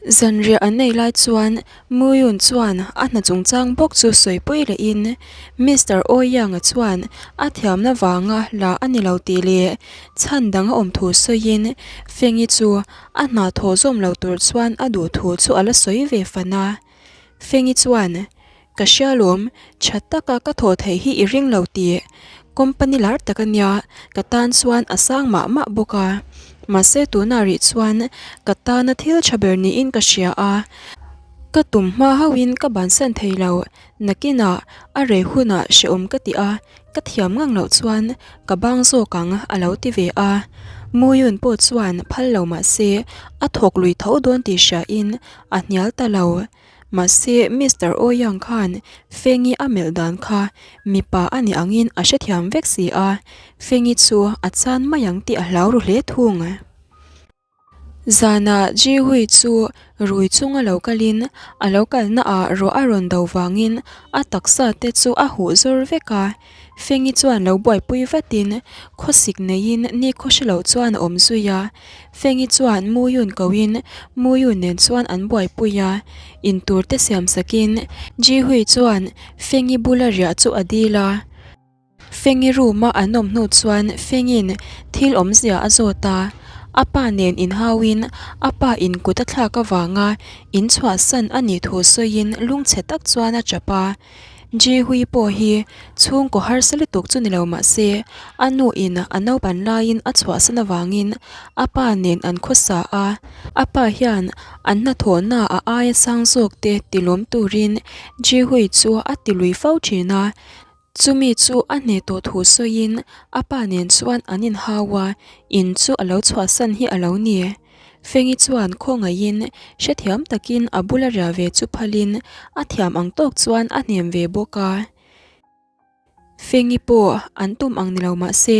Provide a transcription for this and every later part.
Zanriah an nei lai chuan Muyun chuan a hna chungchang bawk chu sawipui lehin Mister Ouyang-a chuan a thiamna vanga la a ni lo tih leh chhan dang a awm thu sawiin Fengi chu a hna thawh zawm lo tur chuan a duh thu chu a la sawi ve fan a. Fengi chuan, Ka hria lawm, tha taka ka thawh theih hi i ring lo tih. Company lar tak a nia, ka tan chuan a sang mah mah bawk a. Mahse tunah rih chuan ka tana thil tha ber niin ka hria a. Ka tum hma hauhin ka bansan thei lo, nakinah a rei hunah hrehawm ka ti a, ka thiam ngang loh chuan ka bang zawk ang a lo ti ve a. Muyun pawh chuan phal lo mah se a thawk lui tho dawn tih hriain a hnial ta lo. Mahse, Mister Ouyang khan Fengi a melh dan kha mipa a nih angin a hrethiam vek si a, Fengi chu a chan mai ang tih a hlau ru hle thung. Zanah Ji Hui chu rui chunga lo kalin a lo kalnaah ruah a rawn do vangin a taksa te chu a huh zawr vek a, Fengi chuan lo buaipui vatin khawsik neiin nikhaw hre loh chuan a awm zui a. Fengi chuan Muyun koin Muyun nen chuan an buaipui a, intur te siam sakin Jihui chuan Fengi bula riah chu a dil a. Fengi room a an awm hnu chuan Fengin thil awmzia a zawt a, a pa nen inhauin a pa in kut a thlak avanga in chhuahsan a nih thu sawiin lungchhe tak chuan a tap a. Jihui pawh hi chhungkaw harsa lutuk chu ni lo mah se, a nu in a naupan laiin a chhuahsan avangin a pa nen an khawsa a. A pa hian an hnathawhna a aia sang zawk te tilawm turin Jihui chu a ti lui fo thin a. Chumi chu a hneh tawh thu sawiin a pa nen chuan an inhau a, in chu a lo chhuahsan hi a lo ni. Fengi chuan khawngaihin hrethiam takin a bula riah ve chu phalin a thiam ang tawk chuan a hnem ve bawk a. Fengi pawh an tum ang ni lo mah se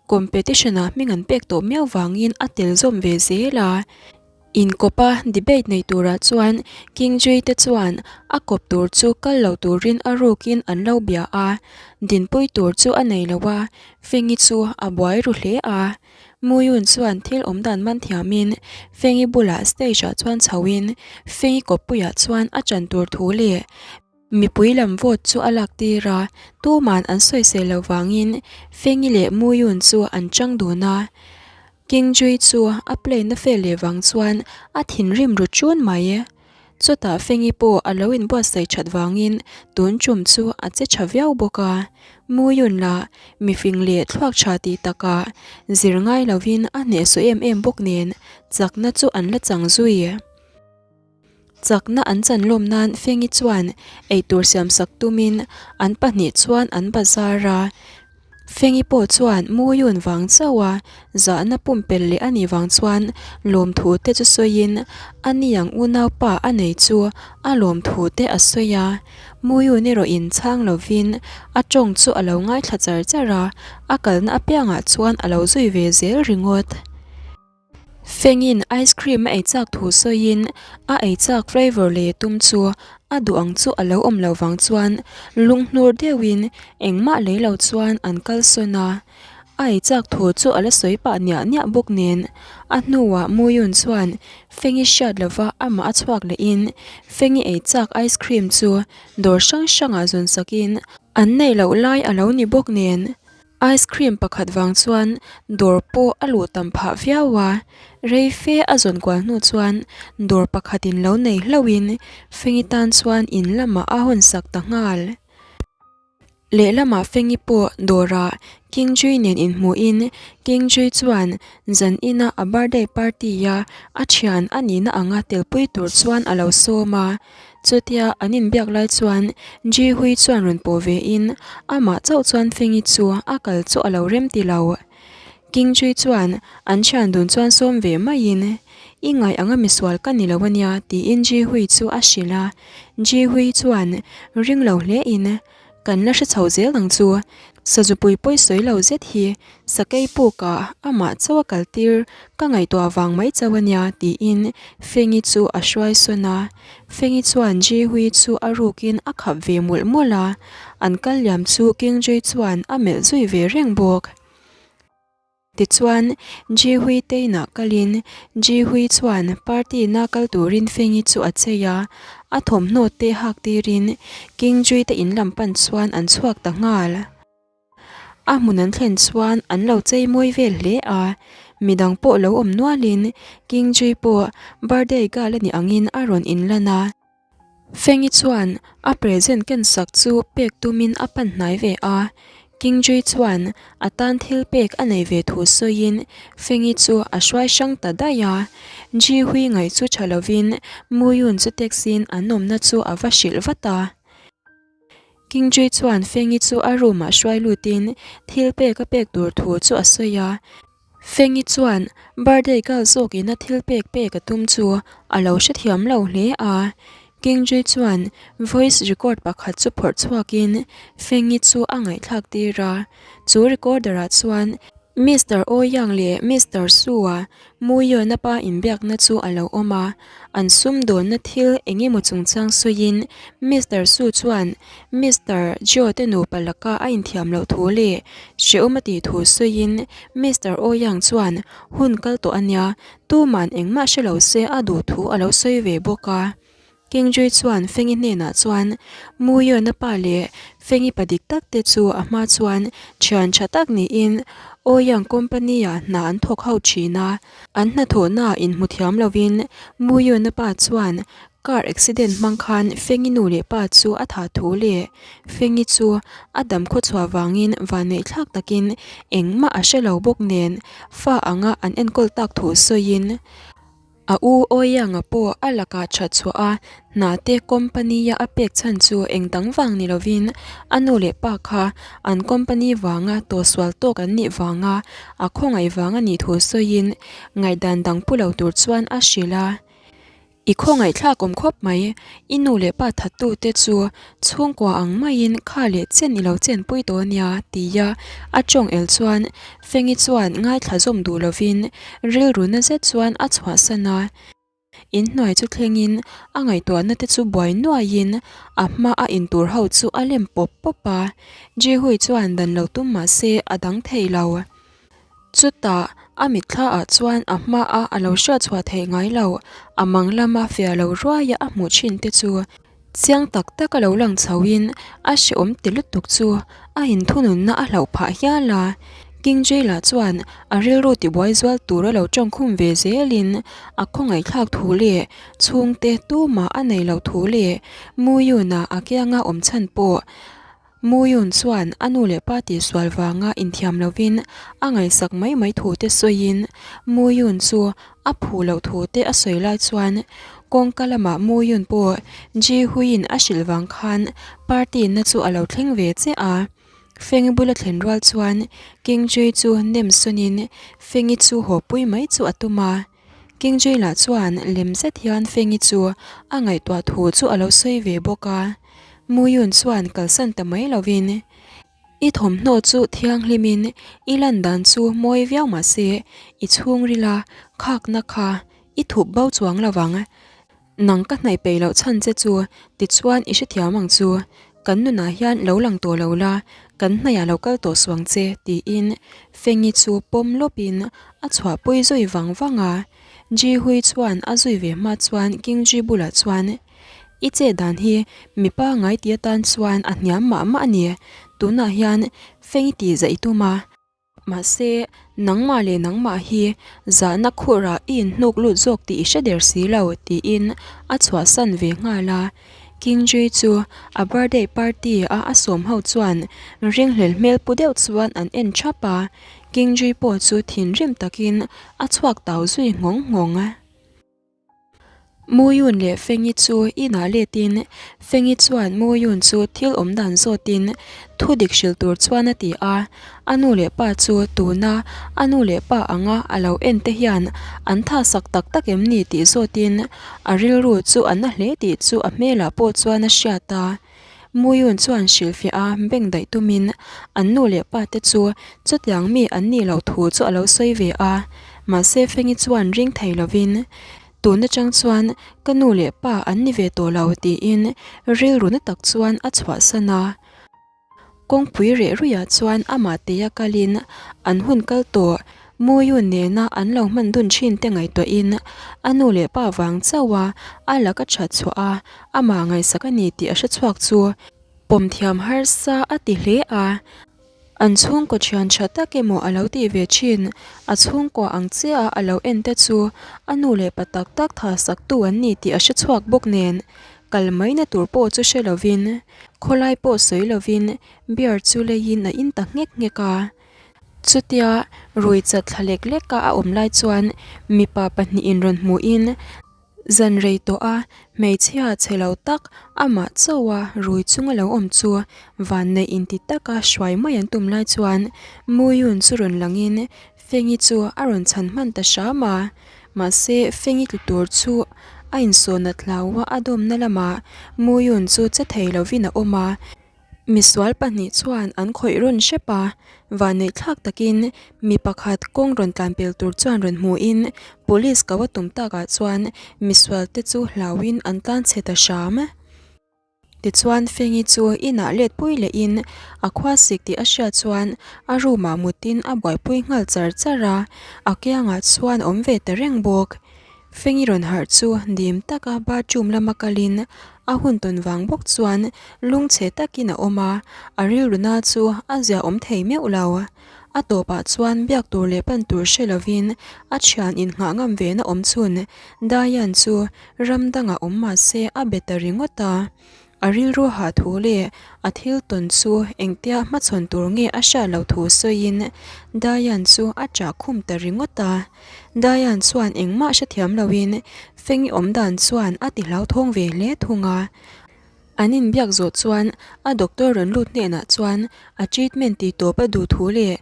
competition-ah hming an pek tawh miau vangin a tel zawm ve zel a. Inkawpa debate nei turah chuan King Jui te chuan a kawp tur chu kal lo turin a rukin an lo bia a, dinpui tur chu a nei lo a, Fengi chu a buai ru hle a. Muyun chuan thil awm dan man thiamin Fengi bulah stage ah chuan chhoin Fengi kawppuiah chuan a chan tur thu leh mipui lam vote chu a lak tir a, tuman an sawisel lo vangin Fengi leh Muyun chu an chang dun a. King Jui chu a play na fel leh vang chuan a thinrim ru chun mai. Chutah Fengi pawh a lo inbuatsaih that vangin tun tum chu a che tha viau bawk a. Muyun lah mifing leh thluak tha tih takah zir ngai lovin a hnehsawh em em bawk nen chakna chu an la chang zui. Chakna an chan lawm nan Fengi chuan eitur siamsak tumin an pahnih chuan an bazar a. Fengi pawh chuan Muyun vang chauh a zahna pumpelh leh a nih vang chuan lawmthu te chu sawiin a niang unaupa a nei chu a lawmthu te a sawi a. Muyun erawh in chhang lovin a tawng chu a lo ngaithla char char a, a kalna apiangah chuan a lo zui ve zel ringawt. Fengin ice cream a ei chak thu sawiin a ei chak flavour leh tum chu a duh ang chu a lo awm lo vang chuan lunghnur deuhin engmah lei lo chuan an kal sawn a. A ei chak thu chu a la sawi pah niah niah bawk nen a hnuah Muyun chuan Fengi hriat lova amah a chhuak lehin Fengi ei chak ice cream chu dawr hrang hrangah zawn sakin an neih loh lai a lo ni bawk nen Ice cream pakhat vang chuan dawr pawh a luh tam phah viau a, rei fe a zawn kual hnu chuan dawr pakhatin lo nei hlauhin Fengi tan chuan in lamah a hawn sak ta nghal. Lehlamah Fengi pawh dawrah King Jui nen inhmuhin King Jui chuan zan ina a birthday party a a thian a nihna anga telpui tur chuan a lo sawm a. Chutia an inbiak lai chuan Ji Hui chuan rawn pawh ve in amah chauh chuan Fengi chu a kal chu a lo rem ti lo. King Jui chuan an thian dun chuan sawm ve maiin I ngaih anga misual ka ni lo ania tiin Ji Hui chu a hrilh a. Ji Hui chuan ring lo hle in Kan la hre chho zel ang chu. Sazupui pawi sawi lo zet hi Sakei pukah amah chauh a kal tir ka ngaihtuah vang mai chauh a nia tiin Fengi chu a hruai sawn a. Fengi chuan Ji Hui chu a rukin a khap ve mawlh mawlh a, an kal liam chu King Jui chuan a melh zui ve reng bawk. Tichuan, Jihui te inah kalin Jihui chuan party na kal turin Fengi chu a chei a, a thawmhnaw te hak tirin Kingjui te in lam pan chuan an chhuak ta nghal. A hmun an thlen chuan an lo chei mawi vel hle a, midang pawh lo awm nualin Kingjui pawh birthday girl a nih angin a rawn inlan a. Fengi chuan a present ken sak chu pek tumin a pan hnai ve a, Kingjui chuan a tan thil pek a nei ve thu sawiin Fengi chu a hruai hrang ta daih a. Ji Hui ngaih chu tha lovin Muyun chu text-in an awmna chu a va hrilh vat a. Kingjui chuan Fengi chu a room-ah hruai lutin thil pek a pek tur thu chu a sawi a. Fengi chuan birthday girl zawkin a thil pek pek a tum chu a lo hrethiam lo hle a. Kingjui chuan voice record pakhat chu phawrh chhuakin Fengi chu a ngaihthlak tir a. Chu recorder-ah chuan Mister Ouyang leh Mister Su-a Muiona pa inbiakna chu a lo awm a, an sumdawnna thil eng emaw chungchang sawiin Mister Su chuan Mister Joe te nupa laka a inthiam loh thu leh hrehawm a tih thu sawiin Mister Ouyang chuan hun kal tawh a nia, tuman engmah hre lo se a duh thu a lo sawi ve bawk a. Kingjui chuan Fengi hnenah chuan Muyona pa leh Fengi pa dik tak te chu a hma chuan thian tha tak niin Ouyang company-ah hna an thawk ho thin a. An hnathawhnaah inhmu thiam lovin Muyona pa chuan car accident hmang khan Fengi nu leh pa chu a thah thu leh Fengi chu a dam khawchhuah vangin vanneihthlak takin engmah a hre lo bawk nen fa anga an enkawl tak thu sawiin A u Ouyang-a pawh a lakah that chhuah a, hna te company-a a pek chhan chu eng dang vang ni lovin a nu leh pa kha an company vanga tawhsual tawk an nih vanga a khawngaih vang a nih thu sawiin ngaihdan dang pu lo tur chuan a hrilh a. I khawngaihthlak awm khawp mai, i nu leh pa thattute chu chhungkua ang maiin kha leh chen i lo chenpui tawh a nia tia a tawng el chuan Fengi chuan ngaithla zawm duh lovin rilru na zet chuan a chhuahsan a. Inhnuai chu thlengin a ngaihtuahna te chu buai nuaiin a hma a intur ho chu a lem pawp pawp a. Jihui chuan dan lo tum mah se a dang thei lo. Chutah a mitthla ah chuan a hma a a lo hriatchhuah theih ngai lo a mang lama fiah lo ruaia a hmuh thin te chu Chiang tak tak a lo lang chhoin a hrehawm ti lutuk chu a inthununna a hlauh phah hial a. King Jail-a chuan a rilru tibuai zual tur a lo tawngkhum ve zelin a khawngaihthlak thu leh chhungte tumah a nei loh thu leh Muyun-a a kianga awm chhan pawh Muyun chuan a nu leh pa tihsual vanga inthiam lovin a ngaihsak mai mai thu te sawiin Muyun chu a phu loh thu te a sawi lai chuan kawngka lamah Muyun pawh Ji Huiin a hrilh vang khan party na chu a lo thleng ve che a. Fengi bula thlen rual chuan King Jui chu nem sawnin Fengi chu haw pui mai chu a tum a. King Jui lah chuan lem zet hian Fengi chu a ngaihtuah thu chu a lo sawi ve bawk a. Muyun chuan kalsan ta mai lovin, I thawmhnaw chu thianghlimin i lan dan chu mawi viau mah se, i chhungrila khakna kha i thup bo chuang lo vang. Nang ka hnaih peih loh chhan che chu tichuan i hrethiam ang chu. Kan nunah hian lo lang tawh lo la, kan hnaihah lo kal tawh suang che, tiin Fengi chu pawm lawpin a chhuahpui zui vang vang a. Ji Hui chuan a zui ve hma chuan King Ji bulah chuan, I chet dan hi mipa ngai ti atan chuan a hniam mah mah a ni. Tunah hian feng i tih zaih i tum a. Mahse, nangmah leh nangmah hi zahna khurah i inhnuk lut zawk tih i hre der si lo, tiin a chhuahsan ve nghal a. King Jui chu a birthday party a a sawm ho chuan ringhlel hmel pu deuh chuan an en thap a. King Jui pawh chu thinrim takin a chhuak tau zui nghawng nghawng. Muyun leh Fengi chu inah letin Fengi chuan Muyun chu thil awm dan zawtin thu dik hrilh tur chuan a ti a, a nu leh pa chu tuna a nu leh pa anga a lo en te hian an tha sak tak tak em ni tih zawtin a rilru chu a na hle tih chu a hmelah pawh chuan a hriat a. Muyun chuan hrilhfiah a beng daih tumin an nu leh pa te chu chutiang mi an nih loh thu chu a lo sawi ve a, mahse Fengi chuan ring thei lovin, Tun atang chuan ka nu leh pa an ni ve tawh lo tiin rilru na tak chuan a chhuahsan a. Kawngpui reh ruiah chuan amah teia kalin an hun kal tawh. Muyun nena an lo hman dun thin te ngaihtuahin a nu leh pa vang chauh a a laka that chhuah a, amah ngaihsak a ni tih a hre chhuak chu pawm thiam harsa a ti hle a. An chhungkaw thian tha tak emaw a lo tih ve thin, a chhungkua ang chiah a a lo en te chu a nu leh pa tak tak tha sak tu an ni tih a hre chhuak bawk nen kal mai na tur pawh chu hre lovin khawlai pawh sawi lovin beer chu leiin a in ta nghek nghek a. Chutia rui chat thla lek lek a a awm lai chuan mipa pahnihin rawn hmuhin Zan rei tawh a, hmeichhia chhe lo tak amah chauh a rui chunga lo awm chu vanneih inti taka hruai mai an tum lai chuan Muyun chu rawn langin Fengi chu a rawn chhan hman ta hram a. Mahse Fengi tlu tur chu a insawnat hlau a, a dawmna lamah Muyun chu che thei lovin a awm a. Misual pahnih chuan an khawih rawn hrep a, vanneih thlak takin mi pakhat kawng rawn tlan pel tur chuan rawn hmuhin police ko a tum takah chuan misual te chu hlauhin an tlan chhe ta hram. Tichuan Fengi chu inah let pui lehin a khua sik tih a hriat chuan a room ah mutin a buaipui nghal char char a, a kiangah chuan awm ve ta reng bawk. Fengi rawn harh chu dim taka bathroom lama kalin a hun tawn vang bawk chuan lungchhe takin a awm a, a rilruna chu a zia awm thei meuh lo. A tawpah chuan biak tur leh pan tur hre lovin a thian innghah ngam ve na awm chhun Diane chu ram dangah awm mah se a be ta ringawt a. A rilru hah thu leh a thil tawn chu engtia hmachhawn tur nge a hriat loh thu sawiin Diane chu a ṭah khum ta ringawt a. Diane chuan engmah hrethiam loin Fengi awm dan chuan a ti hlauthawng ve hle thung a. An inbiak zawh chuan a doctor rawn lut hnenah chuan a treatment ti tawp a duh thu leh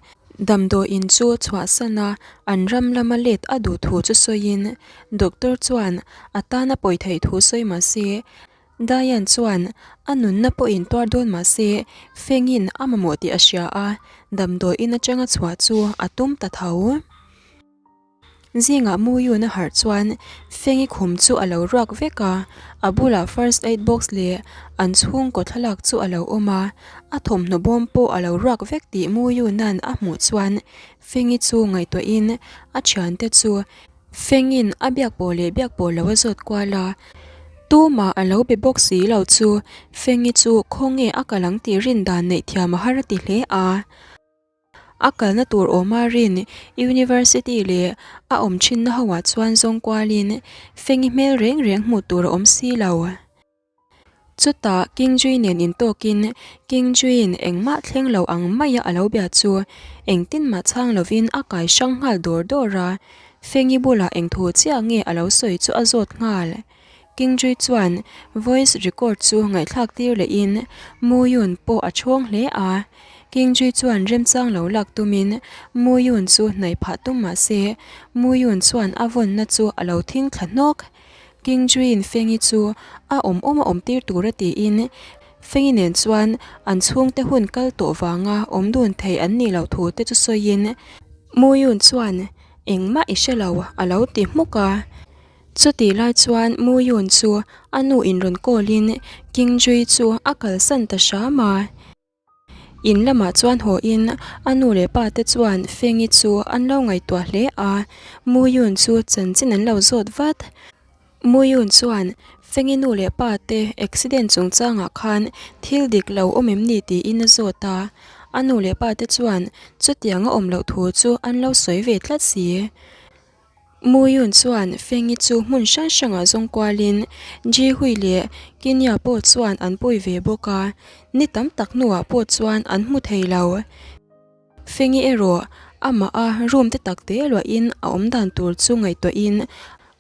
damdawiin chu chhuahsan a an ram lama let a duh thu chu sawiin doctor chuan a tan a pawi theih thu sawi mahse Diane chuan a nunna pawhin tuar dawn mah se, Fengin a mamawh tih a hria a, damdawiin atanga chhuah chu a tum ta tho. Zingah Muyun a harh chuan Fengi khum chu a lo ruak vek a, a bulah first aid box leh an chhungkaw thlalak chu a lo awm a, a thawmhnaw bawm pawh a lo ruak vek tih Muyuna'n a hmuh chuan Fengi chu ngaihtuahin a thiante chu Fengin a biak pawh leh biak pawh lo a zawt kual a, tumah a lo be bawk si lo chu Fengi chu khawnge a kal ang tih rin dan neih thiam a har a ti hle a. A kalna tur awma rin University leh a awm thinna ho ah chuan zawng kualin Fengi hmel reng reng hmuh tur a awm si lo. Chutah King Jui nen intawkin King Juiin engmah thleng lo ang maia a lo bia chu engtin mah chhang lovin a kai hrang nghal dawr dawr a, Fengi bulah eng thu chiah nge a lo sawi chu a zawt nghal. King Jui chuan voice record chu ngaihthlak tir lehin Muyun pawh a chhawng hle a, King Jui chuan remchang lo lak tumin Muyun chu hnaih phah tum mah se Muyun chuan a vawnna chu a lo thing thla hnawk. King Juin Fengi chu a awm awm a awm tir tur a tiin Fengi nen chuan an chhungte hun kal tawh vanga awm dun thei an nih loh thu te chu sawiin Muyun chuan engmah i hre lo a lo ti hmuk a. Chutih lai chuan Muyun chu a nu in rawn call in King Jui chu a kalsan ta hram a. In lamah chuan haw in a nu leh pa te chuan Fengi chu an lo ngaihtuah hle a, Muyun chu chanchin an lo zawt vat. Muyun chuan Fengi nu leh pa te accident chungchangah khan thil dik lo awm em ni tiin a zawt a, a nu leh pa te chuan chutiang a awm loh thu chu an lo sawi ve tlat si. Muyun chuan Fengi chu hmun hrang hrangah zawng kualin Ji Hui leh Kinya pawh chuan an pui ve bawk a, ni tam tak hnuah pawh chuan an hmu thei lo. Fengi erawh amah a room te tak te luahin a awm dan tur chu ngaihtuahin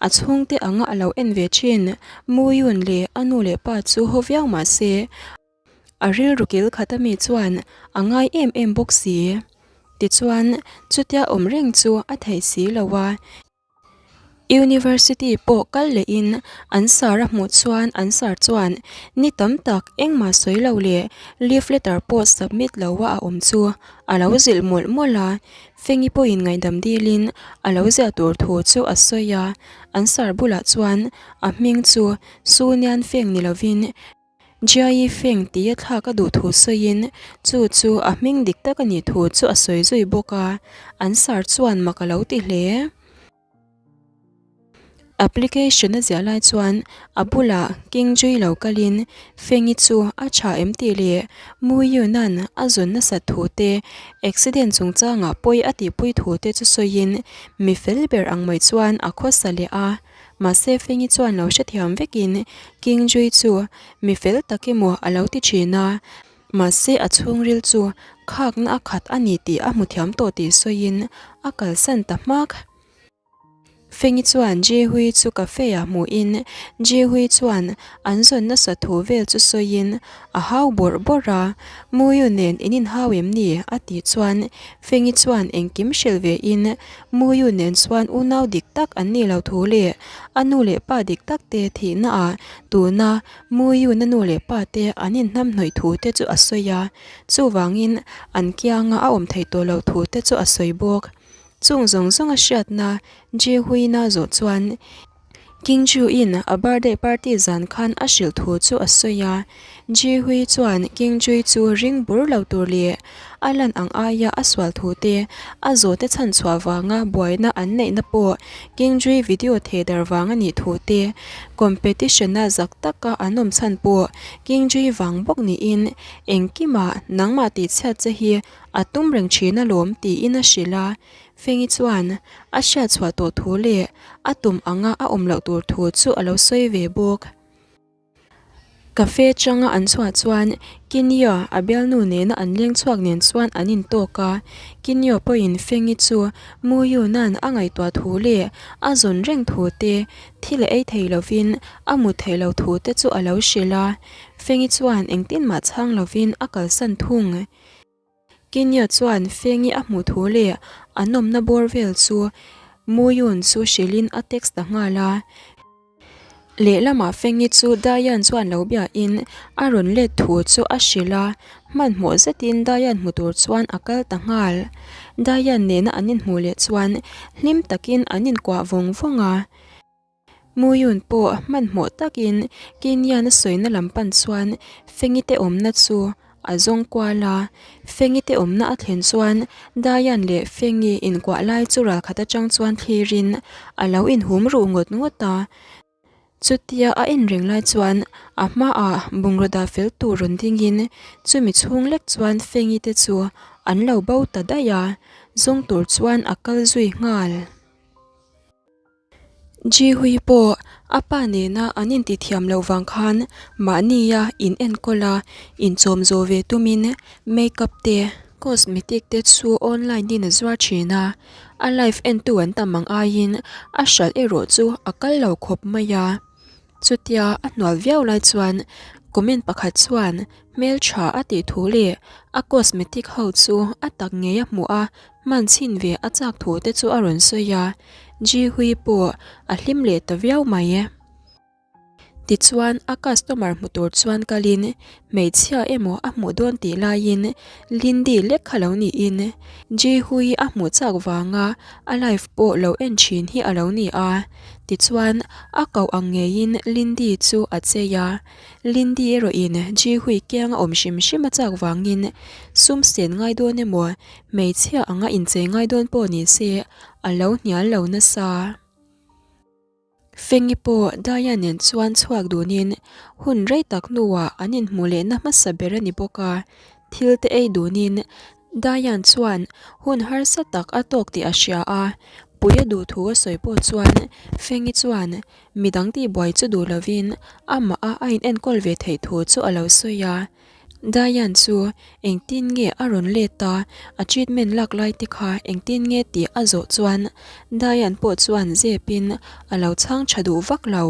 a chhungte anga a lo en ve thin. Muyun leh a nu leh pa chu haw viau mah se, A rilru kil khat ami chuan a ngai em em bawk si. Tichuan, chutia awm reng chu a theih si lo a. University pawh kal lehin an sar a hmuh chuan an sar chuan ni tam tak engmah sawi lo leh leave letter pawh submit lo a a awm chu a lo zilh mawlh mawlh a. Fengi pawhin ngaihdam dilin a lo ziah tur thu chu a sawi a. An sar bulah chuan a hming chu Su Nian Feng ni lovin. Jiayi Feng tia thlak a duh thu sawiin chu chu a hming dik tak a nih thu chu a sawi zui bawk a, an sar chuan mak a lo ti hle. Application a ziah lai chuan a bulah King Jui lo kalin Fengi chu a tha em tih leh Mu Yunan a zawn nasat thu te, accident chungchangah pawi a tihpui thu te chu sawiin mi fel ber ang mai chuan a khawsa leh a. Mahse Fengi chuan lo hrethiam vekin King Jui chu mi fel tak emaw a lo ti thin a. Mahse a chhungril chu khakna a khat a ni tih a hmu thiam tawh tih sawiin a kalsan ta hmak. Fengi chuan Jihui chu cafe ah hmuhin Jihui chuan an zawn nasa thu vel chu sawiin a hau bawrh bawrh a, Muyu nen in inhau em ni? a tih chuan Fengi chuan engkim hrilh ve in Muyu nen chuan unau dik tak an nih lo thu leh a nu leh pa dik tak te thihna ah tuna Muyuna nu leh pa te an inhnamhnawih thu te chu a sawi a, chuvangin an kianga a awm theih tawh loh thu te chu a sawi bawk. Chung zawng zawng a hriatna Jihuina zawh chuan King Ju-in a birthday party zan khan a hrilh thu chu a sawi a. Jihui chuan King Jui chu ring bur lo tur leh a lan ang aia a sual thu te, a zawhte chhan chhuah vanga buaina an neihna pawh King Jui video theh dar vang a nih thu te, competition-a zak taka an awm chhan pawh King Jui vang bawk niin engkimah nangmah tihchhiat che hi a tum reng thin alawm tiin a hrilh a. Fengi chuan a hriat chhuah tawh thu leh a tum anga a awm loh tur thu chu a lo sawi ve bawk. Cafe changa an chhuah chuan Kinyo a bialnu nena an leng chhuak nen chuan an intawk a, Kinyo pawhin Fengi chu Muyu nan a ngaihtuah thu leh a zawn reng thu te, thil a ei thei lovin a mut theih loh thu te chu a lo hrilh a, Fengi chuan engtin mah chhang lovin a kalsan thung. Kenya chuan Fengi a hmuh thu leh a nawmna bawr vel chu Muyun chu hrilhin a text ta nghal a. Lehlamah Fengi chu Dayan chuan lo biahin a rawn let thu chu a hrilh a, hmanhmawh zetin Dayan hmu tur chuan a kal ta nghal. Dayan nena an inhmuh leh chuan hlim takin an inkuah vawng vawng a. Muyun pawh hmanhmawh takin Kenyan a sawina lam pan chuan Fengi te awmna chu a zawng kual a. Fengi te awmna a thlen chuan Dayan leh Fengi inkuah lai chu ralkhat atang chuan thlirin a lo inhum ruh ngawt ngawt a. Chutia a en reng lai chuan a hmaah bungraw dah fel tur rawn dingin chumi chhung lek chuan Fengi te chu an lo bo ta daih a, zawng tur chuan a kal zui nghal. Jihui pawh a pa nena an intithiam loh vang khan mahnia in enkawl a, inchawm zawh ve tumin makeup te, cosmetic te chu online in a zuar thin a, a live entu an tam ang aiin a hralh erawh chu a kal lo khawp mai a. Chutia a hnual viau lai chuan comment pakhat chuan hmeltha a tih thu leh a cosmetic ho chu a tak ngei a hmuh a, Hman chhin ve a chak thu te chu a rawn sawi a, Ji Hui pawh a hlim leh ta viau mai e. Tichuan a customer hmu tur chuan kalin hmeichhia emaw a hmuh dawn tih laiin Lindy lek kha lo niin Ji Hui a hmuh chak vanga a live pawh lo en thin hi a lo ni a. Tichuan a koh ang ngeiin Lindy chu a chei a, Lindy erawhin Ji Hui kiang a awm hrim hrim a chak vangin sum sen ngai dawn emaw Hmeichhia anga inchei ngai dawn pawh ni se a lo hnial lo nasa. Fengi pawh Daya nen chuan chhuak dunin hun rei tak hnuah an inhmuh lehna hmasa ber a ni bawk a, thil te ei dunin Dayan chuan hun harsa tak a tawk tih a hria a, Puia duh thu a sawi pawh chuan Fengi chuan midang tihbuai chu duh lovin amah a a inenkawl ve theih thu chu a lo sawi a. Diane chu engtin nge a rawn let a, a treatment lak lai te kha engtin nge tih a zawh chuan Diane pawh chuan zepin a lo chhang tha duh vak lo.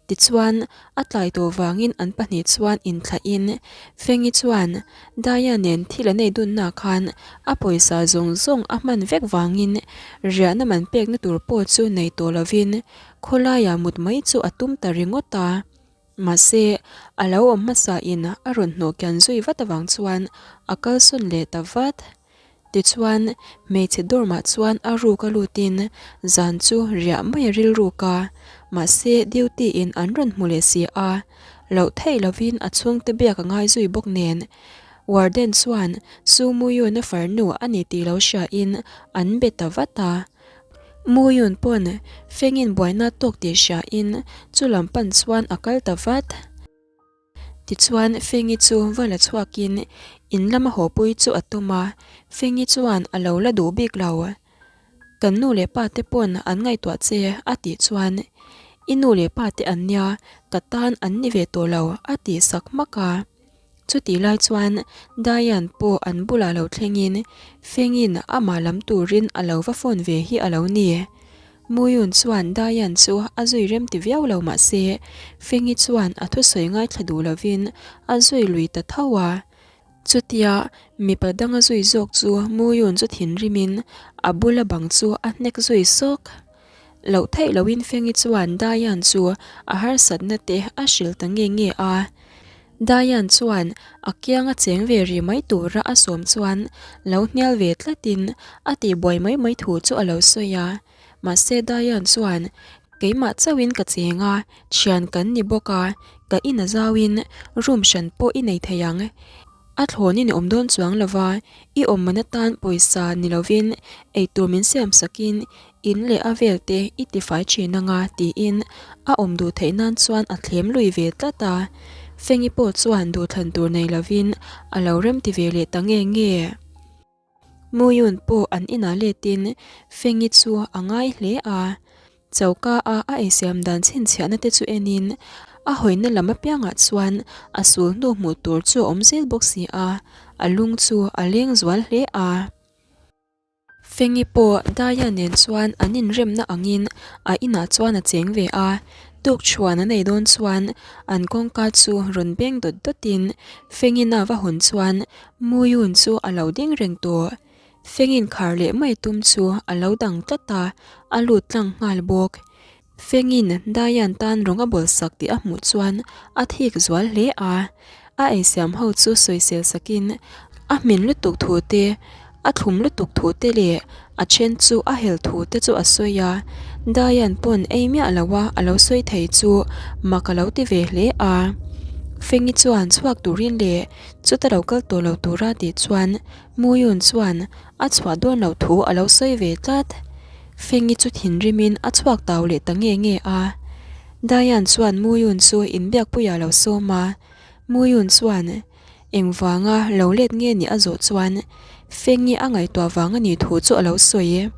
Tichuan a tlai tawh vangin an pahnih chuan inthlahin Fengi chuan Diane nen thil an ei dunna khan a pawisa zawng zawng a hman vek vangin riahna man pekna tur pawh chu nei tawh lovin khawlaiah mut mai chu a tum ta ringawt a. Mahse, a lo awm hmasa in a rawn hnawh kian zui vat avang chuan a kalsawn leh ta vat. Tichuan, hmeichhe dorm ah chuan a ruk a lut in zan chu riah mai a rilruk a, mahse duty in an rawn hmu leh si a. Loh theih lovin a chhungte biak a ngai zui bawk nen. Warden chuan Su Muyun-a farnu a ni tih lo hriain an be ta vat a. Muyun pawn Fengin buaina tawk tih hriain chu lam pan chuan a kal ta vat. Tichuan Fengi chu va la chhuakin in lama hawpui chu a tum a, Fengi chuan a lo la duh bik lo. Kan nu leh pa te pawn an ngaihtuah che a tih chuan I nu leh pa te an nia, ka tan an ni ve tawh lo a tih sak hmak a. Chutih lai chuan Diane pawh an bulah lo thlengin Fengin amah lam turin a lo va phone ve hi a lo ni. Muyun chuan Diane chu a zui rem ti viau lo mah se Fengi chuan a thusawi ngaithla duh lovin a zui lui ta tho a. Chutia mipa danga zui zawk chu Muyun chu thinrimin a bula bang chu a hnek zui sawk. Loh theih lohin Fengi chuan Diane chu a harsatna te a hrilh ta nge nge a. Diane chuan a kianga cheng ve ri mai tura a sawm chuan lo hnial ve tlatin a tihbuai mai mai thu chu a lo sawi a. Mahse Diane chuan keimah chauhin ka cheng a, thian kan ni bawk a, ka in a zauin room hran pawh i nei thei ang. A thlawnin i awm dawn chuang lo va, i awm man atan pawisa ni lovin eitur min siam sakin in leh a vel te i tifai thin anga tiin a awm duh theih nan chuan a thlem lui ve tlat a. Fengi pawh chuan duhthlan tur nei lovin a lo remti ve leh ta nge nge. Muyun pawh an inah letin Fengi chu a ngai hle a. Choka a a eisiam dan chhinchhiahna te chu enin a hawina lam apiangah chuan a sul hnu hmuh tur chu a awm zel bawk si a, a lung chu a leng zual hle a. Fengi pawh Daya nen chuan an inremna angin a inah chuan a cheng ve a, tukchhuan an ei dawn chuan an kawngka chu rawn beng dawt dawtin Fengin a va hawn chuan Muyun chu a lo ding reng tawh. Fengin khar leh mai tum chu a lo dang tlat a, a lut tlang nghal bawk. Fengin Dayan tan rawng a bawl sak tih a hmuh chuan a thik zual hle a. A eisiam ho chu sawisel sakin a hmin lutuk thu te, a thlum lutuk thu te leh a then chu a hel thu te chu a sawi a. Dayan pawn ei miah lo a a lo sawi thei chu mak a lo ti ve hle a. Fengi chuan chhuak turin leh chuta lo kal tawh lo tura tih chuan Muyun chuan a chhuah dawn loh thu a lo sawi ve tlat. Fengi chu thinrimin a chhuak tau leh ta nge nge a. Dayan chuan Muyun chu inbiakpuiah a lo sawm a. Muyun chuan engvanga lo let nge nih a zawh chuan Fengi a ngaihtuah vang a nih thu chu a lo sawi.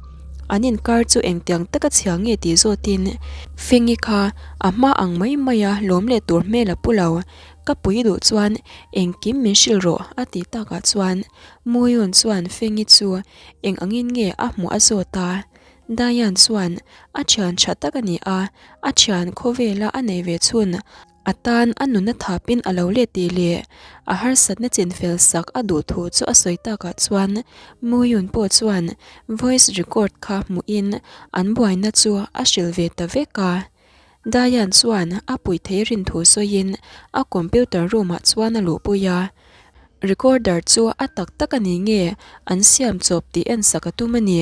An inkar chu engtiang taka chhia nge tih zawtin Fengi kha a hma ang mai maia lawm leh tur hmel a pu lo. Ka pui duh chuan engkim min hrilh rawh a tih takah chuan Muyun chuan Fengi chu eng angin nge a hmuh a zawt a. Dayan chuan a thian tha tak a ni a, a thian khawvela a nei ve chhun a tan a nunna thapin a lo let tih leh a harsatna chinfel sak a duh thu chu a sawi takah chuan Muyun pawh chuan voice record kha hmuhin an buaina chu a hrilh ve ta vek a. Dayan chuan a puih thei rin thu sawiin a computer room ah chuan a luhpui a, recorder chu a tak tak a ni nge an siam chawp tih en sak a tum a ni.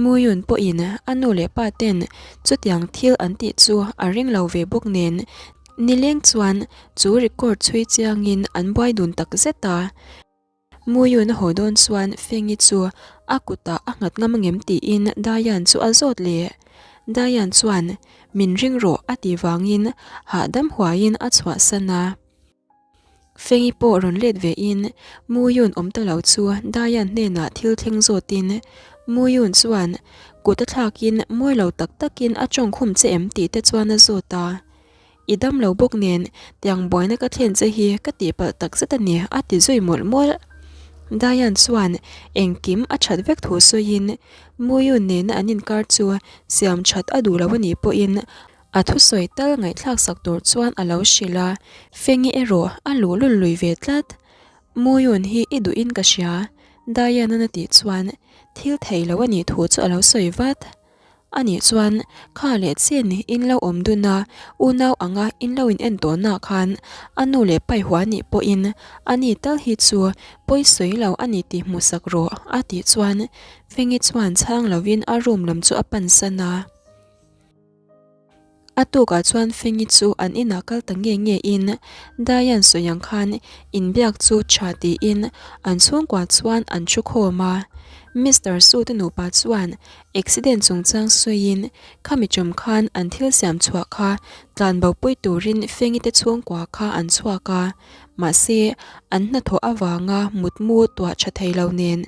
Muyun pawhin a nu leh pa ten chutiang thil an tih chu a ring lo ve bawk nen nileng chuan chu record chhui chiangin an buai dun tak zet a. Muyun a haw dawn chuan Fengi chu a kutah a nghat ngam angem tiin Dayan chu a zawt leh. Dayan chuan min ring rawh a tih vangin hahdam huaiin a chhuahsan a. Fengi pawh rawn let vein Muyun awm ta lo chu Dayan hnenah thil thleng zawtin Muyun chuan kut a thlakin mawi lo tak takin a tawngkhum che em tih te chuan a zawt a. I dam lo bawk nen, tiang buaina ka thlen che hi ka tihpalh tak zet a ni, a ti zui mawlh mawlh. Dayan chuan engkim a that vek thu sawiin Muyun nena an inkar chu siam that a duh lo a nih pawhin a thusawi tal ngaihthlak sak tur chuan a lo hrilh a, Fengi erawh a luhlul lui ve tlat. Muyun hi i duhin ka hria, Dayan-an a tih chuan thil thei lo a nih thu chu a lo sawi vat. A nih chuan, kha leh chen in lo awm dun a, unau anga in lo in en tawhna khan a nu leh pai hua nih pawhin a ni tal hi chu pawi sawi lo a ni tih hmuh sak rawh a tih chuan Fengi chuan chhang lovin a room lam chu a pan san a. A tukah chuan Fengi chu an inah kal ta nge nge in Diane sawi ang khan inbiak chu tha tiin an chhungkua chuan an thu khawm a. Mister Su te nupa chuan accident chungchang sawiin khami tum khan an thil siam chhuah kha tlanbo pui turin Fengi te chhungkua kha an chhuak a. Mahse an hnathawh avanga mutmu tuah tha thei lo nen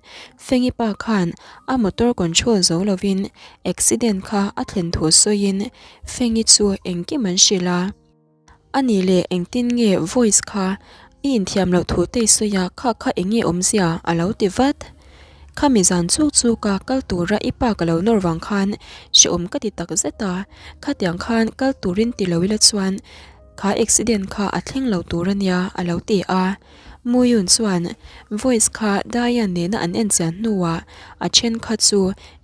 Fengi pa khan a motor control zo lovin accident kha a thlen thu sawiin Fengi chu engkim an hrilh a. A nih leh engtin nge voice kha i inthiam loh thu te i sawi a, kha kha eng nge awmzia a lo ti vat. Khami zan chuk chuk a kal tura i pa ka lo nawr vang khan hrehawm ka ti tak zet a, khatiang khan kal turin ti lo ila chuan kha accident kha a thleng lo tur a nia a lo ti a. Muyun chuan voice kha Diane nena an en chian hnuah a then kha chu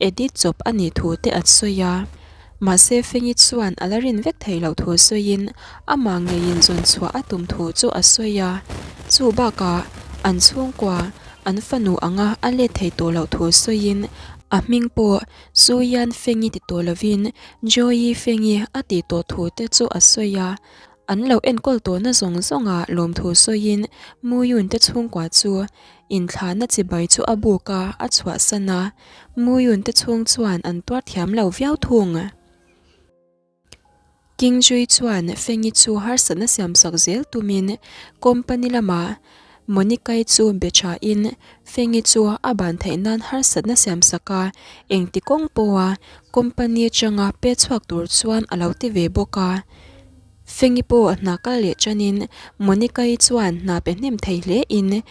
edit chawp a nih thu te a sawi a. Mahse Fengi chuan a la rin vek theih loh thu sawiin amah ngeiin zawn chhuah a tum thu chu a sawi a. Chu bakah an chhungkua an fanu anga a let thei tawh loh thu sawiin a hming pawh Suian Fengi ti tawh lovin Joey Fengi a tih tawh thu te chu a sawi a. An lo enkawl tawhna zawng zawnga lawmthu sawiin Muyun te chhungkua chu inthlahna chibai chu a buk a, a chhuahsan a. Muyun te chhung chuan an tuar thiam lo viau thung. Kingjui chuan Fengi chu harsatna siamsak zel tumin company lamah Monica-i chu be thain Fengi chu a ban theih nan harsatna siamsak a, engti kawng pawha company atanga pe chhuak tur chuan a lo ti ve bawk a. Fengi pawh hna kal leh tanin Monica-i chuan hna pe hnem thei hle in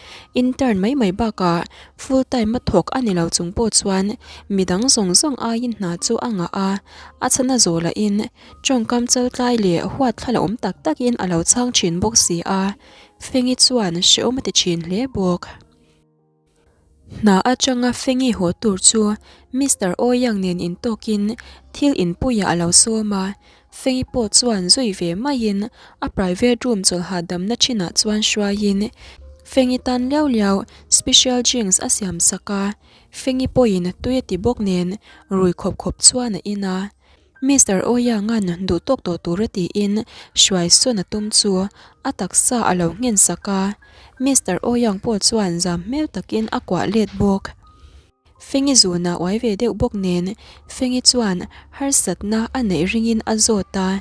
intern mai mai bakah full time a thawk a ni lo chung pawh chuan midang zawng zawng aiin hna chu a ngah a, a chhana zawh lahin tawngkam chaltlai leh huat thla la awm tak takin a lo chhang thin bawk si a. Fengi chuan hrehawm a ti thin hle bawk. Hna atanga Fengi haw tur chu Mister Ouyang nen intawkin thil inpuiah a lo sawm a, Fengi pawh chuan zui ve maiin a private room chawlhah damna thinah chuan hruaiin Fengi tan liau liau special drinks a siam sak a, Fengi pawhin tui a ti bawk nen rui khawp khawp chuan a in a. Mister Oyangan duh tawk tawh tura tiin hruai sawn a tum chu a taksa a lo nghen sak a, Mister Oyang pawh chuan zam hmel takin a kuah let bawk. Fengi zuna uai ve deuh bawk nen Fengi chuan harsatna a neih ringin a zawt a,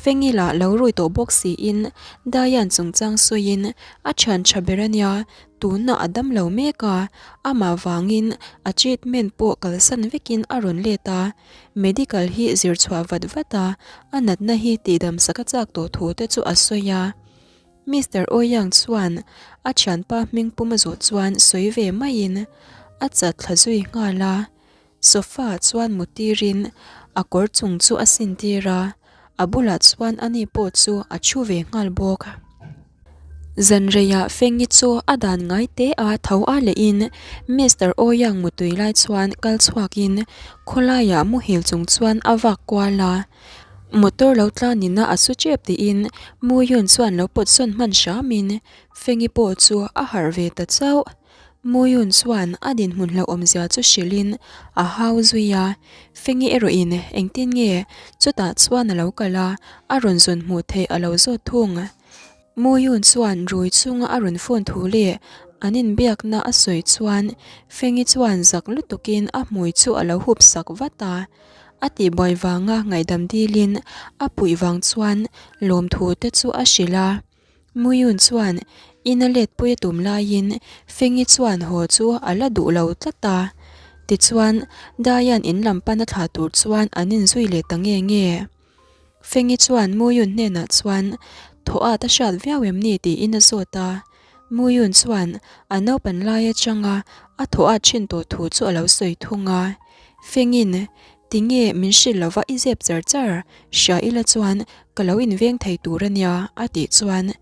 Fengi lah lo rui tawh bawk siin Dayan chungchang sawiin a thian tha ber a nia, tunah a dam lo mek a, amah vangin a treatment pawh kalsan vekin a rawn let a. Medical hi zir chhuah vat vat a, a natna hi tihdam sak a chak tawh thu te chu a sawi a. Mister Ouyang chuan a thianpa hming pum a zawh chuan sawi ve maiin a chat thla zui nghal a. Sofa ah chuan mu tirin a kawr chung chu a sin tir a, a bulah chuan ani pawh chu a thu ve nghal bawk. Zanreiah Fengi chu a dan ngai te a tho a lehin Mister Ouyang mutui lai chuan kal chhuakin khawlaiah muhil chung chuan a vak kual a. Motor lo tlanina a su tep tiin Muyun chuan lo pawt sawn hman hramin Fengi pawh chu a harh ve ta chauh. Muyun chuan a dinhmun hlauhawmzia chu hrilhin a hau zui a, Fengi erawhin engtin nge chutah chuan a lo kal a, a rawn zawn hmuh theih a lo zawt thung. Muyun chuan rui chunga a rawn phone thu leh an inbiakna a sawi chuan Fengi chuan zak lutukin a hmui chu a lo hup sak vat a, a tihbuai vanga ngaihdam dilin a puih vang chuan lawmthu te chu a hrilh a. Muyun chuan ina letpui a tum laiin Fengi chuan haw chu a la duh lo tlat a. Tichuan, Dayan in lam pana thlah tur chuan an inzui leh ta nge nge. Fengi chuan Muyun hnenah chuan thaw at a hriat viau em ni tiin a zawt a. Muyun chuan a naupan lai atanga a thaw at thin tawh thu chu a lo sawi thung a. Fengin Tinge min hrilh lova i zep char char, hria ila chuan ka lo inveng thei tur a nia a tih chuan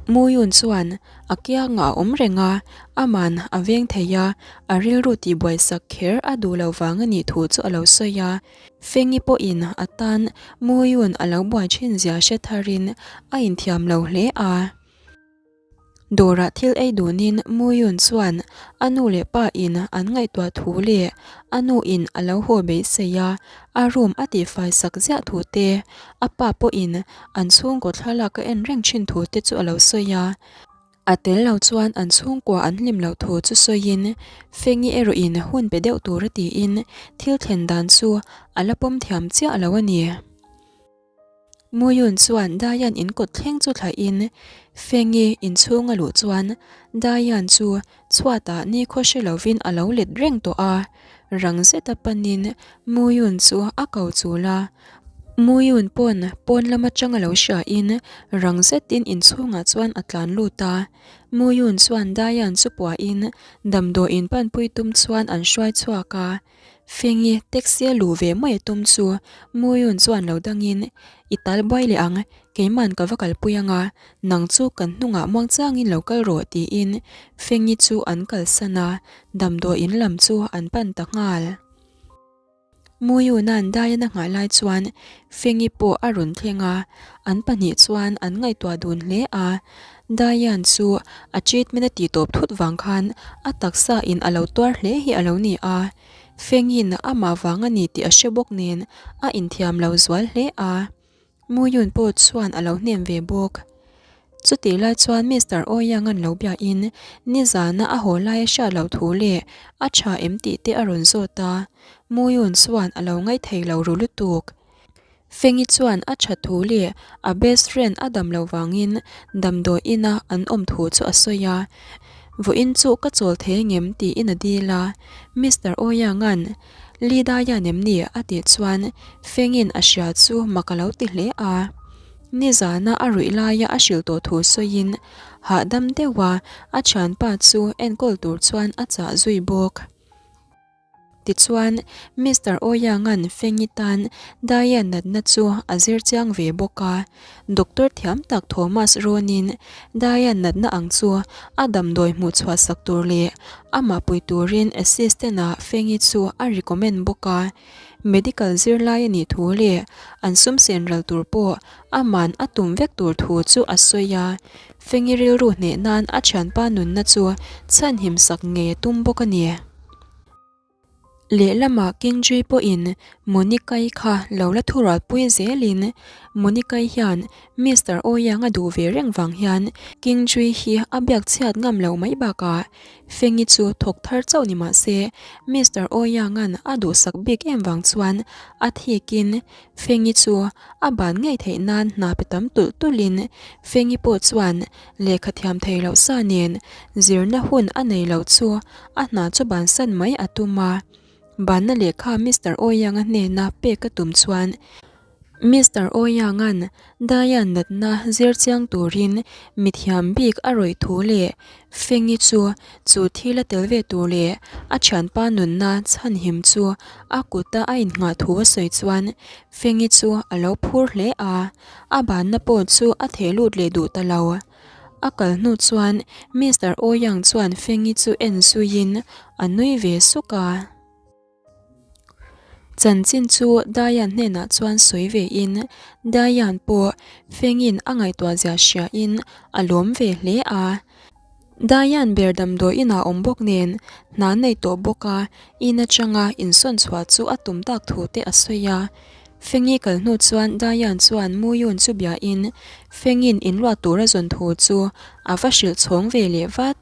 Muyun chuan a kiangah a awm reng a, aman a veng thei a, a rilru tihbuai sak kher a duh lo vang a nih thu chu a lo sawi a. Fengi pawhin a tan Muyun a lo buai thin zia hre tharin a inthiam lo hle a. Dawrah thil ei dunin Muyun chuan a nu leh pa in an ngaihtuah thu leh a nu in a lo haw beisei a, a room a tihfai sak ziah thu te, a pa pawhin an chhungkaw thlalak a en reng thin thu te chu a lo sawi a. A tel lo chuan an chhungkua an hlim loh thu chu sawiin Fengi erawhin hun pe deuh tur a tiin thil thlen dan chu a la pawm thiam chiah lo a ni. Muyun chuan Dayan in kawt thleng chu thlahin Fengi inchhung a luh chuan Dayan chu chhuatah nikhaw hre lovin a lo let reng tawh a, rang zeta panin Muyun chu a ko chul a. Muyun pawn pawn lam atanga lo hriain rang zetin inchhungah chuan a tlan lut a. Muyun chuan Dayan chu puahin damdawiin panpui tum chuan an hruai chhuak a. Fengi taxi a luh ve mai a tum chu Muyun chuan lo dangin, I tal buai leh ang, keiman ka va kalpui anga, nang chu kan hnungah muang changin lo kal rawh tiin Fengi chu an kalsan a, damdawiin lam chu an pan ta nghal. Muyuna'n Diana nghah lai chuan Fengi pawh a rawn thleng a, an pahnih chuan an ngaihtuah dun hle a. Diane chu a treatment a tih tawp thut vang khan a taksa in a lo tuar hle hi a lo ni a. Fengi'n amah vang a ni tih a hre bawk nen a inthiam lo zual hle a. Muyun pawh chuan a lo hnem ve bawk. Chutih lai chuan Mister Ouyang-a'n lo biahin nizana a haw lai a hriat loh thu leh a tha em tih te a rawn zawt a. Muyun chuan a lo ngaithei lo ru lutuk. Fengi chuan a tha thu leh a best friend a dam loh vangin damdawi ina an awm thu chu a sawi a. Vawiin chu ka chawl thei ngem tiin a dil a. Mister Ouyang-a'n Li Daian em ni? a tih chuan Fengin a hria chu mak a lo ti hle a. Nizana a ruih laia a hrilh tawh thu sawiin hahdam deuha a thianpa chu enkawl tur chuan a chah zui bawk. Tichuan, Mister Ouyang-a'n Fengi tan Daian natna chu a zir chiang ve bawk a. Doctor thiam tak Thomas rawnin Daian natna ang chu a damdawi hmuh chhuah sak tur leh amah pui turin assistant-ah Fengi chu a recommend bawk a. Medical zirlai a nih thu leh an sum sen ral tur pawh aman a tum vek tur thu chu a sawi a. Fengi rilru hneh nan a thianpa nunna chu chhanhim sak ngei a tum bawk a ni. Lehlamah Kingdri pawhin Monica-i kha lo la thurualpui zelin Monica-i hian Mister Ouyang a duh ve reng vang hian Kingdri hi a biak chhiat ngam lo mai bakah Fengi chu thawk thar chauh ni mah se Mister Ouyang-a'n a duhsak bik em vang chuan a thikin Fengi chu a ban ngei theih nan hna pe tam tulh tulhin Fengi pawh chuan lehkha thiam thei loh sa nen zirna hun a nei loh chu a hna chu bansan mai a tum a. Banna lehkha Mister Ouyang-a hnena pek a tum chuan Mister Ouyang-a'n Daian natna zir chiang turin mithiam bik a rawih thu leh Fengi chu chu thil a tel ve tur leh a thianpa nunna chhanhim chu a kuta a innghah thu a sawi chuan Fengi chu a lo phur hle a, a banna pawh chu a theh lut leh duh ta lo. A kal hnu chuan Mister Ouyang chuan Fengi chu en zuiin a nui ve suk a. Chanchin chu Dayan hnenah chuan sawi ve in, Dayan pawh Fengin a ngaihtuah zia hria in a lawm ve hle a. Dayan ber damdawi inah awm bawk nen hna nei tawh bawk a, in atanga insawn chhuah chu a tum tak thu te a sawi a. Fengi kal hnu chuan Dayan chuan Muyun chu bia in Fengin inruah tur a zawn thu chu a va hrilh chhawng ve leh vat.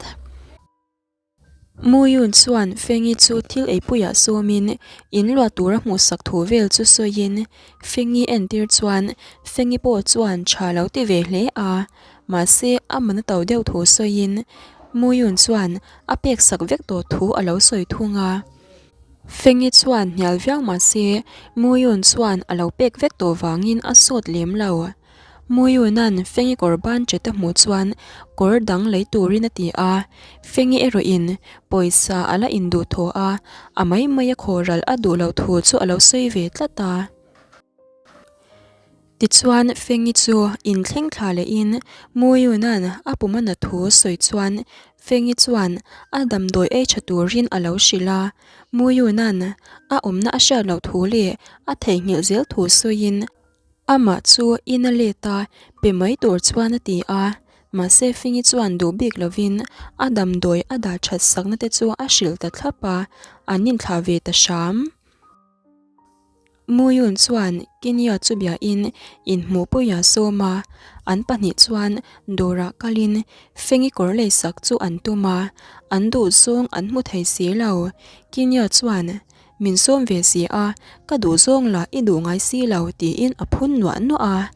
Muyun chuan Fengi chu thil eipuiah sawmin in luah tura hmuhsak thu vel chu sawiin Fengi entir chuan Fengi pawh chuan tha lo ti ve hle a, mahse a man a to deuh thu sawiin Muyun chuan a peksak vek tawh thu a lo sawi thung a. Fengi chuan hnial viau mahse Muyun chuan a lo pek vek tawh vangin a sawt lem lo. Muyuna'n Fengi kawr ban chet a hmuh chuan kawr dang lei turin a ti a, Fengi erawhin pawisa a la induh thaw a, a mai mai a khawhral a duh loh thu chu a lo sawi ve tlat a. Tichuan Fengi chu inthleng thla lehin Muyuna'n a pum a na thu sawi chuan Fengi chuan a damdawi ei tha turin a lo hrilh a, Muyuna'n a awmna a hriat loh thu leh a theihnghilh zel thu sawiin Amah chu in a let a, pe mai tur chuan a ti a. Mahse Fingi chuan duh bik lovin a damdawi a dah that sakna te chu a hrilh ta thlap a, an inthlah ve ta hram. Muyun chuan Kinia chu biain inhmuhpui a sawm a, an pahnih chuan dawrah kalin Fengi kawr leisak chu an tum a, an duh zawng an hmu thei si lo. Kinia chuan, Min sawm ve si a, ka duh zawng lah i duh ngai si lo tiin a phun nuah nuah a.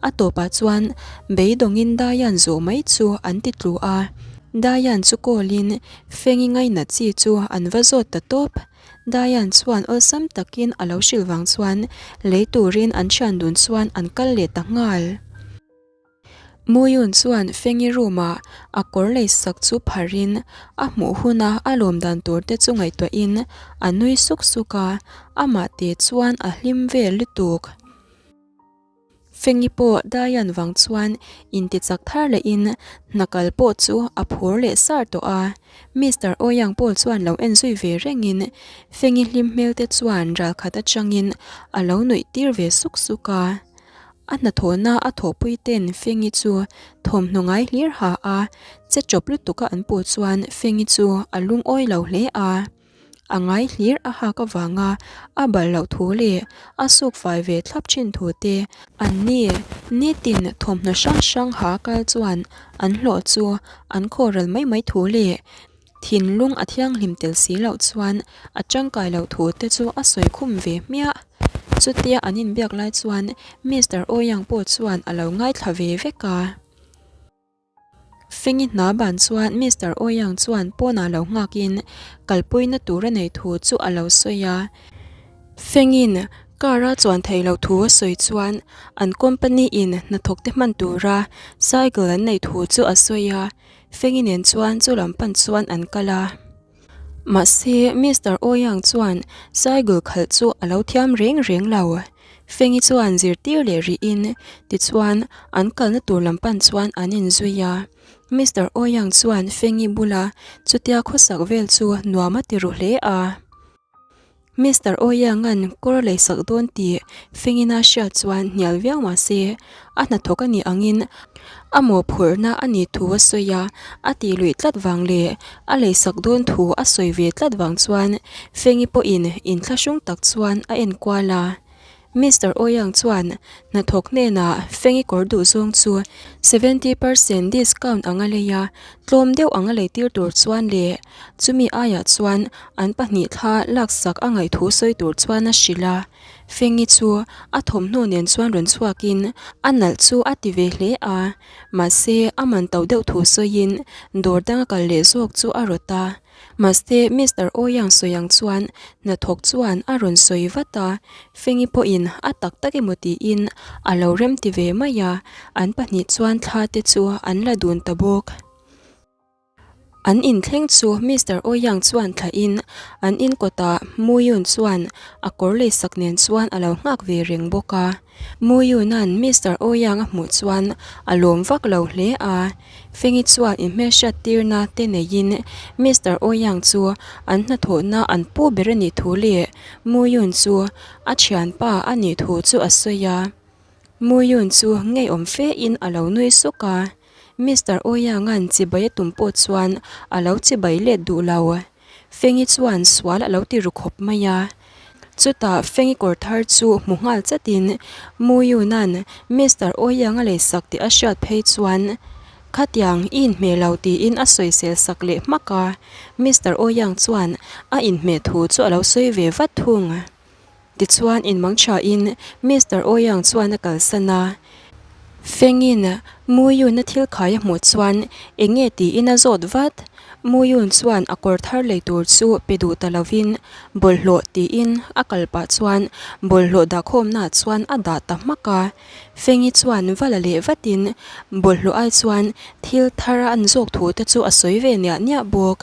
A tawpah chuan beidawngin Dayan zawh mai chu an ti tlu a, Dayan chu call-in Fengi ngainat chi chu an va zawt ta tawp. Diane chuan awlsam takin a lo hrilh vang chuan lei turin an thian dun chuan an kal leh ta nghal. Muyun chuan Fengi room ah a kawr lei sak chu pharin a hmuh huna a lawm dan tur te chu ngaihtuahin a nui suk suk a, amah te chuan a hlim vel lutuk. Fengi pawh Diane vang chuan intichak thar lehin hna kal pawh chu a phur leh sar tawh a. Mister Ouyang pawh chuan lo en zui ve rengin Fengi hlim hmel te chuan ral khat atangin a lo nuih tir ve suk suk a. A hnathawhna a thawhpui ten Fengi chu thawmhnaw ngai hlir ha a, che chawp lutuka an puh chuan Fengi chu a lungawi lo hle a. A ngai hlir a hak avanga a balh loh thu leh a suk fai ve thlap thin thu te an ni. Nitin thawmhnaw hrang hrang ha kal chuan an hlawh chu an khawhral mai mai thu leh thinlung a thianghlim tel si loh chuan a tangkai loh thu te chu a sawi khum ve hmiah. Chutia an inbiak lai chuan Mister Ouyang pawh chuan a lo ngaithla ve vek a. Fengi hna ban chuan Mister Ouyang chuan pawnah lo nghakin kalpuina tur a nei thu chu a lo sawi a. Fengin car a chuan thei loh thu a sawi chuan an company in hnathawk te hman tura cycle an neih thu chu a sawi a. Fengi nen chuan chu lam pan chuan an kal a. Mahse, Mister Ouyang chuan cycle khalh chu a lo thiam reng reng lo. Fengi chuan zirtir leh rihin tichuan an kalna tur lam pan chuan an inzui a. Mister Ouyang chuan Fengi bula chutia khawsak vel chu nuam a ti ru hle a. Mister Ouyang-a'n kawr a leisak dawn tih Fengina hriat chuan hnial viau mah se, a hnathawk a nih angin a mawhphurhna a nih thu a sawi a, a tih luih tlat vang leh a leisak dawn thu a sawi ve tlat vang chuan Fengi pawhin inthlahrung tak chuan a enkual a. Mister Ouyang chuan hnathawk hnenah Fengi kawr duh zawng chu 70% discount anga lei a, tlawm deuh anga lei tir tur chuan leh chumi aiah chuan an pahnih thla laksak a ngaih thu sawi tur chuan a hrilh a. Fengi chu a thawmhnaw nen chuan rawn chhuakin a nalh chu a ti ve hle a, mahse a man to deuh thu sawiin dawr danga kal leh zawk chu a rawt a. Mahse, Mister Ouyang sawi ang chuan hnathawk chuan a rawn sawi vat a, Fengi pawhin a tak tak emaw tiin a lo remti ve mai a, an pahnih chuan thla te chu an la dun ta bawk. An inthleng chu Mister Ouyang chuan thlahin an inkawtah Muyun chuan a kawr leisak nen chuan a lo nghak ve reng bawk a. Muyuna'n Mister Ouyang a hmuh chuan a lawm vak lo hle a. Fengi chuan inhmelhriat tirna te neiin Mister Ouyang chu an hnathawhna an pu ber a nih thu leh Muyun chu a thianpa a nih thu chu a sawi a. Muyun chu ngeiawm fe in a lo nui suk a. Mister Ouyang-a'n chibai a tum pawh chuan a lo chibai let duh lo. Fengi chuan sual a lo ti ru khawp mai a. Chutah Fengi kawr thar chu hmu nghal chatin Muyuna'n Mister Ouyang a leisak tih a hriat phei chuan Khatiang i inhmeh lo tiin a sawisel sak leh hmak a. Mister Ouyang chuan a inhmeh thu chu a lo sawi ve vat thung. Tichuan inmang thain Mister Ouyang chuan a kalsan a. Fengin Muyun-a thil khai a hmuh chuan eng nge tiin a zawt vat. Muyun chuan a kawr thar lei tur chu pe duh ta lovin bawlhhlawh tiin a kal pah chuan bawlhhlawh dahkhawmnaah chuan a dah ta hmak a. Fengi chuan va la leh vatin bawlhhlawh ai chuan thil thar a an zawk thu te chu a sawi ve niah niah bawk.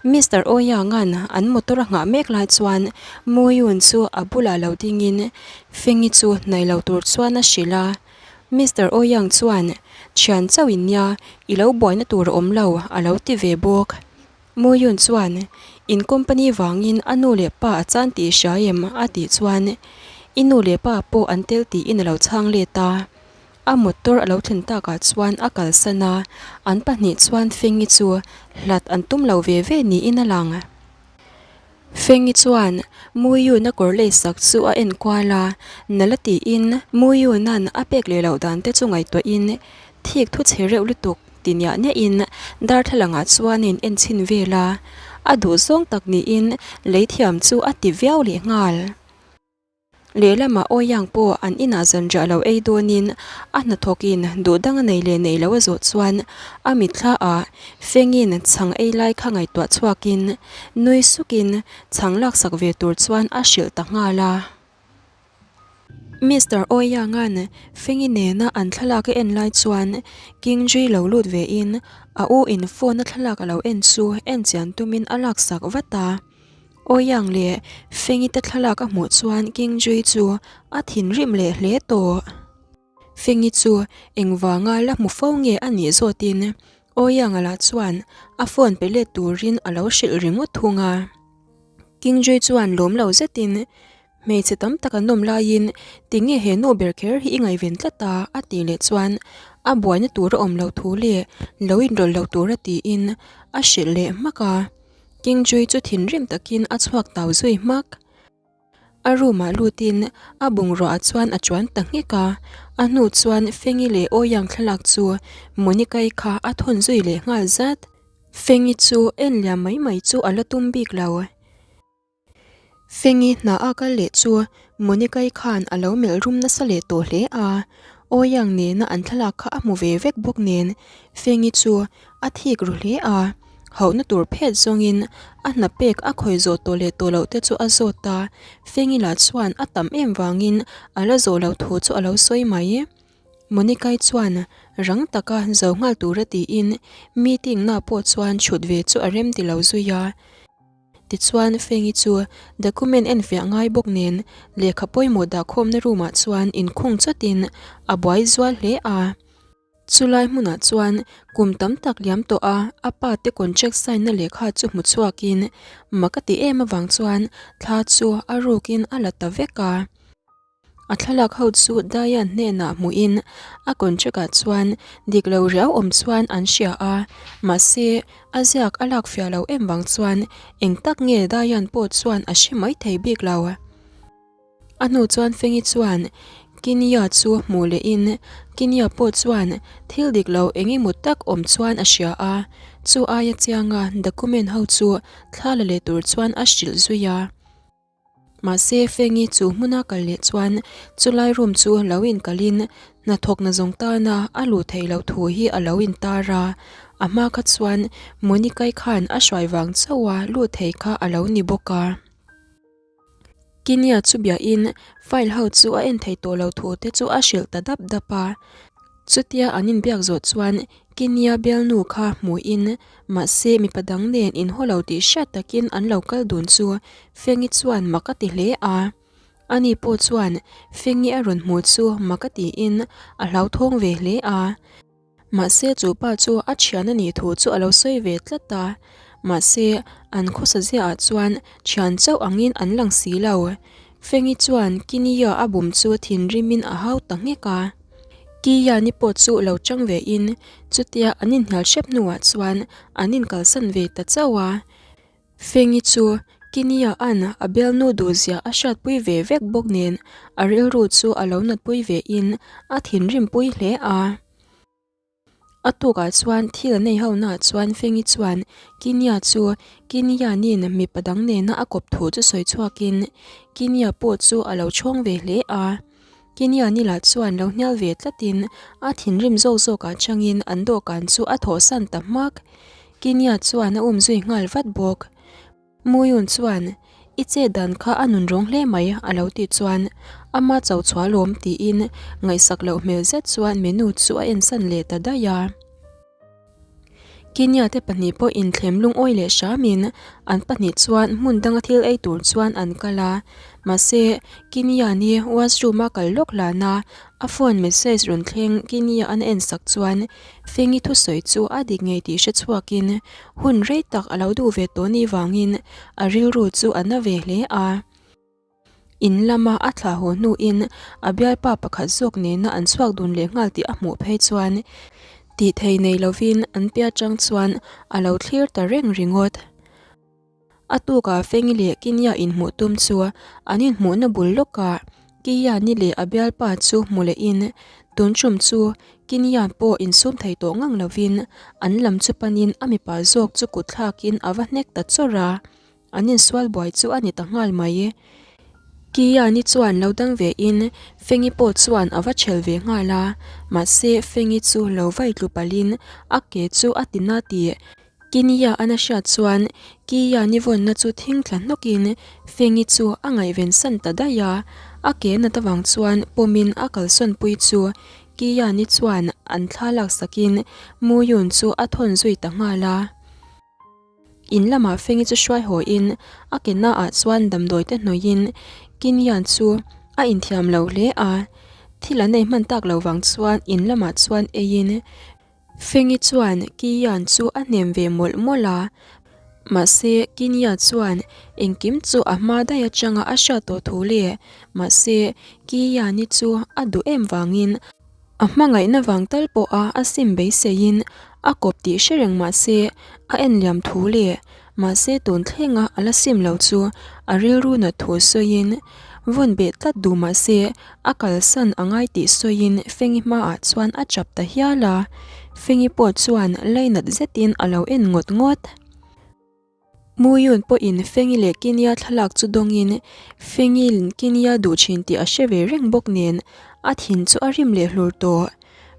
Mister Ouyang-a'n an motor a nghah mek lai chuan Muyun chu a bulah lo dingin Fengi chu hnaih lo tur chuan a hrilh a. Mister Ouyang chuan, Thian chauh in nia, i lo buaina tur a awm lo, a lo ti ve bawk. Muyun chuan, In company vangin a nu leh pa a chan tih i hria em? a tih chuan, I nu leh pa pawh an tel tiin a lo chhang let a. A motor a lo thlen takah chuan a kalsan a, an pahnih chuan Fengi chu hlat an tum lo ve ve niin a lang. Fengi chuan Muyuna kawr leisak chu a en kual a, nala tiin Muyuna'n a pek leh loh dan te chu ngaihtuahin thik thu chhe reuh lutuk ti niah niahin darthlalangah chuan a in en chhin vel a, a duhzawng tak niin leithiam chu a ti viau leh nghal. Lehlamah Awiang pawh an inah zanriah lo ei dawnin a hnathawkin duh dang a nei leh nei lo a zawh chuan a mitthla ah Fengin chhang ei lai kha ngaihtuah chhuakin nui sukin chhang laksak ve tur chuan a hrilh ta nghal a. Mister Awianga'n Fengi nena an thlalak a en lai chuan Kingdri lo lut vein a u in phone a thlalak a lo en chu en chian tumin a laksak vat a. Awiang leh Fengi te thlalak a hmuh chuan King Jui chu a thinrim leh hle tawh. Fengi chu engvanga la hmu fo nge a nih zawtin Awianga lah chuan a phone pe let turin a lo hrilh ringawt thung a. King Jui chuan lawm lo zetin Hmeichhe tam tak an awm laiin tinge he nu ber kher hi i ngaihven tlat a? a tih leh chuan a buaina tur a awm loh thu leh lo inrawlh loh tur a tiin a hrilh leh hmak a. King Jui chu thinrim takin a chhuak tau zui hmak. A room ah lutin a bungrua ah chuan a chuan ta nghek a, a hnu chuan Fengi leh Awiang thlalak chu Monica-i kha a thawn zui leh nghal zat. Fengi chu en liam mai mai chu a la tum bik lo. Fengi hna a kal leh chu Monica-i khan a lo melh rum nasa leh tawh hle a, Awiang nena an thlalak kha a hmu ve vek bawk nen Fengi chu a thik ru hle a, hauhna tur phet zawngin a hna pek a khawi zawh tawh leh tawh loh te chu a zawt a, Fengi lah chuan a tam em vangin a la zawh loh thu chu a lo sawi mai. Monica-i chuan rang taka zo nghal tura tiin meeting na pawh chuan chhut ve chu a rem ti lo zui a. Tichuan, Fengi chu document enfiah ngai bawk nen lehkha pawimawh dahkhawmna room ah chuan inkhung chawtin a buai zual hle a. Chulai hmunah chuan kum tam tak liam tawh a a pa te contract sign na lehkha chu hmu chhuakin mak a ti em avang chuan thla chu a rukin a la ta vek a. A thlalak ho chu Diane hnenah hmuhin a contract ah chuan dik lo riau awm chuan an hria a, mahse a ziak a lak fiah lo em vang chuan eng tak nge Diane pawh chuan a hre mai thei bik lo. A hnu chuan Fengi chuan Kinia chu hmuh lehin Kinia pawh chuan thil dik lo eng emaw tak awm chuan a hria a, chu aia chianga document ho chu thla la leh tur chuan a hrilh zui a. Mahse, Fengi chu hmuna kal leh chuan chulai room chu lo inkalin hnathawkna zawng tana a luh theih loh thu hi a lo intar a, a hma kha chuan Monica-i khan a hruai vang chauha luh thei kha a lo ni bawk a. Kinia chu biahin file ho chu a en thei tawh lo thu te chu a hrilh ta dap dap a. Chutia an inbiak zawh chuan Kinia bialnu kha hmuhin mahse mipa dang nen inhaw lo tih hriat takin an lo kal dun chu Fengi chuan mak a ti hle a. Ani pawh chuan Fengi a rawn hmuh chu mak a tiin a hlauthawng ve hle a. Mahse chu pa chu a thian a nih thu chu a lo sawi ve tlat a, mahse an khawsa ziahah chuan thian chauh angin an lang si lo. Fengi chuan Kinia a bum chu thinrimin a hau ta nghek a. Kiyani pawh chu lo chang ve in chutia an inhnial hrep hnuah chuan an inkalsan ve ta chauh a. Fengi chu Kinia an a bialnu duhzia a hriatpui ve vek bawk nen a rilru chu a lo natpui ve in a thinrimpui hle a. A tukah chuan thil a nei ho naah chuan Fengi chuan Kinia chu Kinianin mipa dang nena a kawp thu chu sawi chhuakin Kinia pawh chu a lo chhawng ve hle a. Kiniani lah chuan lo hnial ve tlatin a thinrim zawk zawkah changin an dawhkan chu a thawhsan ta hmak. Kinia chuan a umzui nghal vat bawk. Muyun chuan, I chet dan kha a nun rawng hle mai, a lo tih chuan, Ama cho chhuah lawm, tiin ngaihsak loh hmel zet chuan menu chu a ensan leh ta daih a. Kinia te pahnih pawh inthlem lungawi leh hramin an pahnih chuan hmun danga thil ei tur chuan an kal a. Mahse, Kinia ni washroom a kal lawk hlana a phone message rawn thleng Kinia an ensak chuan Fengi thusawi chu a dik ngei tih hre chhuakin hun rei tak a lo duh ve tawh ni vangin a rilru chu a na ve hle a. In lama a thlah haw hnuin a bialpa pakhat zawk nena an chhuak dun leh nghal tih a hmuh phei chuan tih thei nei lovin an piah chang chuan a lo thlir ta reng ringawt. A tukah Fengi leh Kinia inhmuh tum chu an inhmuhna bul lawkah Kiyani leh a bialpa chu hmu lehin tun tum chu Kinian pawh insum thei tawh ngang lovin an lam chu panin a mipa zawk chu kut thlakin a va hnek ta chawrh a. An insual buai chu a ni ta nghal mai. Kiyani chuan lo dang ve in Fengi pawh chuan a va chhel ve nghal a, mahse Fengi chu lo vai tlu palhin a ke chu a ti na tih Kiniya an a hriat chuan Kiyani vawnna chu thing thla hnawkin Fengi chu a ngaihven san ta daih a, a ke nat avang chuan pawmin a kalsawn pui chu Kiyani chuan an thla laksakin Muyun chu a thawn zui ta nghal a. In lamah Fengi chu hruai haw in a ke naah chuan damdawi te hnawih in Kinyan chu a inthiam lo hle a, thil an ei hman tak lo vang chuan in lamah chuan ei in Fengi chuan Kiyan chu a hnem ve mawlh mawlh a, mahse Kinya chuan engkim chu a hma daih atanga a hriat tawh thu le, mahse Kiyani chu a duh em vangin A hmangaihna vang tal pawha a sim beiseiin a kawp tih hre reng mah se a en liam thu leh mahse tun thlenga a la sim lo chu a rilru nat thu sawiin vawn beh tlat duh mah se a kalsan a ngai tih sawiin Fengi hmaah chuan a chap ta hial a, Fengi pawh chuan lainat zetin a lo en ngawt ngawt. Muyun pawhin Fengi leh Kinia thlalak chu dawngin Fengi'n Kinia duh thin tih a hre ve reng bawk nen a thin chu a rim leh hlur tawh.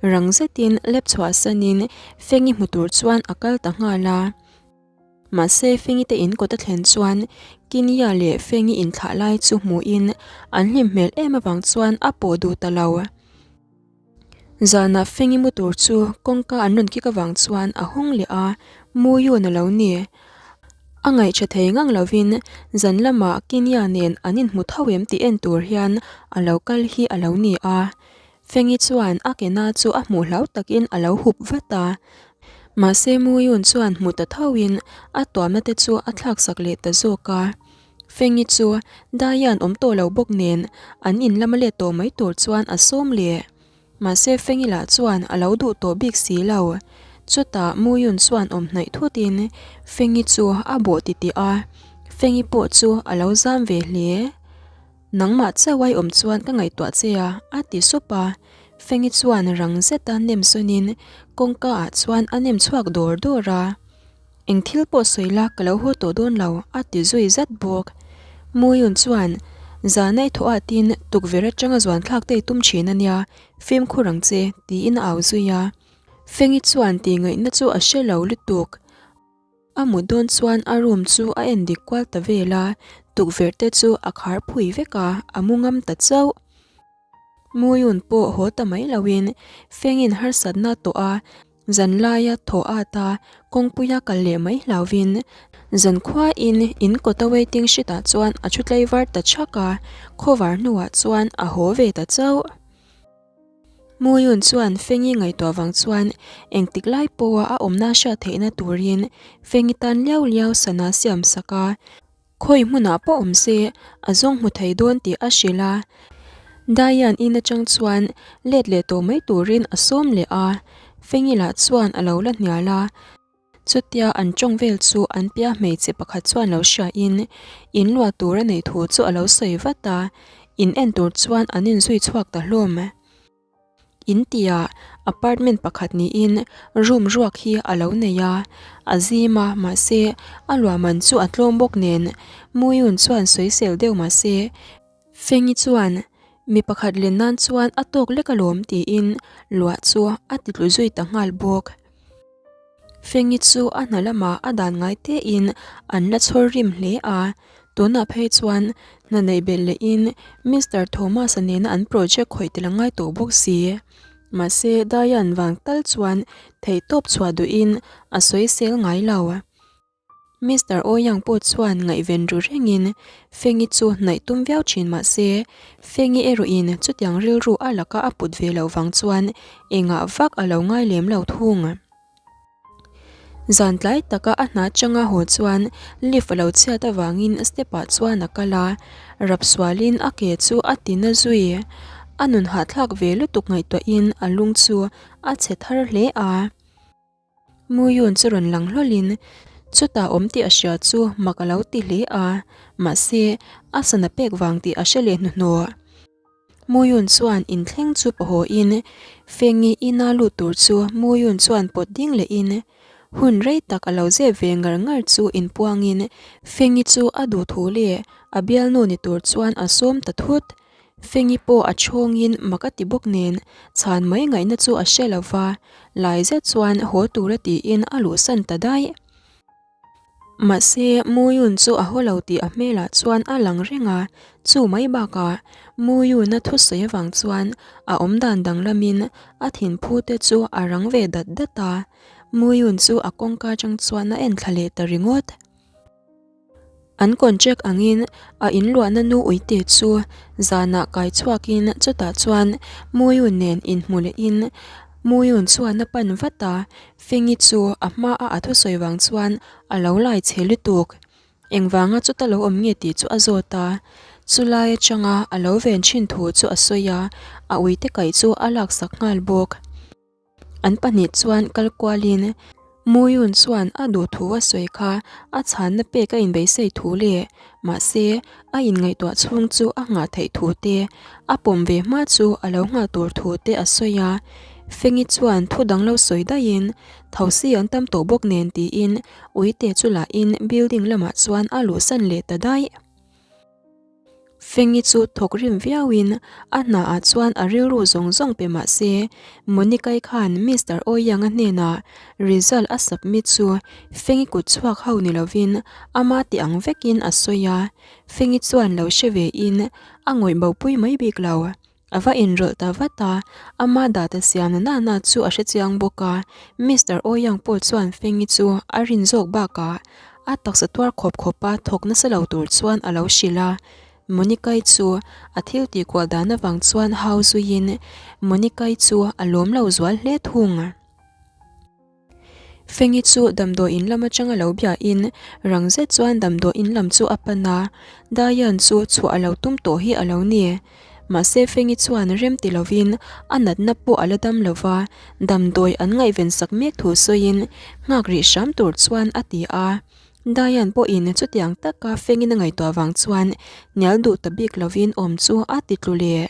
Rang zetin lep chhuah sanin Fengi hmu tur chuan a kal ta nghal a. Mahse Fengi te in kawt a thlen chuan Kinia leh Fengi inthlah lai chu hmuhin an hlim hmel em avang chuan a pawh duh ta lo. Zanah Fengi mu tur chu kawngka an rawn kik avang chuan a hawng leh a, Muyun a lo ni. A ngaihṭha thei ngang lovin zan lamah Kinia nen an inhmu tho em tih en tur hian a lo kal hi a lo ni a. Fengi chuan a ke na chu a hmuh hlau takin a lo hup vat a. Mahse Muyun chuan hmu ta thoin a tuamna te chu a thlaksak leh ta zawk a. Fengi chu Daian awm tawh lo bawk nen an in lama let tawh mai tur chuan a sawm leh. Mahse Fengi lah chuan a lo duh tawh bik si lo. Chutah Muyun chuan awm hnaih thutin Fengi chu a bawh titih a, Fengi pawh chu a lo zam ve hle. Nangmah chauh ai awm chuan ka ngaihtuah che a, a ti sup a. Fengi chuan rang zeta nem sawnin kawngka ah chuan a nem chhuak dawr dawr a. Eng thil pawh sawi la ka lo haw tawh dawn lo, a ti zui zat bawk. Muyun chuan, Zan ai thawh atin tukverh atanga zuan thlak te i tum thin a nia, fimkhur ang che, tiin a au zui a. Fengi chuan tih ngaihna chu a hre lo lutuk. A mut dawn chuan a room chu a en dik kual ta vel a, tukverh te chu a khar phui vek a, a mu ngam ta chauh. Muyun pawh haw ta mai loin Fengin harsatna tawh a, Zanlaia thaw at a, kawngpuia kal leh mai hlauvin zankhuain in kawta waiting sheet ah chuan a thu tlaivar ta chhak a, khawvar hnuah chuan a haw ve ta chauh. Muyun chuan Fengi ngaihtuah vang chuan engtik lai pawha a awmna hriat theihna turin Fengi tan liau liau sana siam sak a, Khawi hmunah pawh awm se, a zawng hmu thei dawn tih a hrilh a. Diane in atang chuan let leh tawh mai turin a sawm leh a, Fengi lah chuan a lo la hnial a. Chutia an tawng vel chu an pia hmeichhe pakhat chuan lo hriain in luah tur a neih thu chu a lo sawi vat a, in en tur chuan an inzui chhuak ta hlawm. In tia apartment pakhat niin room ruak hi a lo nei a, a zim a mahse a luahman chu a tlawm bawk nen Muyun chuan sawisel deuh mahse Fengi chuan mi pakhat len nan chuan a tawk lek alawm tiin luah chu a ti tlu zui ta nghal bawk. Fengi chu a hna lamah a dan ngai tein an la chhawr rim hle a, tunah phei chuan hna neih belh lehin Mister Thomas-a nena an project khawih tel a ngai tawh bawk si. Mahse, Diane vang tal chuan theihtawp chhuah duhin a sawisel ngai lo. Mister Ouyang pawh chuan ngaihven ru rengin Fengi chu hnaih tum viau thin mah se, Fengi erawhin chutiang rilru a laka a put ve loh vang chuan engah vak a lo ngai lem lo thung. Zan tlai taka a hna changa haw chuan lift a lo chhiat avangin step ah chuan a kal a, rap sualin a ke chu a ti na zui. A nun hahthlak ve lutuk ngaihtuahin a lung chu a chhe thar hle a. Muyun chu rawn lang hlawlin chutah awm tih a hria chu mak a lo ti hle a, mahse a sana pek vang tih a hre leh hnuhnawh. Muyun chuan inthleng chu pawhawhin Fengi ina lut tur chu Muyun chuan pawt ding lehin hun rei tak a lo zep ve ngar ngar chu inpuangin Fengi chu a duh thu leh a bialnu ni tur chuan a sawm ta thut. Fengi pawh a chhawngin mak a ti bawk nen chhan mai ngaihna chu a hre lo va, lai zet chuan haw tura tiin a luhsan ta daih. Mahse, Muyun chu a haw lo tih a hmelah chuan a lang reng a, chu mai bakah Muyun-a thusawi avang chuan a awmdan danglamin a thinphu te chu a rang ve dat dat a, Muyun chu a kawngka atang chuan a en thla leh ta ringawt. An contract angin a inluahna nu uite chu zanah kai chhuakin chutah chuan Muyun nen inhmu lehin Muyun chuan a pan vat a, Fengi chu a hmaa a thusawi vang chuan a lo lai chhe lutuk. Engvanga chuta lo awm nge tih chu a zawt a, chulai atanga a lo ven thin thu chu a sawi a, a uite kaih chu a laksak nghal bawk. An pahnih chuan kal kualin Muyun chuan a duh thu a sawi kha a chhanna pek a inbeisei thu leh mahse a inngaihtuah chhung chu a nghah theih thu te, a pawm ve hma chu a lo nghah tur thu te a sawi a. Fengi chuan thu dang lo sawi daihin thosi an tam tawh bawk nen tiin uite chu lahin building lamah chuan a luhsan leh ta daih. Fengi chu thawk rim viauin a hnaah chuan a rilru zawng zawng pe mah se, Monica-i khan Mister Ouyang-a hnenah result a submit chu Fengi kut chhuak ho ni lovin ama tih ang vekin a sawi a, Fengi chuan lo hre vein a ngawih bopui mai bik lo. A va inrawlh ta vat a, ama data siam na na chu a hrechiang bawk a, Mister Ouyang pawh chuan Fengi chu a rin zawk bakah a taksa tuar khawp khawpa thawk nasa lo tur chuan a lo hrilh a, Monica-i chu a thil tih kual dan avang chuan hau zuiin Monica-i chu a lawm lo zual hle thung. Fengi chu damdawiin lam atanga lo biain rang zet chuan damdawiin lam chu a pan a, Dayan chu chhuah a lo tum tawh hi a lo ni. Mahse Fengi chuan rem ti lovin a natna pawh a la dam lo va, damdawi an ngaihven sak mek thu sawiin nghak rih hram tur chuan a ti a. Dayan pawhin chutiang taka Fengin a ngaihtuah vang chuan hnial duh ta bik lovin awm chu a ti tlu leh.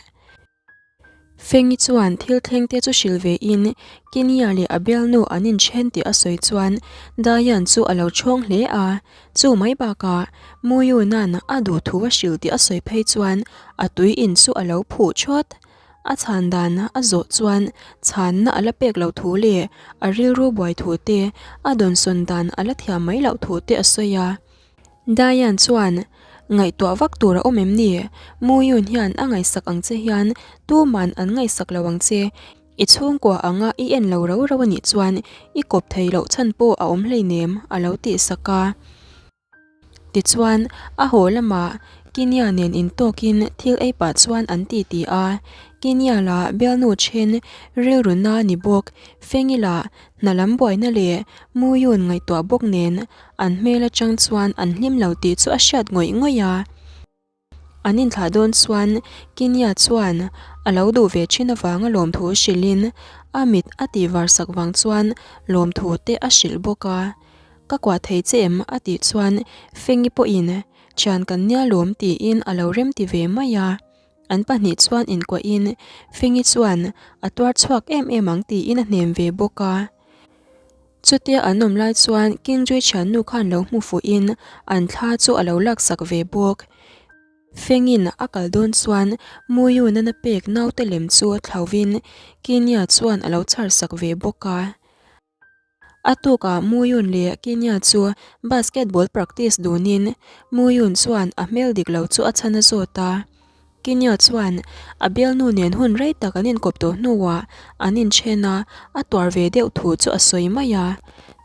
Fengi chuan thil thleng te chu hrilh ve in Kinia leh a bialnu an inthen tih a sawi chuan Dayan chu a lo chhawng hle a, chu mai bakah Muyuna'n a duh thu a hrilh tih a sawi phei chuan a tui in chu a lo phuh thawt. A chhan dan a zawh chuan chhanna a la pek loh thu leh a rilru buai thu te, a dawnsawn dan a la thiam mai loh thu te a sawi a. Diane chuan, Ngaihtuah vak tur a awm em ni? Muyun hian a ngaihsak ang che hian tuman an ngaihsak lo ang che. I chhungkua anga i en lo rau rau a nih chuan i kawp thei loh chhan pawh a awm hleinem a lo tih sak a. Tichuan, a haw lamah Kinia nen intawkin thil ei pah chuan an ti ti a. Kinia lah bialnu then rilru na ni bawk, Fengi lah hna lam buaina leh Muyun ngaihtuah bawk nen An hmel atang chuan an hlim lo tih chu a hriat ngawih ngawih a. An inthlah dawn chuan Kinia chuan a lo duh ve thin avanga lawmthu hrilhin a mit a tih var sak vang chuan lawmthu te a hrilh bawk a. Ka kuah thei che em? a tih chuan Fengi pawhin thian kan nia lawm tiin a lo remti ve mai a. An pahnih chuan inkuahin Fengi chuan a tuar chhuak em em ang tiin a hnem ve bawk a. Chutia an awm lai chuan King Jui thiannu khan lo hmu fuhin an thla chu a lo laksak ve bawk. Fengin a kal dawn chuan Muyu nana pek naute lem chu thlauvin Kinya chuan a lo chhar sak ve bawk a. A tukah Muyun leh Kinya chu basketball practice dunin Muyun chuan a hmel dik lo chu a chhan a zawt a. Kinya chuan a bialnu nen hun rei tak an inkawp tawh hnuah an inthen a, a tuar ve deuh thu chu a sawi mai a.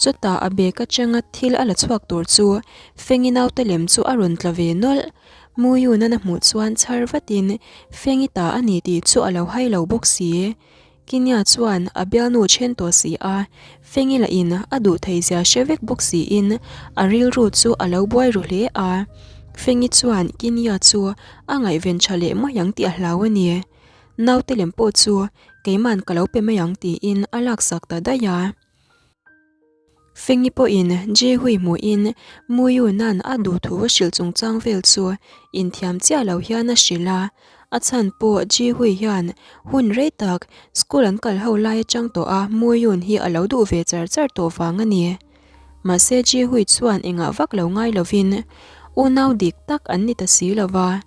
Chutah a bag atanga thil a la chhuak tur chu Fengi naute lem chu a rawn tla ve nawlh. Muyunan a hmuh chuan chhar vatin Fengi ta a ni tih chu a lo hai lo bawk si. Kinya chuan a bialnu then tawh si a, Fengi lahin a duh thei zia hre vek bawk siin a rilru chu a lo buai ru hle a. Fengi chuan Kinya chu a ngaihven tha leh mai ang tih a hlau a ni. Naute lem pawh chu keiman ka lo pe mai ang tiin a laksak ta daih a. Fengi pawhin Jehui hmuhin Muyuna'n a duh thu a hrilh chungchang vel chu inthiam chiah lo hian a hrilh a. A chhan pawh Jehui hian hun rei tak school an kal ho lai atang tawh a Muyun hi a lo duh ve char char tawh vang a ni. Mahse Jehui chuan engah vak lo ngai lovin unau dik tak an ni ta si lo va.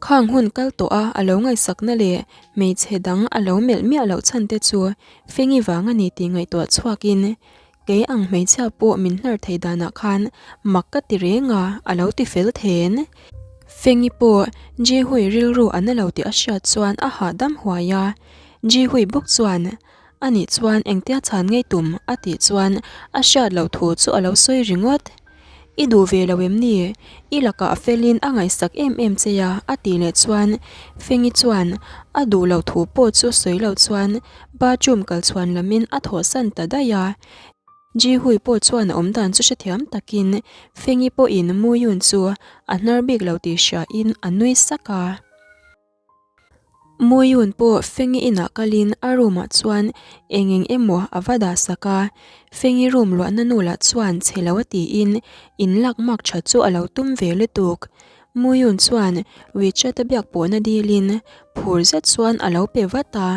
Khang hun kal tawh a a lo ngaihsakna leh hmeichhe dang a lo melh miah loh chhan te chu Fengi vang a ni tih ngaihtuah chhuakin kei ang hmeichhia pawh min hnar thei danah khan mak ka ti reng a, a lo ti fel then. Fengi pawh Jihui rilru a na lo tih a hriat chuan a hahdam huai a, Jihui bawk chuan Anih chuan engtia chhan ngei tum a tih chuan a hriat loh thu chu a lo sawi ringawt. I duh ve lo em ni? I lakah a felin a ngaihsak em em che a a tih leh chuan Fengi chuan a duh loh thu pawh chu sawi loh chuan bathroom kal chhuan lamin a thawhsan ta daih a. Jihui pawh chuan a awmdan chu hrethiam takin Fengi pawhin Muyun chu a hnar bik lo tih hriain a nui sak a. Muyun pawh Fengi inah kalin a room ah chuan eng eng emaw a va dah sak a, Fengi room luahna nu lah chuan chhe lo a tiin in lak mak tha chu a lo tum ve lutuk. Muyun chuan WeChat a biak pawhna dilin phur zet chuan a lo pe vat a.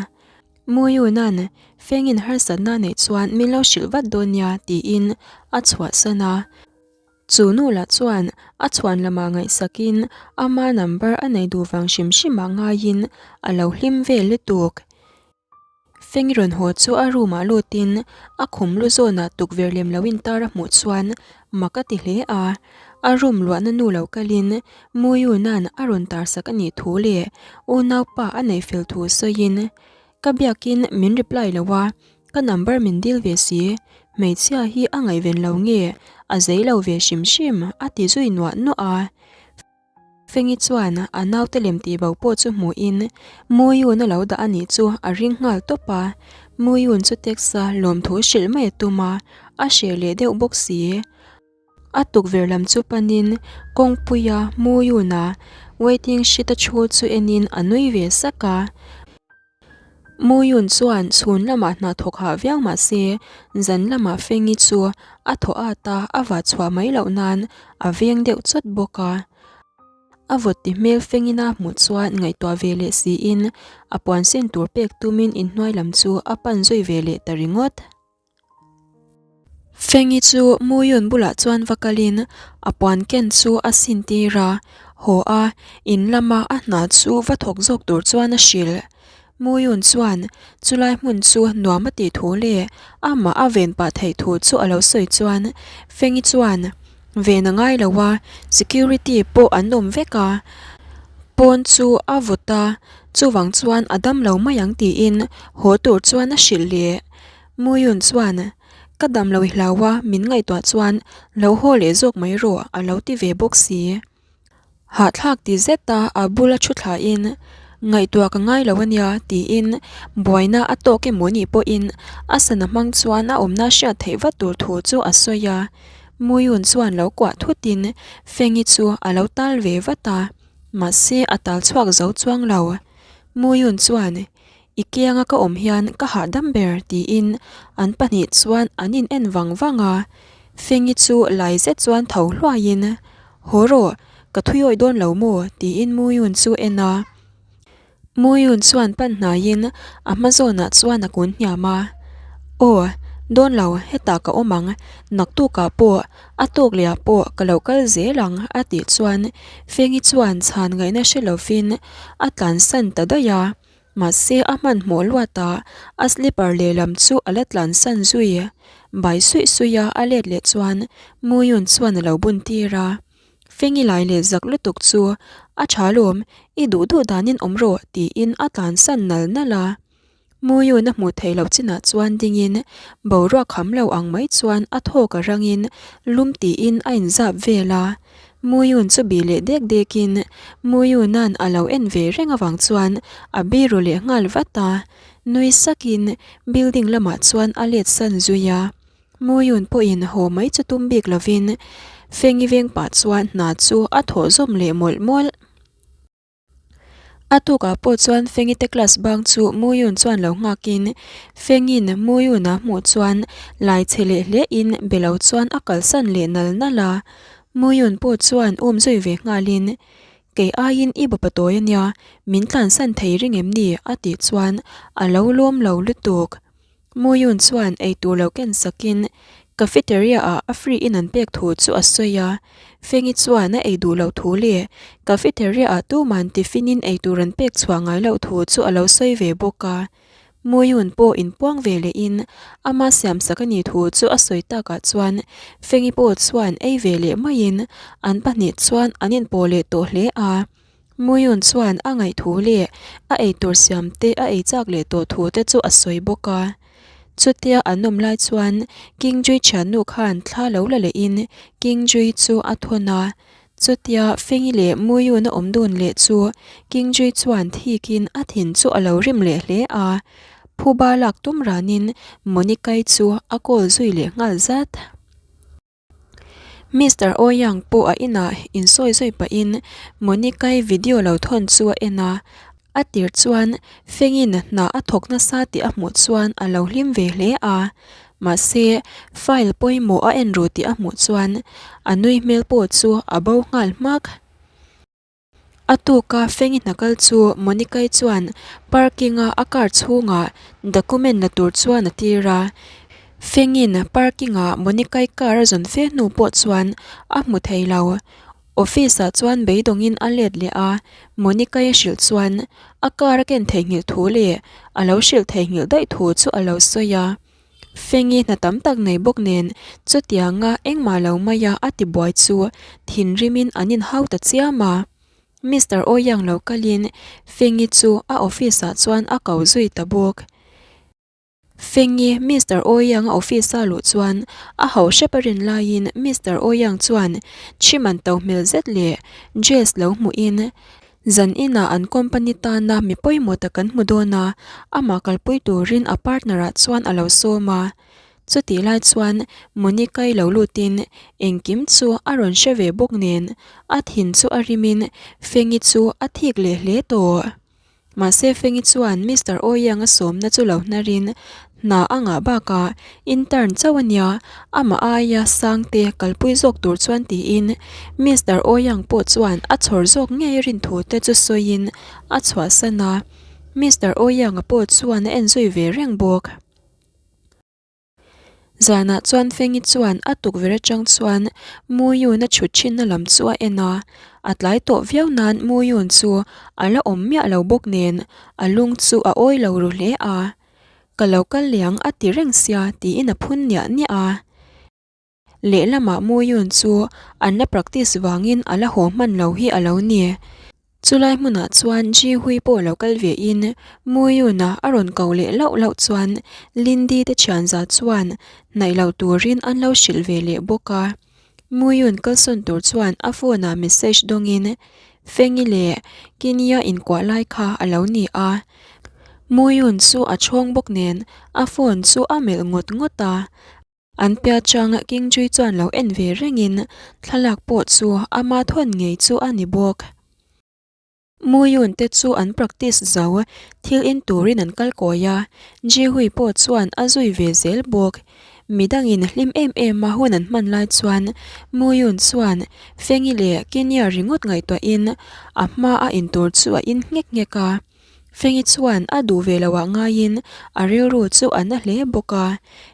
Muyunan Fengin harsatna neih chuan min lo hrilh vat dawn nia tiin a chhuahsan a. Chu nu lah chuan a chhuan lamah ngaihsakin ama number a nei duh vang hrim hrim ah ngaiin a lo hlim vel lutuk. Fengi rawn haw chu a room ah lutin a khum lu zawnah tukverh lem lo intar a hmuh chuan mak a ti hle a. A room luahna nu lo kalin Muyuna'n a rawn tarsak a nih thu leh unaupa a neih fel thu sawiin Ka biakin min reply lo a, ka number min dil ve si, hmeichhia hi a ngaihven lo nge, a zei lo ve hrim hrim a ti zui nuah nuah a. Fengi chuan a naute lem tih bo pawh chu hmuhin Muyun a lo dah a nih chu a ring nghal tawp a, Muyun chu text a lawmthu hrilh mai a tum a, a hreh leh deuh bawk si. A tukverh lam chu panin kawngpuia Muyuna waiting sheet a thu chu enin a nui ve sak a. Muyun chuan chhun lamah hna thawk hah viau mah se zan lamah Fengi chu a thaw at a, a vah chhuah mai loh nan a veng deuh chawt bawk a. A vawt ti hmel fengin a hmuh chuan ngaihtuah ve leh siin a puan sin tur pek tumin inhnuai lam chu a pan zui ve leh ta ringawt. Fengi chu Muyun bulah chuan va kalin a puan ken chu a sin tir a, haw a, in lama a hna chu va thawk zawk tur chuan a hrilh. Muyun chuan chulai hmun chu nuam a tih thu leh amah a ven pah theih thu chu a lo sawi chuan Fengi chuan ven a ngai lo a, security pawh an awm vek a, pawn chu a vawt a, chuvang chuan a dam lo mai ang tiin haw tur chuan a hrilh leh. Muyun chuan, Ka dam lo i hlau a, min ngaihtuah chuan lo haw leh zawk mai rawh a lo ti ve bawk si. Hahthlak ti zet a a bula thu thlain, Ngaihtuah ka ngai lo ania tiin buaina a tawk emaw nih pawhin a sana hmang chuan a awmna hriat theih vat tur thu chu a sawi a. Muyun chuan lo kuah thutin Fengi chu a lo tal ve vat a, mahse a tal chhuak zo chuang lo. Muyun chuan, I kianga ka awm hian ka hahdam ber tiin an pahnih chuan an in en vang vang a, Fengi chu lai zet chuan tho hluaiin, Haw rawh, ka thuiawih dawn lo maw? tiin Muyun chu en a. Muyun chuan pan hnaiin a hma zawnah chuan a kun hniam a, Aw, dawn lo, hetah ka awm ang, naktukah pawh, a tawk lehah pawh ka lo kal zel ang a tih chuan Fengi chuan chhan ngaihna hre lovin a tlansan ta daih a. Mahse a hmanhmawh luat a, a slipper lehlam chu a la tlansan zui. Bai suih suih a a let leh chuan Muyun chuan a lo bun tir a. Fengi lai leh zak lutuk chu a tha lawm, i duh duh danin awm rawh tiin a tlansan nal nal a. Muyun a hmuh theih loh chinah chuan dingin boruak kham lo ang mai chuan a thawk a rangin lum tiin a inzap vel a. Muyun chu bih leh dek dekin Muyuna'n a lo en ve reng avang chuan a biru leh nghal vat a. Nui sakin building lamah chuan a let san zui a. Muyun pawhin haw mai chu tum bik lovin Fengi veng pah chuan hna chu a thawh zawm leh mawlh mawlh. A tukah pawh chuan Fengi te class bang chu Muyun chuan lo nghakin Fengin Muyun a hmuh chuan lai che leh hlein be lo chuan a kalsan leh nal nal a. Muyun pawh chuan um zui ve nghalin Kei aiin i bawpa tawi a nia, min tlansan thei ring em ni? a tih chuan a lo lawm lo lutuk. Muyun chuan eitur lo ken sakin cafeteria ah a free in an pek thu chu a sawi a, Fengi chuan a ei duh loh thu leh cafeteria ah tuman tiffin in eitur an pek chhuah ngai loh thu chu a lo sawi ve bawk a. Muyun pawh inpuang ve leh in ama siam sak a nih thu chu a sawi takah chuan Fengi pawh chuan ei ve leh maiin an pahnih chuan an inpawh leh tawh hle a. Muyun chuan a ngaih thu leh a eitur siam te a ei chak leh tawh thu te chu a sawi bawk a. Chutia an awm lai chuan King Jui thiannu khan thla lo la lehin King Jui chu a thawn a. Chutia Fengi leh Muyun a awm dun leh chu King Jui chuan thikin a thin chu a lo rim leh hle a. Phuba lak tum ranin Monica-i chu a call zui leh nghal zat. Mister Ouyang pawh a inah insawi zui pahin Monica-i video lo thawn chu a en a, a tir chuan Fengin hna a thawk nasa tih a hmuh chuan a lo hlim ve hle a, mahse file pawimawh a en ru tih a hmuh chuan a nui hmel pawh chu a bo nghal hmak. A tuka Fengi hna kal chu Monica-i chuan parking-a a car chhungah document la tur chuan a tir a. Fengin parking-a Monica-i car a zawn fe hnu pawh chuan a hmu thei lo. Office-ah chuan beidawngin a let leh a, Monica-i a hrilh chuan a car a ken theihnghilh thu leh a lo hrilh theihnghilh daih thu chu a lo sawi a. Fengi hna tam tak nei bawk nen chutianga engmah lo maia a ti buai chu thinrimin an inhau ta chiam a. Mister Ouyang lo kalin Fengi chu a office ah chuan a ko zui ta bawk. Fengi Mister Ouyang a office a luh chuan a hauh hrep a rin laiin Mister Ouyang chuan chhiman to hmel zet leh dress lo hmuhin Zan inah an company tana mi pawimawh tak an hmu dawn a, amah kalpui turin a partner ah chuan a lo sawm a. Chutih lai chuan Monica-i lo lutin engkim chu a rawn hre ve bawk nen a thin chu a rimin Fengi chu a thik leh hle tawh. Mahse Fengi chuan Mister Ouyang a sawmna chu lo hnarin Hna a ngah bakah intern chauh a nia, amah aia Sangte kalpui zawk tur chuan tiin Mister Ouyang pawh chuan a chhawr zawk ngei a rin thu te chu sawiin a chhuahsan a, Mister Ouyang-a pawh chuan a en zui ve reng bawk. Zanah chuan Fengi chuan a tukverh atang chuan Muyun a chhut thinna lam chu a en a, a tlai tawh viau nan Muyun chu a la awm miah lo bawk nen a lung chu a awi lo ru hle a. Ka lo kal liang a ti reng sia tiin a phun niah niah a. Lehlamah Muyun chu an la practice vangin a la haw hman lo hi a lo ni. Chulai hmunah chuan Ji Hui pawh lo kal ve in Muyun-a a rawn ko leh lauh lauh chuan Lindy te thianza chuan hnaih lo turin an lo hrilh ve leh bawk a. Muyun kalsawn tur chuan a phone ah message dawngin Fengi leh Kinia inkuah lai kha a lo ni a. Muyun chu a chhawng bawk nen a phone chu a melh ngawt ngawt a. An piah chang King Jui chuan lo en ve rengin thlalak pawh chu ama thawn ngei chu a ni bawk. Muyun te chu an practice zo, thil in turin an kal kawi a, Ji Hui pawh chuan a zui ve zel bawk. Midangin hlim em em a hun an hman lai chuan Muyun chuan Fengi leh Kenya ringawt ngaihtuahin a hma a in tur chu a in nghek nghek a. Fengi chuan a duh ve loh ah ngaiin a rilru chu a na hle bawk a.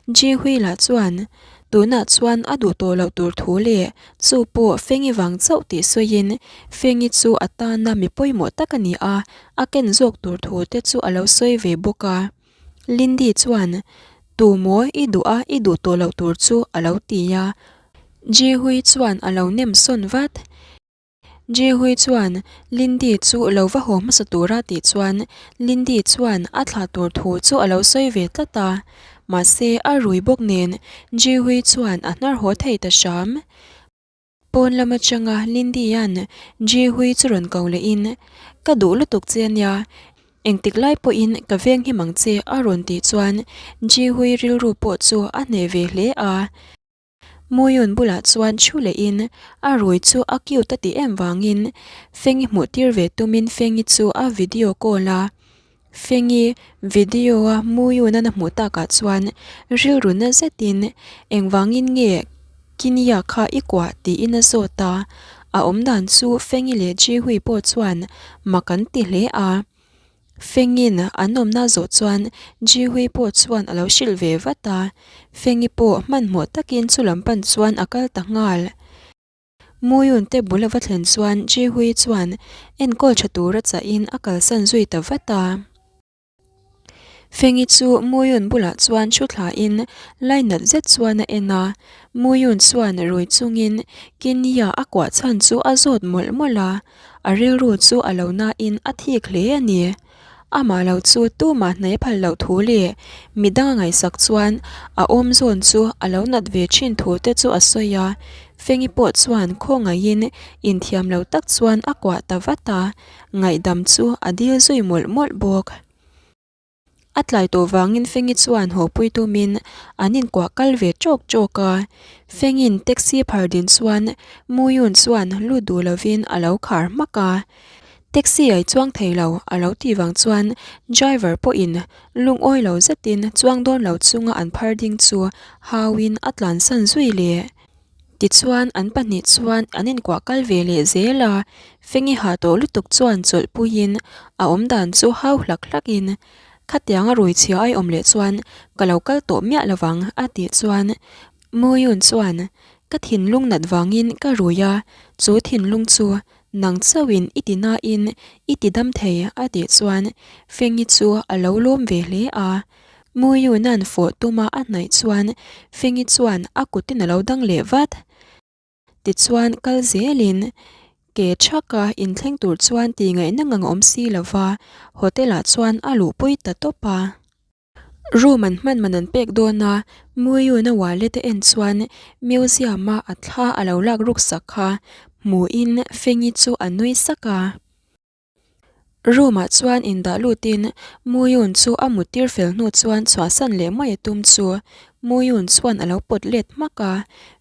Ji Hui lah chuan tunah chuan a duh tawh loh tur thu leh chu pawh Fengi vang chauh tih sawiin Fengi chu a tana mi pawimawh tak a ni a, a ken zawk tur thu te chu a lo sawi ve bawk a. Lindy chuan Tu maw i duh a i duh tawh loh tur chu a lo ti a. Ji Hui chuan a lo nem sawn vat. Jehui chuan Lindy chu lo va haw hmasa tura tih chuan Lindy chuan a thlah tur thu chu a lo sawi ve tlat a, mahse a rui bawk nen Jehui chuan a hnar haw thei ta hram. Pawn lam atanga Lindy-a'n Jehui chu rawn ko lehin, Ka duh lutuk che ania. Engtik lai pawhin ka veng him ang che a rawn tih chuan Jihui rilru pawh chu a hneh ve hle a. Muyun bulah chuan thu lehin a rui chu a cute a tih em vangin Fengi hmuh tir ve tumin Fengi chu a video call a. Fengi video a Muyun a na hmuh takah chuan rilru na zetin engvangin nge Kinia kha i kuah tiin a zawt a, a awm dan chu Fengi leh Jihui pawh chuan mak an ti hle a. Fengin an awmna zawh chuan Jihui pawh chuan a lo hrilh ve vat a, Fengi pawh hmanhmawh takin chulam pan chuan a kal ta nghal. Muyun te bul a va thlen chuan Jihui chuan enkawl tha tura chahin a kalsan zui ta vat a. Fengi chu Muyun bulah chuan thu thlain lainat zet chuan a en a, Muyun chuan rui chungin Kinia a kuah chhan chu a zawt mawlh mawlh a, a rilru chu a lo nain a thik hle a ni. Amah lo chu tumah hnaih a phal loh thu leh midang a ngaihsak chuan a awm zawn chu a lo nat ve thin thu te chu a sawi a, Fengi pawh chuan khawngaihin inthiam lo tak chuan a kuah ta vat a, ngaihdam chu a dil zui mawlh mawlh bawk. A tlai tawh vangin Fengi chuan haw pui tumin an inkuah kal ve tawk tawk a, Fengin taxi phar din chuan Muyun chuan lut duh lovin a lo khar hmak a, Taxi ai chuang thei lo a lo tih vang chuan driver pawhin lungawi lo zetin chuang dawn lo chunga an phar ding chu hauin a tlansan zui leh. Tichuan an pahnih chuan an inkuah kal ve leh zel a, Fengi ha tawh lutuk chuan chawlh puiin a awm dan chu hau hlak hlakin, Khatianga rui chhia ai awm leh chuan ka lo kal tawh miah lovang a tih chuan Muyun chuan Ka thinlung nat vangin ka rui a, chu thinlung chu nang chauhin i ti nain i ti dam thei a tih chuan Fengi chu a lo lawm ve hle a. Muyunan fawh tuma a hnaih chuan Fengi chuan a kutin a lo dang leh vat. Tichuan kal zelin ke thaka inthleng tur chuan tih ngaihna ngang a awm si lova, hotel ah chuan a luhpui ta tawp a. Room an hman man an pek dawn a, Muyuna wallet a en chuan museum a a thla a lo lak ruk sak kha hmuhin Fengi chu a nui sak a. Room ah chuan indah lutin Muyun chu a mut tir fel hnu chuan chhuahsan leh mai a tum chu Muyun chuan a lo pawt let hmak a,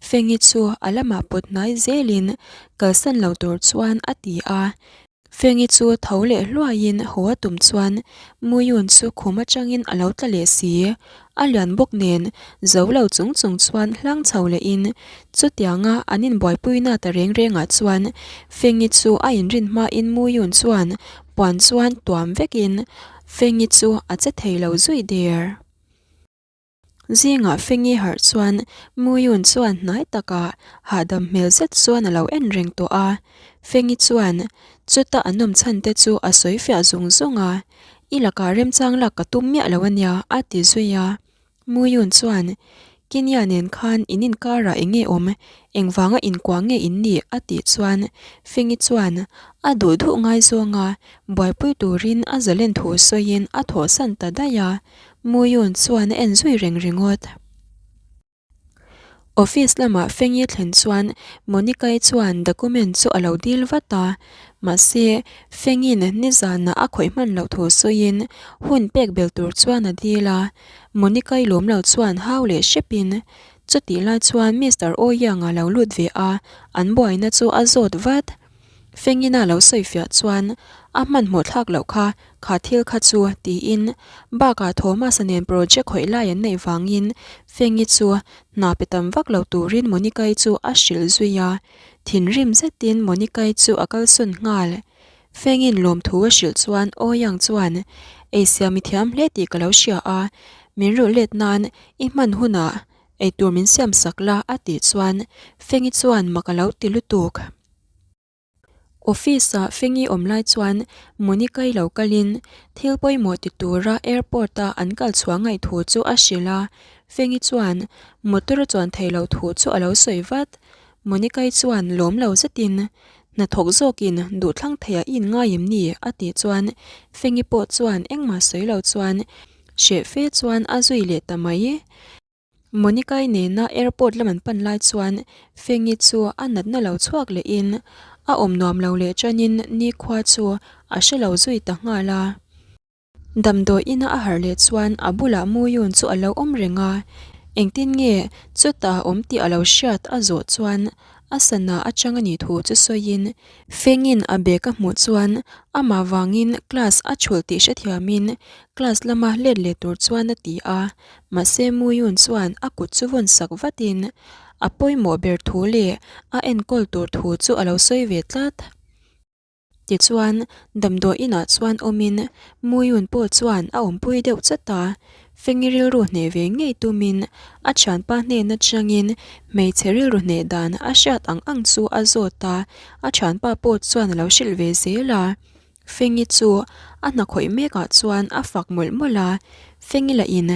Fengi chu a lamah pawt hnai zelin kalsan lo tur chuan a ti a. Fengi chu tho leh hluaiin haw a tum chuan Muyun chu khum atangin a lo tla leh si. A lian bawk nen zo lo chung chung chuan hlang chho lehin chutianga an inbuaipuina ta reng rengah chuan Fengi chu a inrin hmain Muyun chuan puan chuan tuam vekin Fengi chu a che thei lo zui der. Zingah Fengi harh chuan Muyun chuan hnai takah hahdam hmel zet chuan a lo en reng tawh a. Fengi chuan chuta an awm chhan te chu a sawi fiah zung zung a, I lakah remchang lak ka tum miah lo ania a ti zui a. Muyun chuan Kinia nen khan in inkarah eng nge awm, engvanga inkuah nge in nih a tih chuan Fengi chuan a duh duh ngaizawng a, buaipui turin a zalen thu sawiin a thawhsan ta daih a. Muyun chuan a en zui reng ringawt. Office lamah Fengi thlen chuan Monica-i chuan document chu a lo dil vat a, mahse Fengi'n nizanah a khawih hman loh thu sawiin hun pek bel tur chuan a dil a. Monica-i lawm lo chuan hau leh hrepin chutih lai chuan Mister Ouyang-a lo lut ve a, an buaina chu a zawt vat. Fengina lo sawifiah chuan a hmanhmawh thlak loh kha, kha thil kha chu tiin bakah Thomas-a nen project khawih lai an neih vangin Fengi chu hna pe tam vak lo turin Monica-i chu a hrilh zui a, thinrim zetin Monica-i chu a kalsawn nghal. Fengin lawmthu a hrilh chuan Aw-Yang chuan Eisiam i thiam hle tih ka lo hria a, min rulh let nan i hman hunah eitur min siam sak la a tih chuan Fengi chuan mak a lo ti lutuk. Office-ah Fengi awm lai chuan Monica-i lo kalin thil pawimawh ti tura airport-a an kal chhuah ngaih thu chu a hrilh a, Fengi chuan motor a chuan thei lo thu chu a lo sawi vat. Monica-i chuan lawm lo zetin, Hnathawk zawkin duhthlang theiah i inngai em ni? a tih chuan Fengi pawh chuan engmah sawi lo chuan hreh fe chuan a zui leh ta mai. Monica-i nena airport lam an pan lai chuan Fengi chu a natna lo chhuak lehin a awm nuam lo leh tanin nikhua chu a hre lo zui ta nghal a. Damdawi ina a harh leh chuan a bulah Muyun chu a lo awm reng a, engtin nge chutah a awm tih a lo hriat a zawh chuan a sana atang a nih thu chu sawiin Fengin a bag a hmuh chuan amah vangin class a chhulh tih hrethiamin class lama let leh tur chuan a ti a, mahse Muyun chuan a kut chu vawn sak vatin a pawimawh ber thu leh a enkawl tur thu chu a lo sawi ve tlat. Tichuan, damdawi inah chuan awmin Muyun pawh chuan a awmpui deuh chat a, Fengi rilru hneh ve ngei tumin a thianpa hnen atangin hmeichhe rilru hneh dan a hriat ang ang chu a zawt a, a thianpa pawh chuan a lo hrilh ve zel a. Fengi chu a hna khawih mekah chuan a fak mawlh mawlh a, Fengi lahin,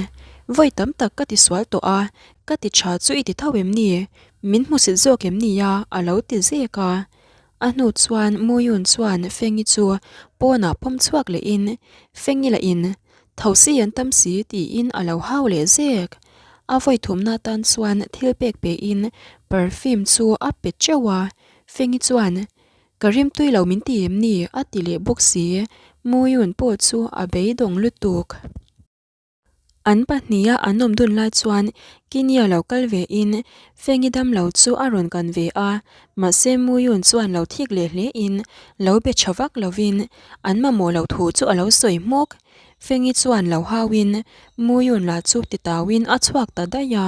Vawi tam tak ka tisual tawh a, ka ti tha chu i ti tho em ni? Min hmusit zawk em ni a? a lo ti zek a. A hnu chuan Muyun chuan Fengi chu pawnah pawm chhuak lehin Fengi lahin Thosi an tam si tiin a lo hau leh zek. A vawi thumna atan chuan thil pek pein perfume chu a pe teuh a, Fengi chuan Ka rimtui lo min ti em ni? a ti leh bawk si. Muyun pawh chu a beidawng lutuk. An pahniha an awm dun lai chuan Kinia lo kal ve in Fengi dam lo chu a rawn kan ve a, mahse Muyun chuan lo thik leh hle in lo be tha vak lovin an mamawh loh thu chu a lo sawi hmawk. Fengi chuan lo hau in Muyun lah chu ti tau in a chhuak ta daih a.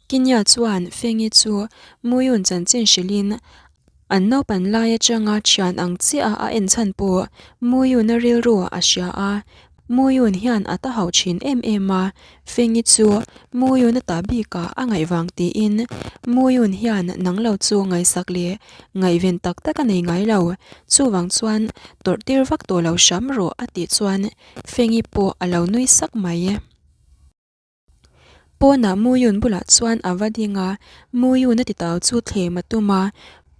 Kinya chuan Fengi chu Muyun chanchin hrilhin an naupan lai atanga thian ang chiah a en chhan pawh Muyun-a rilru a hria a, Muyun hian a ta hauh thin em em a, Fengi chu Muyun-a ta bikah a ngaih vang tiin Muyun hian nang lo chu ngaihsak leh ngaihven tak tak a nei ngai lo, chuvang chuan tawrh tir vak tawh lo hram rawh a tih chuan Fengi pawh a lo nui sak mai. Pawnah Muyun bulah chuan a va ding a, Muyun a titau chu thlem a tum a,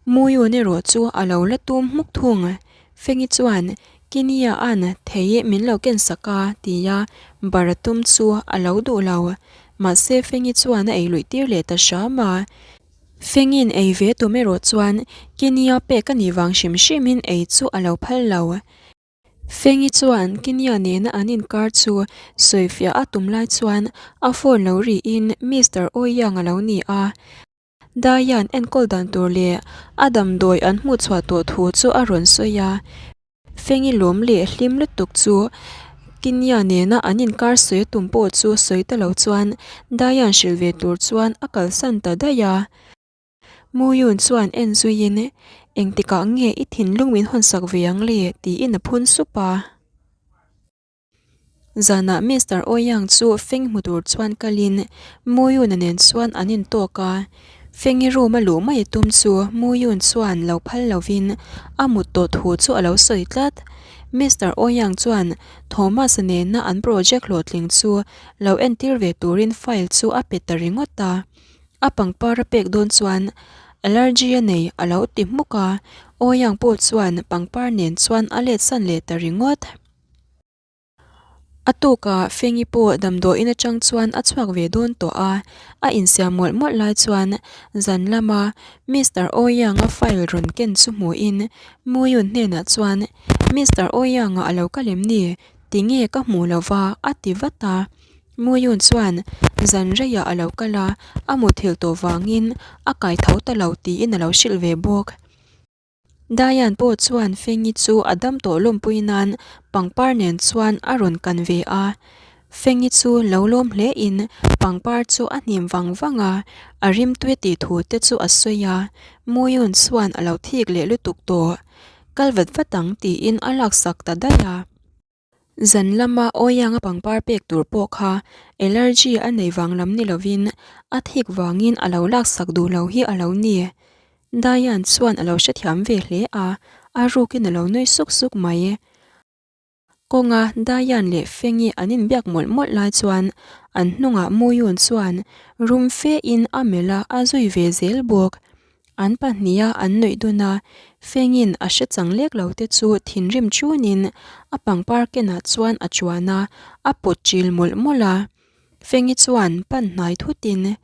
Muyun erawh chu a lo la tum hmuk thung. Fengi chuan, Kinia an thei min lo ken sak a, tia bar a tum chu a lo duh lo. Mahse Fengi chuan a ei luih tir leh ta hram a. Fengin ei ve tum erawh chuan Kinia pek a nih vang hrim hrimin ei chu a lo phal lo. Fengi chuan Kinia nena an inkar chu sawifiah a tum lai chuan a phone lo rihin Mister Ouyang a lo ni a. Daian enkawl dan tur leh a damdawi an hmuhchhuah tawh thu chu a rawn sawi a. Fengi lawm leh hlim lutuk chu Kinia nena an inkar sawi a tum pawh chu sawi ta lo chuan Daian hrilh ve tur chuan a kalsan ta daih a. Muyun chuan en zuiin, Engtikah nge i thinlung min hawnsak ve ang le? tiin a phun sup a. Zanah Mister Ouyang chu Feng hmu tur chuan kalin Muyun-a nen chuan an intawk a. Fengi room a luh mai a tum chu Muyun chuan lo phal lovin a mut tawh thu chu a lo sawi tlat. Mister Ouyang chuan Thomas-a nena an project hlawhtling chu lo entir ve turin file chu a pe ta ringawt a. A pangpar a pek dawn chuan allergy a nei a lo ti hmuk a, Awiang pawh chuan pangpar nen chuan a let san leh ta ringawt. A tukah Fengi pawh damdawiin atang chuan a chhuak ve dawn tawh a, a insiam mawlh mawlh lai chuan zan lama Mister Awianga file rawn ken chu hmuhin Muyun hnenah chuan Mister Awianga a lo kal em ni? Tinge ka hmuh lova a ti vat a. Muyun chuan zan reiah a lo kal a, a muthilh tawh vangin a kai tho ta lo tiin a lo hrilh ve bawk. Dayan pawh chuan Fengi chu a dam tawh lawmpui nan pangpar nen chuan a rawn kan ve a. Fengi chu lo lawm hle in pangpar chu a hnim vang vang a, a rimtui tih thu te chu a sawi a. Muyun chuan a lo thik leh lutuk tawh. Kal vat vat ang tiin a laksak ta daih a. Zan lama Awianga pangpar pek tur pawh kha allergy a nei vang lam ni lovin a thik vangin a lo laksak duh lo hi a lo ni. Diane chuan a lo hrethiam ve hle a, a rukin a lo nui suk suk mai. Kawnga Diane leh Fengi an inbiak mawlh mawlh lai chuan an hnungah Muyun chuan rum fe in a melh a, a zui ve zel bawk. An pahniha an nuih dun a, Fengin a hre chang lek lo te chu thinrim chunin a pangpar kenah chuan a chuan a, a pawt chil mawlh mawlh a. Fengi chuan pan hnai thutin,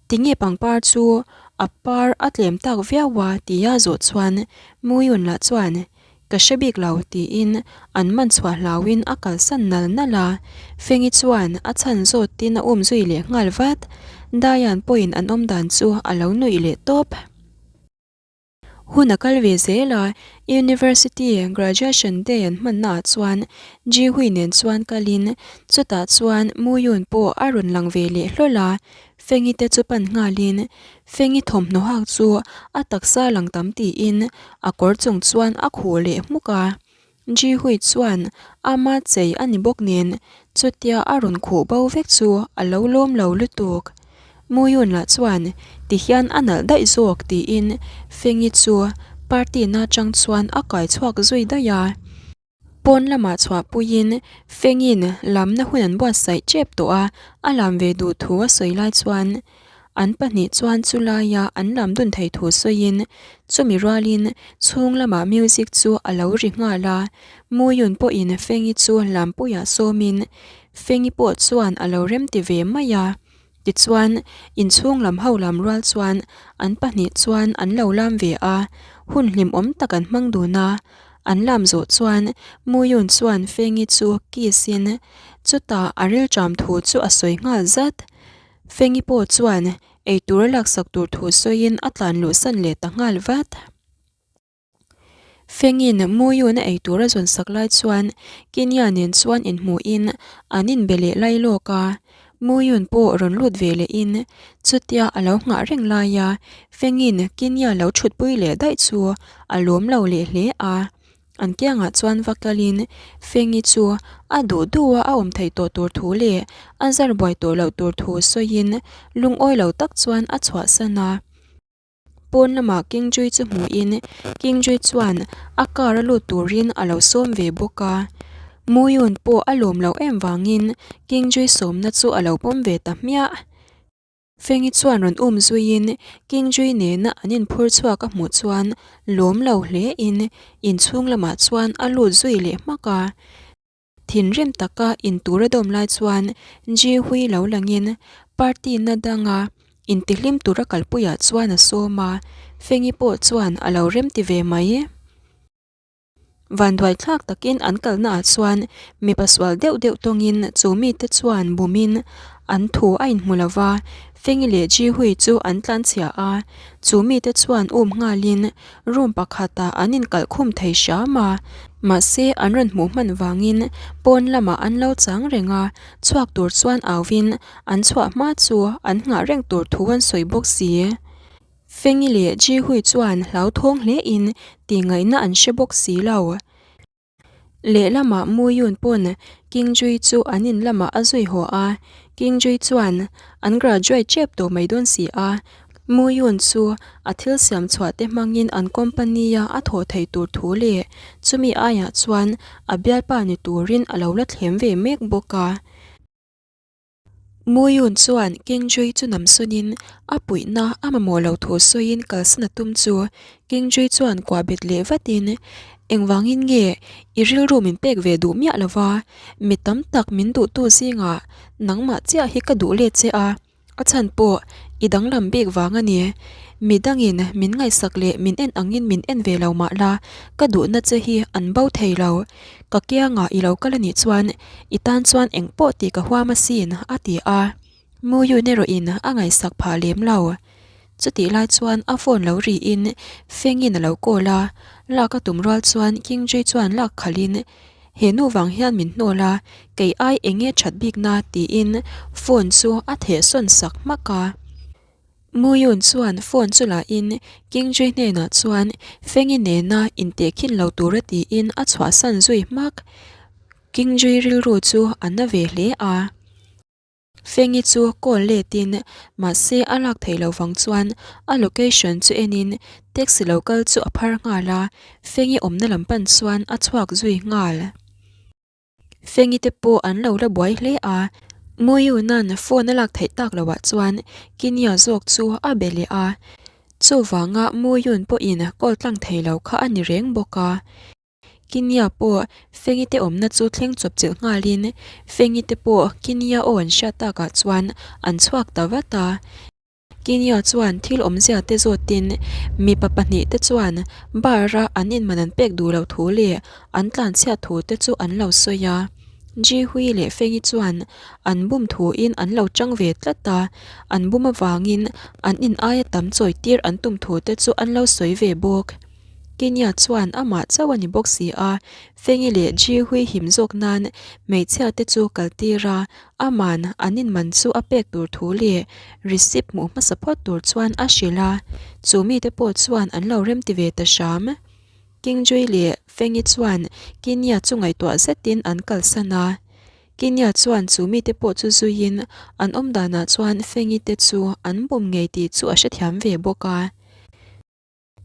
Tinge pangpar chu a par a tlem tak viau a? tia zawh chuan Muyun lah chuan, Ka hre bik lo tiin an man chhuah hlauin a kalsan nal nal a, Fengi chuan a chhan zawtin a um zui leh nghal vat. Daian pawhin an awm dan chu a lo nuih leh tawp. Hun a kal ve zel a, University graduation day an hmanna ah chuan Jihui nen chuan kalin chutah chuan Muyun pawh a rawn lang ve leh hlawl a, Fengi te chu pan nghalin Fengi thawmhnaw hak chu a taksa lang tam tiin a kawr chung chuan a khuh leh hmuk a. Jihui chuan ama chei a ni bawk nen chutia a rawn khuh bo vek chu a lo lawm lo lutuk. Muyun lah chuan tihian a nalh daih zawk tiin Fengi chu party na chang chuan a kai chhuak zui daih a. Pawn lamah chhuahpuiin Fengin lamna hun an buatsaih tep tawh a, a lam ve duh thu a sawi lai chuan an pahnih chuan chu laia an lam dun thei thu sawiin chumi rualin chhung lamah music chu a lo ri nghal a, Muyun pawhin Fengi chu lampuiah sawmin Fengi pawh chuan a lo remti ve mai a. Tichuan, inchhung lam ho lam rual chuan an pahnih chuan an lo lam ve a, hun hlimawm tak an hmang dun a. An lam zawh chuan Muyun chuan Fengi chu kiss in chutah a rilṭam thu chu a sawi nghal zat. Fengi pawh chuan eitur a laksak tur thu sawiin a tlan luhsan leh ta nghal vat. Fengin Muyun a eitur a zawn sak lai chuan Kinya nen chuan inhmuhin an inbe leh lai lawk a, Muyun pawh rawn lut ve lehin chutia a lo nghah reng laia Fengin Kinya lo thutpui leh daih chu a lawm lo leh hle a. An kiangah chuan va kalin Fengi chu a duh duha a awm theih tawh tur thu leh a zar buai tawh loh tur thu sawiin lungawi lo tak chuan a chhuahsan a. Pawn lamah Kingjui chu hmuhin Kingjui chuan a car a lut turin a lo sawm ve bawk a. Muyun pawh a lawm loh em vangin Kingjui sawmna chu a lo pawm ve ta hmiah. Fengi chuan rawn um zuiin Kingjui nena an inphur chhuak a hmuh chuan lawm lo hlein inchhung lamah chuan a lut zui leh hmak a. Thinrim taka intur a dawm lai chuan Ji Hui lo langin party na danga intihlim tura kalpuiah chuan a sawm a, Fengi pawh chuan a lo remti ve mai. Vanduaithlak takin an kalnaah chuan mipa sual deuh deuh tawngin chu mite chuan bumin an thu a inhmu lo va, Fengi leh Ji Hui chu an tlanchhia a, chu mite chuan um nghalin Room pakhatah an inkalh khum thei hram a, mahse an rawn hmuh hman vangin pawn lamah an lo chang reng a, chhuak tur chuan auin an chhuah hma chu an nghah reng tur thu an sawi bawk si. Fengi leh Jihui chuan hlauthawng hlein tihngaihna an hre bawk si lo. Lehlamah Muyun pawn Kingjui chu an in lamah a zui haw a, Kingjui chuan an graduate tep tawh mai dawn si a, Muyun chu a thil siam chhuah te hmangin an company a a thawh theih tur thu leh chumi aiah chuan a bialpa ni turin a lo la thlem ve mek bawk a. Muyun chuan Kingjui chu namsawnin a puihna a mamawh lo thu sawiin kalsan a tum chu Kingjui chuan kuah bet leh vatin, Engvangin nge i rilru min pek ve duh miah lova, mi tam tak min duhtu zingah nangmah chiah hi ka duh let che a. A chhan pawh i danglam bik vang a ni. Mi dangin min ngaihsak leh min en angin min en ve lo mah la, ka duhna che hi an bo thei lo. Ka kiangah i lo kal a nih chuan i tan chuan eng pawh tih ka huam asin, a ti a. Muyun erawhin a ngaihsak phah lem lo. Chutih lai chuan a phone lo riin Fengin a lo call a, lak a tum rual chuan Kingjui chuan lak khalhin, He nu vang hian min hnawl a, kei ai eng nge that bikna tiin phone chu a theh sawn sak hmak a. Muyun chuan phone chu lahin Kingjui hnenah chuan Fengi nena intehkhin lo tura tiin a chhuahsan zui hmak. Kingjui rilru chu a na ve hle a. Fengi chu call letin mahse a lak theih loh vang chuan a location chu enin taxi lo kal chu a phar nghal a, Fengi awmna lam pan chuan a chhuak zui nghal. Fengi te pawh an lo la buai hle a, Muyuna'n phone a lak theih tak loh ah chuan Kinia zawk chu a be leh a, chuvanga Muyun pawhin call tlang thei lo kha a ni reng bawk a. Kinia pawh Fengi te awmna chu thleng chawp chilh nghalin Fengi te pawh Kinia aw an hriat takah chuan an chhuak ta vat a. Kinia chuan thil awmzia te zawtin mipa pahnihte chuan bar-a an inman an pek duh loh thu leh an tlanchhiat thu te chu an lo sawi a. Jihui leh Fengi chuan an bum thuin an lo chang ve tlat a, an bum avangin an in aia tam chawi tir an tum thu te chu an lo sawi ve bawk. Kenya chuan amah chauh a ni bawk si a, Fengi leh Jihui him zawk nan hmeichhia te chu kal tir a, aman an inman chu a pek tur thu leh receipt hmuh hmasa phawt tur chuan a hrilh a, chu mite pawh chuan an lo remti ve ta hram. Kingjui leh Fengi chuan Kenya chu ngaihtuah zetin an kalsan a. Kenya chuan chu mite pawh chu zuiin an awm danah chuan Fengi te chu an bum ngei tih chu a hrethiam ve bawk a.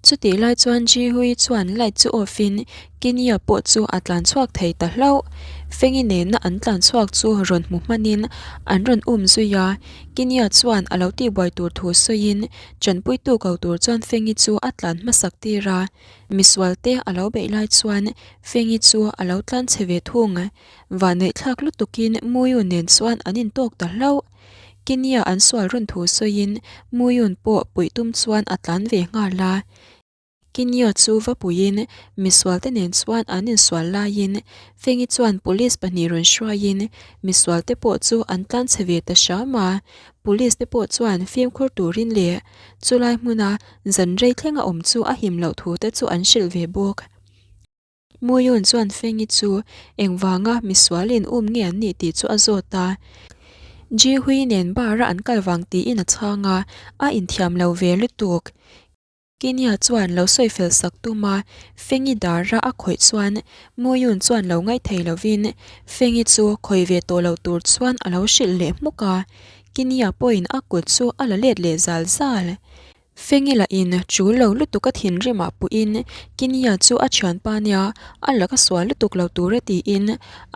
Chutih lai chuan Jihui chuan light chu off in Kenya pawh chu a tlan chhuak thei ta hlauh. Fengi nena an tlan chhuak chu rawn hmu hmanin an rawn um zui a. Kenya chuan a lo tihbuai tur thu sawiin Chanpuitu ko tur chuan Fengi chu a tlan hmasak tir a, misual te a lo beih lai chuan Fengi chu a lo tlan chhe ve thung. Vanneihthlak lutukin Muyun nen chuan an intawk ta hlauh. Kinia an sual rawn thu sawiin Muyun pawh puih tum chuan a tlan ve nghal a. Kinia chu va puiin misualte nen chuan an insual laiin Fengi chuan police pahnih rawn hruaiin misualte pawh chu an tlan chhe ve ta hram a, police te pawh chuan fimkhur turin leh chulai hmuna zan rei thlenga awm chu a him loh thu te chu an hrilh ve bawk. Muyun chuan Fengi chu engvanga misualin um nge an nih tih chu a zawt a, Jihui nen bar a an kal vang tiin a chhang a, a inthiam lo ve lutuk. Kinia chuan lo sawi fel sak tum a, Fengi dara a khawih chuan Muyun chuan lo ngaithei lovin Fengi chu khawih ve tawh lo tur chuan a lo hrilh leh hmuk a, Kinia pawhin a kut chu a la let leh zal zal. Fengi lahin tul lo lutuk a thinrimah puhin Kinia chu a thianpa nia a laka sual lutuk lo tur a tiin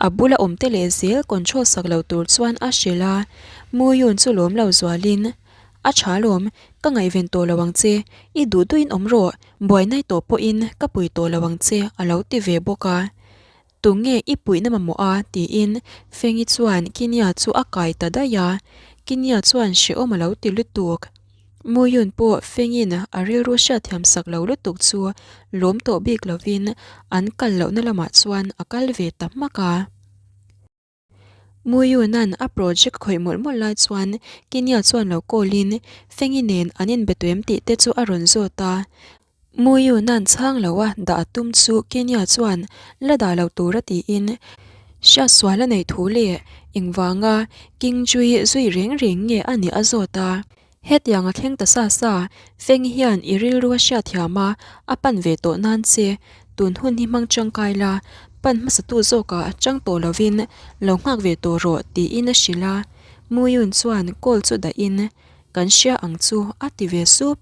a bula awmte leh zel control sak lo tur chuan a hrilh a, Muyun chu lawm lo zualin A tha lawm, ka ngaihven tawh lo ang che, i duh duhin awm rawh, buai nai tawh pawhin ka pui tawh lo ang che a lo ti ve bawk a. Tunge i puihna mamawh a? tiin Fengi chuan Kinia chu a kai ta daih a, Kinia chuan hrehawm a lo ti lutuk. Muyun pawh Fengin a rilru hriatthiam sak lo lutuk chu lawm tawh bik lovin an kal lohna lamah chuan a kal ve ta hmak a. Muyunan a project khawih mawlh mawlh lai chuan Kinia chuan lo call in Fengi nen an inbe tuem tih te chu a rawn zawt a. Muyunan chhang lo a dah a tum chu Kinia chuan la dah lo tur a tiin hriatsual a neih thu leh engvanga King Chui zui reng reng nge a nih a zawt a. Hetiang a thleng ta sa sa, Feng hian i rilru a hriatthiam a, a pan ve tawh nan che. Tun hun hi hmang tangkai la, pan hmasatu zawkah chang tawh lovin lo nghak ve tawh rawh tiin a hrilh a. Muyun chuan call chu dahin, Kan hria ang chu a ti ve sup.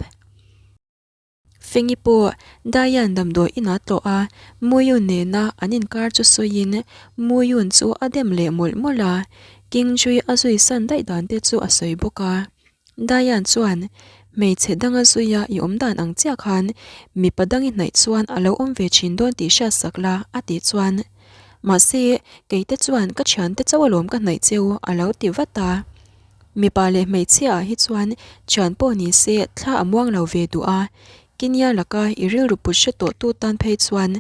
Fengi pawh Diane damdawi inah tlawh a, Muyun nena an inkar chu sawiin Muyun chu a dem leh mawlh mawlh a, King Jui a zui san daih dan te chu a sawi bawk a. Diane chuan, Hmeichhe danga zuia i awm dan ang chiah khan mipa dang i hnaih chuan a lo awm ve thin dawn tih hriat sak la a tih chuan, Mahse, keite chuan ka thiante chauh alawm ka hnaih cheu a lo ti vat a. Mipa leh hmeichhia ah hi chuan thian pawh ni se thla a muang lo ve duh a, Kinia laka i rilru put hre tawh tu tan phei chuan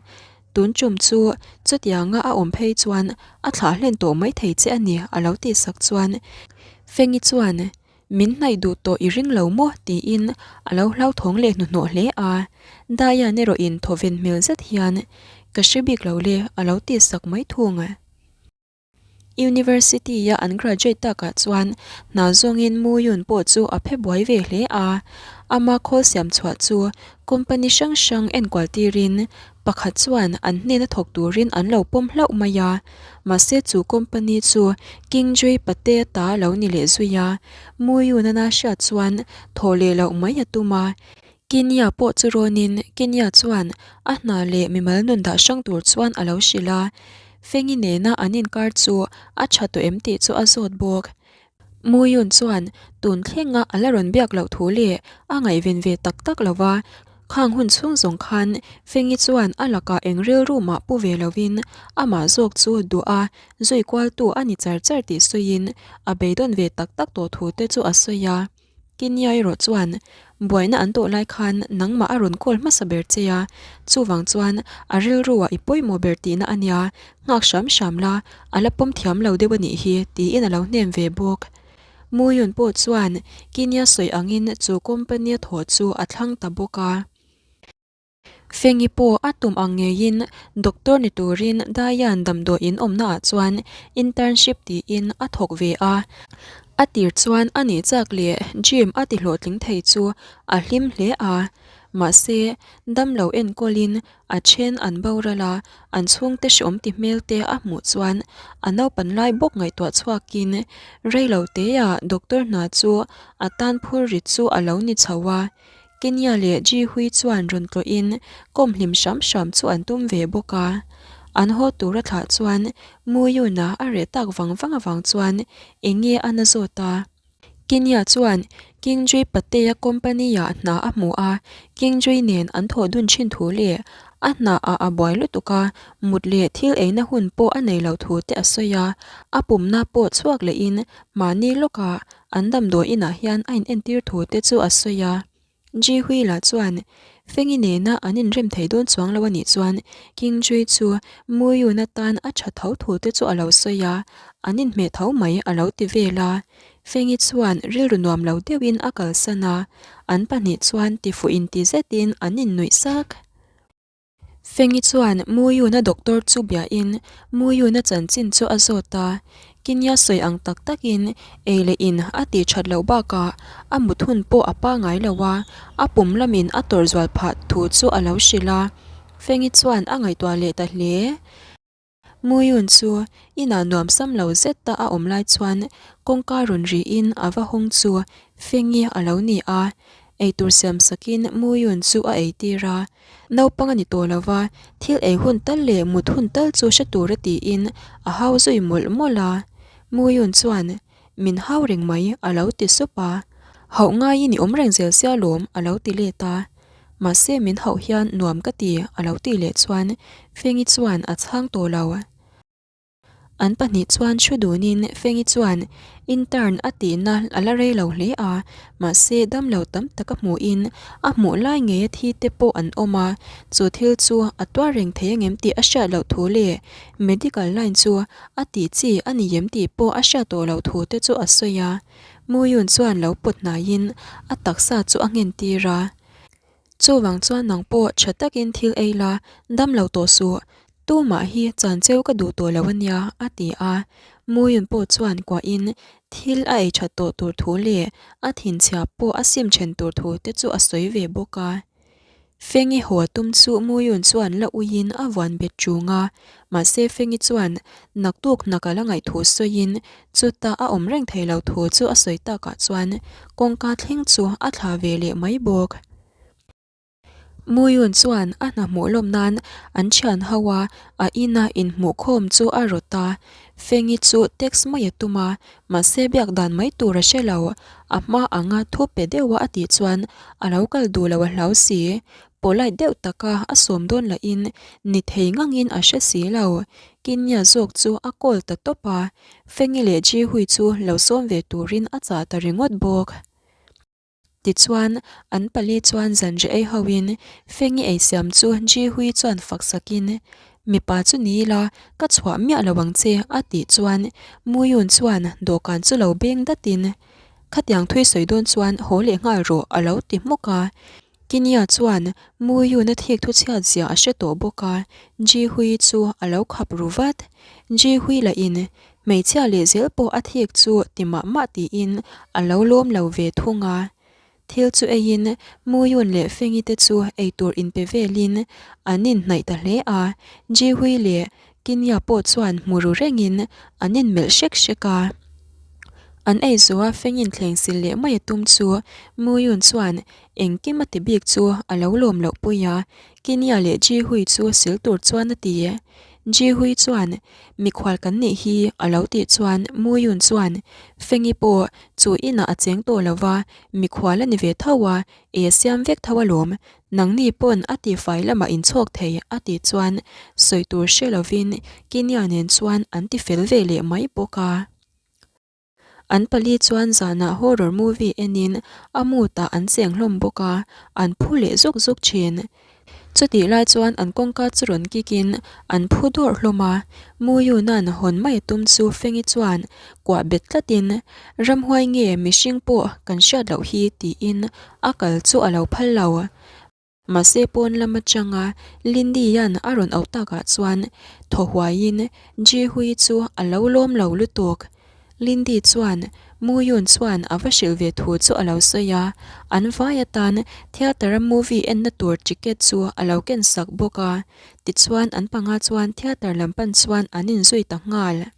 tun tum chu chutianga a awm phei chuan a thlah hlen tawh mai thei che a ni a lo tih sak chuan Fengi chuan min hnaih duh tawh i ring lo maw tiin a lo hlauthawng leh hnuhnawh hle a, Diane erawh in thawven hmel zet hian ka hre bik lo le a lo tih sak mai thung. University-a an graduate takah chuan hna zawngin Muyun pawh chu a phe buai ve hle a. Ama khawl siam chhuah chu company hrang hrang enkual tirin pakhat chuan an hnena thawk turin an lo pawm hlauh mai a. Mahse chu company chu King Jui Pate ta lo ni leh zui a. Muyun-a hriat chuan thawh leh loh mai a tum a. Kenya pawh chu rawnin Kenya chuan a hna leh mimal nun dah hrang tur chuan a lo hrilh a, Fengi nena an inkar chu a tha tawh em tih chu a zawt bawk. Muyun chuan tun thlenga a la rawn biak loh thu leh a ngaihven ve tak tak lo va, khang hun chhung zawng khan Fengi chuan a lakah eng rilru mah pu ve lovin amah zawk chu duh a zui kualtu a ni char char tih sawiin a beidawn ve tak tak tawh thu te chu a sawi a. Kinia erawh chuan buaina an tawh lai khan nangmah a rawn call hmasa ber che a, chuvang chuan a rilruah i pawimawh ber tihna a nia, nghak hram hram la, a la pawm thiam lo deuh a nih hi tiin a lo hnem ve bawk. Muyun pawh chuan Kinia sawi angin chu company a thawh chu a thlang ta bawk a. Fengi pawh a tum ang ngeiin doctor ni turin Daian damdawi in awmna ah chuan internship tiin a thawk ve a. A tir chuan a nih chak leh gym a ti hlawhtling thei chu a hlim hle a. Mahse, damlo enkawlin a then an boral a, an chhungte hreawm ti hmel te a hmuh chuan a naupan lai bawk ngaihtuah chhuakin reilo teah doctor hna chu a tan phurrit chu a lo ni chho a. Kenya leh Ji Hui chuan rawn tlawhin kawm hlim hram hram chu an tum ve bawk a. An haw tur a thlah chuan Mu Yun-a a reh tak vang vang avang chuan eng nge a na zawt a. Kenya chuan King Jui Patea company-ah hna a hmu a, King Jui nen an thawh dun thin thu leh a hna ah a buai lutuk a, mut leh thil eina hun pawh a nei lo thu te a sawi a. A pumna pawh chhuak lehin mahni lawkah An damdawi inah hian a inentir thu te chu a sawi a. Ji Hui lah chuan Fengi nena an inrem thei dawn chuang lo a nih chuan King Jui chu Mu Yun atan a tha tho thu te chu a lo sawi a, an inhmeh tho mai a lo ti vel a. Fengi chuan rilru nuam lo deuhin a kalsan a, an pahnih chuan tifuh inti zetin an innuih sak. Fengi chuan Muyuna doctor chu biain Muyuna chanchin chu a zawt a, Kinia sawi ang tak takin ei leh in a tih that loh bakah a mut hun pawh a pangai lo a, a pum lamin a tawrh zual phah thu chu a lo hrilh a, Fengi chuan a ngaihtuah leh ta hle. Muyun chu inah nuam sam lo zet ta a awm lai chuan kawngka rawn riin a va hawng chu Fengi a lo ni a, eitur siam sakin Muyun chu a eitir a. Naupang a ni tawh lo va, thil ei hun tal leh mut hun tal chu hre tur a tiin a hau zui mawlh mawlh a. Muyun chuan Min hau reng mai, a lo ti sup a. Hauh ngaiin i awm reng zel sia lawm, a lo ti let a. Mahse min hauh hian nuam ka ti, a lo tih leh chuan Fengi chuan a chhang tawh lo. An pahnih chuan thu dunin Fengi chuan intern a tihna a la rei lo hle a, mahse damlo tam tak a hmuhin a hmuh lai ngeia thi te pawh an awm a, chu thil chu a tuar reng thei angem tih a hriat loh thu leh medical line chu A tih chi a ni em tih pawh a hriat tawh loh thu te chu a sawi a. Muyun chuan lo pawt hnaiin a taksa chu a nghen tir a. Chuvang chuan nang pawh tha takin thil ei la, dam lo tawh suh. Tumah hi chan cheu ka duh tawh lo a nia, a ti a. Muyun pawh chuan kuahin thil a ei that tawh tur thu leh a thinchhia pawh a sim then tur thu te chu a sawi ve bawk a. Fengi haw tum chu Muyun chuan la uiin a vuan bet ṭung a, mahse Fengi chuan naktuk hna ka la ngaih thu sawiin chuta a awm reng thei lo thu chu a sawi takah chuan kawngka thleng chu a thla ve leh mai bawk. Muyun chuan a hna hmuh lawm nan an thian ho a, a ina inhmuhkhawm chu a rawt a, Fengi chu text mai a tum a, Mahse biak dan mai tur a hre lo, a hma anga thu pe deuha a tih chuan a lo kal duh lo a hlau si. Polite deuh taka a sawm dawn lahin ni thei ngangin a hre si lo. Kinya zawk chu a call ta tawp a, Fengi leh Jihui chu lo sawm ve turin a chah ta ringawt bawk. Tichuan, an pali chuan zanri ei hoin Fengi eisiam chu Ji Hui chuan fak sakin, Mipa chu ni ila, ka chhuah miah lo ang che, a tih chuan Mu Yun chuan dawhkan chu lo beng datin, Khatiang thui sawi dawn chuan haw leh nghal rawh, a lo ti hmawk a. Kinia chuan Mu Yun a thik thu chhiat zia a hre tawh bawk a, Ji Hui chu a lo khap ru vat. Ji Hui lahin Hmeichhia leh zel pawh a thik chu ti mah mah tiin a lo lawm lo ve thung a. Thil chu eiin Muyun leh Fengi te chu eitur inpe velin an inhnaih ta hle a, Jihui leh Kinya pawh chuan hmu ru rengin an inmelh hrek hrek a. An ei zawha Fengin thleng sil leh mai a tum chu Muyun chuan engkim a ti bik chu a lo lawm loh pui a, Kinya leh Jihui chu sil tur chuan a ti. Jihui chuan Mikhual kan nih hi a lo tih chuan Muyun chuan Fengi pawh chu inah a cheng tawh lo va, mikhual a ni ve tho a, ei a siam vek tho alawm, nangni pawn a tifai lamah inchhawk thei a tih chuan sawi tur hre lovin Kinia nen chuan an tifel ve leh mai bawk a. An pali chuan zanah horror movie enin a mood ah an cheng hlawm bawk a, an phu leh zuk zuk thin. Chutih lai chuan an kawngka chu rawn kik in an phu dawrh hlawm a, Muyuna'n hawn mai a tum chu Fengi chuan kuah bet tlatin, Ramhuai nge mihring pawh kan hriat loh hi tiin a kal chu a lo phal lo. Mahse pawn lam atanga Lindy-a'n a rawn auh takah chuan thaw huaiin Ji-hui chu a lo lawm lo lutuk. Lindy chuan Muyun chuan a va hrilh ve thu chu a lo sawi a, an vai atan theatre-a movie enna tur ticket chu a lo ken sak bawk a, tichuan an panga chuan theatre lam pan chuan an inzui ta nghal.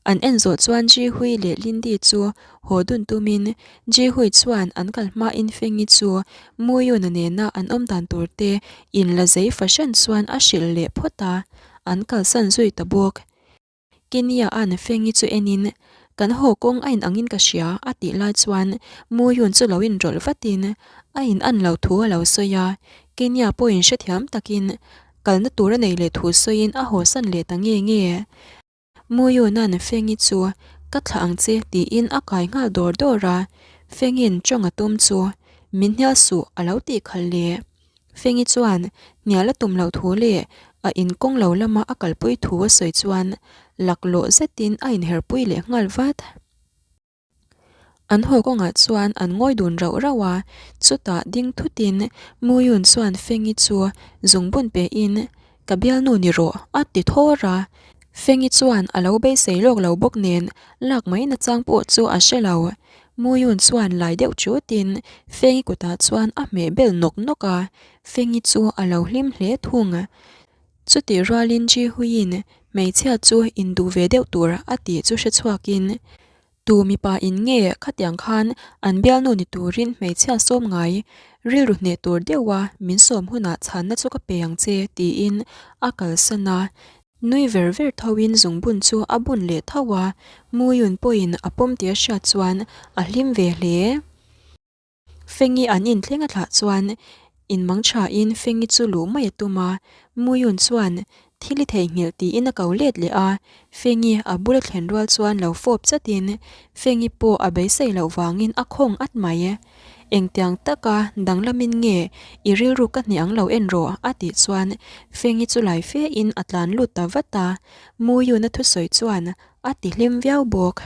An en zawh chuan Ji Hui leh Lindy chu haw dun tumin Ji Hui chuan an kal hmain Fengi chu Muyun-a nena an awm dan tur te inla zei fahran chuan a hrilh leh phawt a, an kalsan zui ta bawk. Kenya-a'n Fengi chu enin, Kan haw kawng a inangin ka hria, a tih lai chuan Muyun chu lo inrawlh vatin a in an lo thu a lo sawi a. Kenya pawhin hrethiam takin kalna tur a nei leh thu sawiin a hawsan leh ta nge nge. Muyuna'n Fengi chu, Ka thlah ang che, tiin a kai nghal dawr dawr a. Fengi'n tawng a tum chu, Min hnial suh, a lo tih khalh leh. Fengi chuan hnial a tum loh thu leh a inkawng lo lama a kalpui thu a sawi chuan laklawh zetin a inherpui leh nghal vat. An haw kawngah chuan an ngawi dun rauh rauh a, chutah ding thutin Muyun chuan Fengi chu zungbun pein Ka bialnu ni rawh a ti thawr a, Fengi chuan a lo beisei lawk lo bawk nen lak mai nachang pawh chu a hre lo. Muyun chuan lai deuh chutin Fengi kutah chuan a hmeh bel nawk nawk a, Fengi chu a lo hlim hle thung. Chutih rualin Ji Huiin hmeichhia chu induh ve deuh tur a tih chu hre chhuakin Tu mipa in nge khatiang khan an bialnu ni turin hmeichhia sawm ngai rilru hneh tur deuha min sawm hunah chhanna chu ka pe ang che tiin a kalsan a. Nui ver ver thoin zungbun chu a bun leh tho a, Muyun pawhin a pawm tih a hriat chuan a hlim ve hle. Fengi an inthleng a thlah chuan inmang thain Fengi chu luh mai a tum a, Muyun chuan thil i theihnghilh tiin a ko let leh a, Fengi a bula thlen rual chuan lo fawp chatin Fengi pawh a beisei loh vangin a khawng at mai. Engtiang taka danglamin nge i rilru ka hne ang lo en rawh a tih chuan Fengi chu lai fe in a tlan lut ta vat a, Muyun a thusawi chuan a ti hlim viau bawk.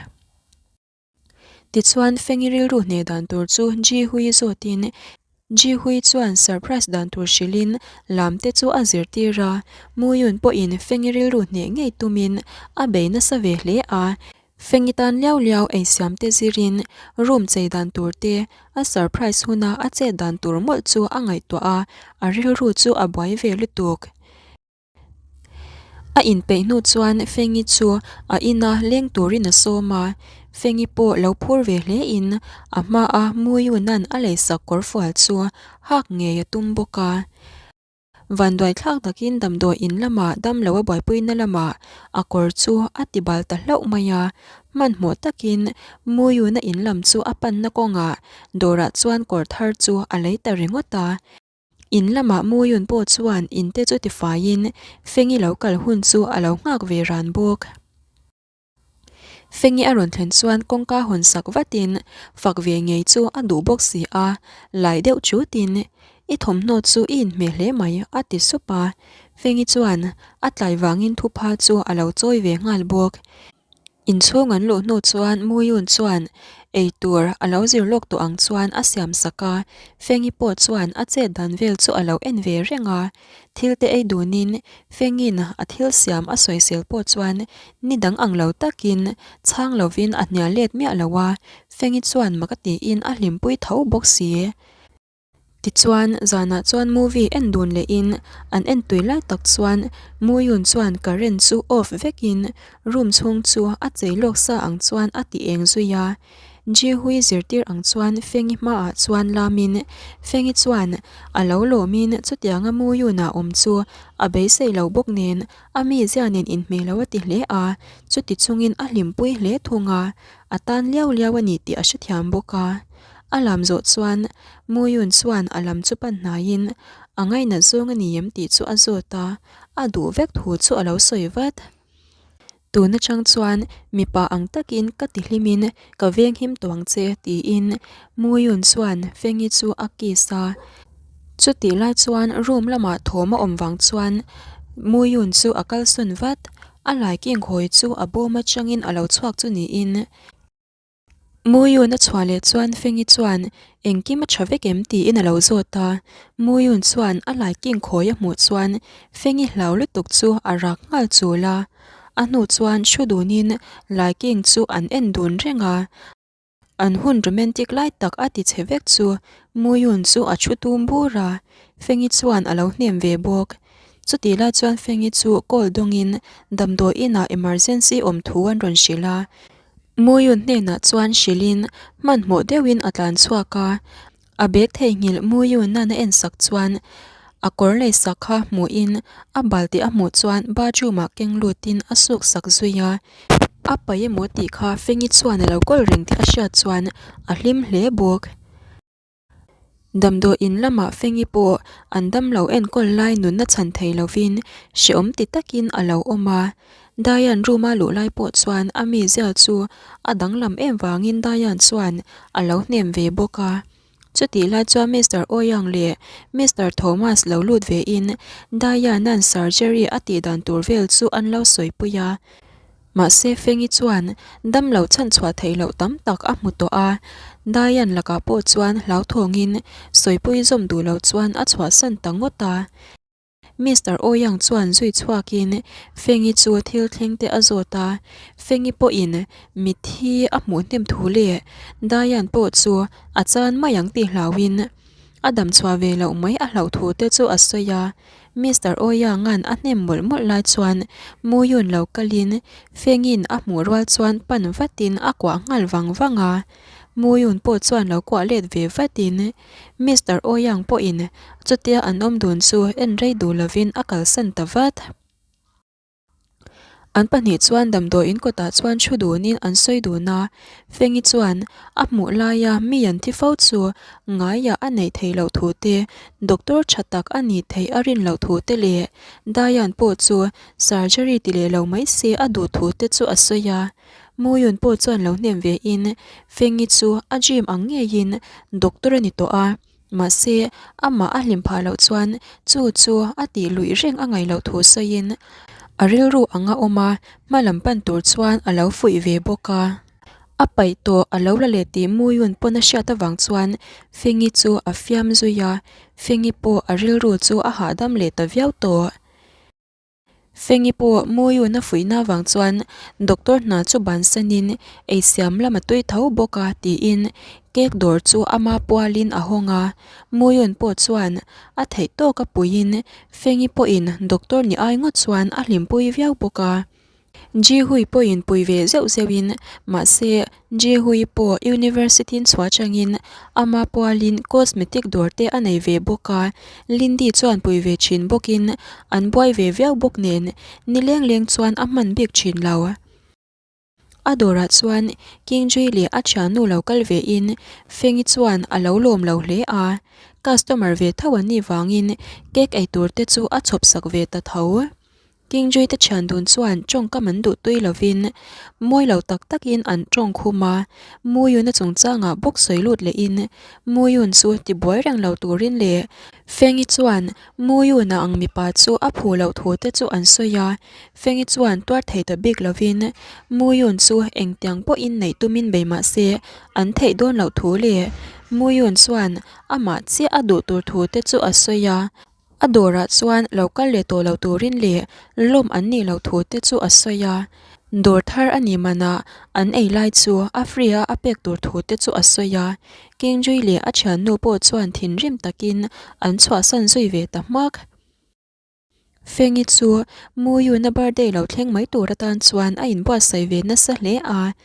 Tichuan, Fengi rilru hneh dan tur chu Ji Hui zawtin Ji Hui chuan surprise dan tur hrilhin lam te chu a zirtir a, Mu Yun pawhin Fengi rilru hneh ngei tumin a bei nasa ve hle a, Fengi tan liau liau eisiam te zirin room chei dan tur te a surprise huna a chet dan tur mawlh chu a ngaihtuah a, a rilru chu a buai ve lutuk. A inpeih hnu chuan Fengi chu a ina leng turin a sawm a, Fengi pawh lo phur ve hle in a hmaa Muyuna'n a leisak kawrfual chu hak ngei a tum bawk a. Vanduai thlak takin damdawi in lamah damlo a buaipuina lamah a kawr chu a ti bal ta hlauh mai a, hmanhmawh takin Muyuna in lam chu a panna kawngah dawrah chuan kawr thar chu a lei ta ringawt a. In lamah Muyun pawh chuan in te chu tifaiin Fengi lo kal hun chu a lo nghak ve ran bawk. Fengi a rawn thlen chuan kawngka hawn sak vatin fak ve ngei chu a duh bawk si a, lai deuh chutin, I thawmhnaw chu i inhmeh hle mai a ti sup a. Fengi chuan a tlai vangin thupha chu a lo chawi ve nghal bawk. Inchhung an luh hnu chuan Muyun chuan eitur a lo zir lawk tawh ang chuan a siam sak a, Fengi pawh chuan a chet dan vel chu a lo en ve reng a. Thil te ei dunin Fengin a thil siam a sawisel pawh chuan ni dang ang lo takin chhang lovin a hnial let miah lo a, Fengi chuan mak a tiin a hlimpui tho bawk si. Tichuan, zanah chuan movie en dun lehin an en tui lai tak chuan Muyun chuan current chu off vekin room chhung chu a chei lawk sa ang chuan a ti eng zui a. Ji Hui zirtir ang chuan Fengi hmaah chuan lamin Fengi chuan a lo lawmin chutianga Muyun-a awm chu a beisei lo bawk nen a mizia nen inhmeh lo a ti hle a, chuti chungin a hlimpui hle thung a, a tan liau liau a ni tih a hrethiam bawk a. A lam zawh chuan Muyun chuan a lam chu pan hnaiin a ngainat zawng a ni em tih chu a zawt a, a duh vek thu chu a lo sawi vat. Tun atang chuan mipa ang takin ka tihlimin ka venghim tawh ang che tiin Muyun chuan Fengi chu a kiss a. Chutih lai chuan room lamah thawm a awm vang chuan Muyun chu a kalsawn vat. A laiking hawi chu a bawm atangin a lo chhuak chu niin. Muyun a chhuah leh chuan Fengi chuan engkim a tha vek em tiin a lo zawt a, Muyun chuan a laiking khawi a hmuh chuan Fengi hlau lutuk chu a rak nghal chul a, a hnu chuan thu dunin laiking chu an en dun reng a, an hun romantic lai tak a ti chhe vek chu Muyun chu a thu tum bur a, Fengi chuan a lo hnem ve bawk. Chutih lai chuan Fengi chu call dawngin damdawi inah emergency awm thu an rawn hrilh a, Muyun hnenah chuan hrilhin hmanhmawh deuhin a tlan chhuak a, a bag theihnghilh Muyunan a en sak chuan a kawr lei sak kha hmuhin a bal tih a hmuh chuan bathroom ah keng lutin a suk sak zui a, a paih emaw tih kha Fengi chuan a lo kawl reng tih a hriat chuan a hlim hle bawk. Damdawi in lamah Fengi pawh an damlo enkawl lai nunna chhan thei lovin hrehawm ti takin a lo awm a. Diane room a luh lai pawh chuan a mizia chu a danglam em vangin Diane chuan a lo hnem ve bawk a. Chutih lai chuan Mister Ouyang leh Mister Thomas lo lut vein Diane-a'n surgery a tih dan tur vel chu an lo sawipui a. Mahse Fengi chuan damlo chhanchhuah theih loh tam tak a hmu tawh a, Diane lakah pawh chuan hlauthawngin sawipui zawm duh loh chuan a chhuahsan ta ngawt a. Mister Ouyang chuan zui chhuakin Fengi chu thil thleng te a zawt a, Fengi pawhin mitthi a hmuh hnem thu leh Diane pawh chu a chan mai ang tih hlauhin a damchhuah ve loh mai a hlauh thu te chu a sawi a. Mister Oyanga'n a hnem mawlh mawlh lai chuan Muyun lo kalin Fengin a hmuh rual chuan pan vatin a kuah nghal vang vang a. Muyun pawh chuan lo kuah let ve vatin Mister Oyang pawhin chutia an awm dun chu en rei duh lovin a kalsan ta vat. An pahnih chuan damdawiin kawtah chuan thu dunin an sawi dun a, Fengi chuan a hmuh laia mi an thi fo chu ngaiah a neih theih loh thu te, doctor tha tak a nih theih a rin loh thu te leh Diane pawh chu surgery ti leh lo mai se a duh thu te chu a sawi a. Muyun pawh chuan lo hnem ve in Fengi chu a dream ang ngeiin doctor a ni tawh a. Mahse, amah a hlim phah loh chuan chu chu a tih luih reng a ngaih loh thu sawiin a rilru anga awm a, hma lam pan tur chuan a lo fuih ve bawk a. A paih tawh a lo la leh tih Muyun pawn a hriat avang chuan Fengi chu a fiam zui a, Fengi pawh a rilru chu a hahdam leh ta viau tawh. Fengi pawh Muyuna fuihna avang chuan doctor hna chu bansanin eisiam lam a tui tho bawk a tiin cake dawr chu ama pualin a hawng a. Muyun pawh chuan a theih tawk a puiin Fengi pawhin doctor ni ai ngawt chuan a hlimpui viau bawk a. Jihui pawhin pui ve zeuh zeuhin mahse Jihui pawh University-in chhuah atangin ama pualin cosmetic dawr te a nei ve bawk a, Lindy chuan pui ve thin bawkin an buai ve viau bawk nen ni leng leng chuan a hman bik thin lo. A dawrah chuan Kingjui leh a thiannu lo kal vein Fengi chuan a lo lawm lo hle a, customer ve tho an nih vangin cake ei tur te chu a chhawp sak ve ta tho. Kingjoy te thian dun chuan tawngkam an duh tui lovin mawi lo tak takin an tawng khum a, Muyun a chungchangah bawk sawi lut lehin Muyun chu tibuai reng lo turin leh Fengi chuan Muyun a ang mipa chu a phu loh thu te chu an sawi a, Fengi chuan tuar thei ta bik lovin Muyun chu engtiang pawhin neih tumin bei mah se an theih dawn loh thu leh Muyun chuan amah chiah a duh tur thu te chu a sawi a. A dawrah chuan lo kal leh tawh lo turin leh lawm an nih loh thu te chu a sawi a, dawr thar a nih manah an ei lai chu a free a a pek tur thu te chu a sawi a, Kingjui leh a thiannu pawh chuan thinrim takin an chhuahsan zui ve ta hmak. Fengi chu Muyuna birthday lo thleng mai tur atan chuan a inbuatsaih ve nasa hle a,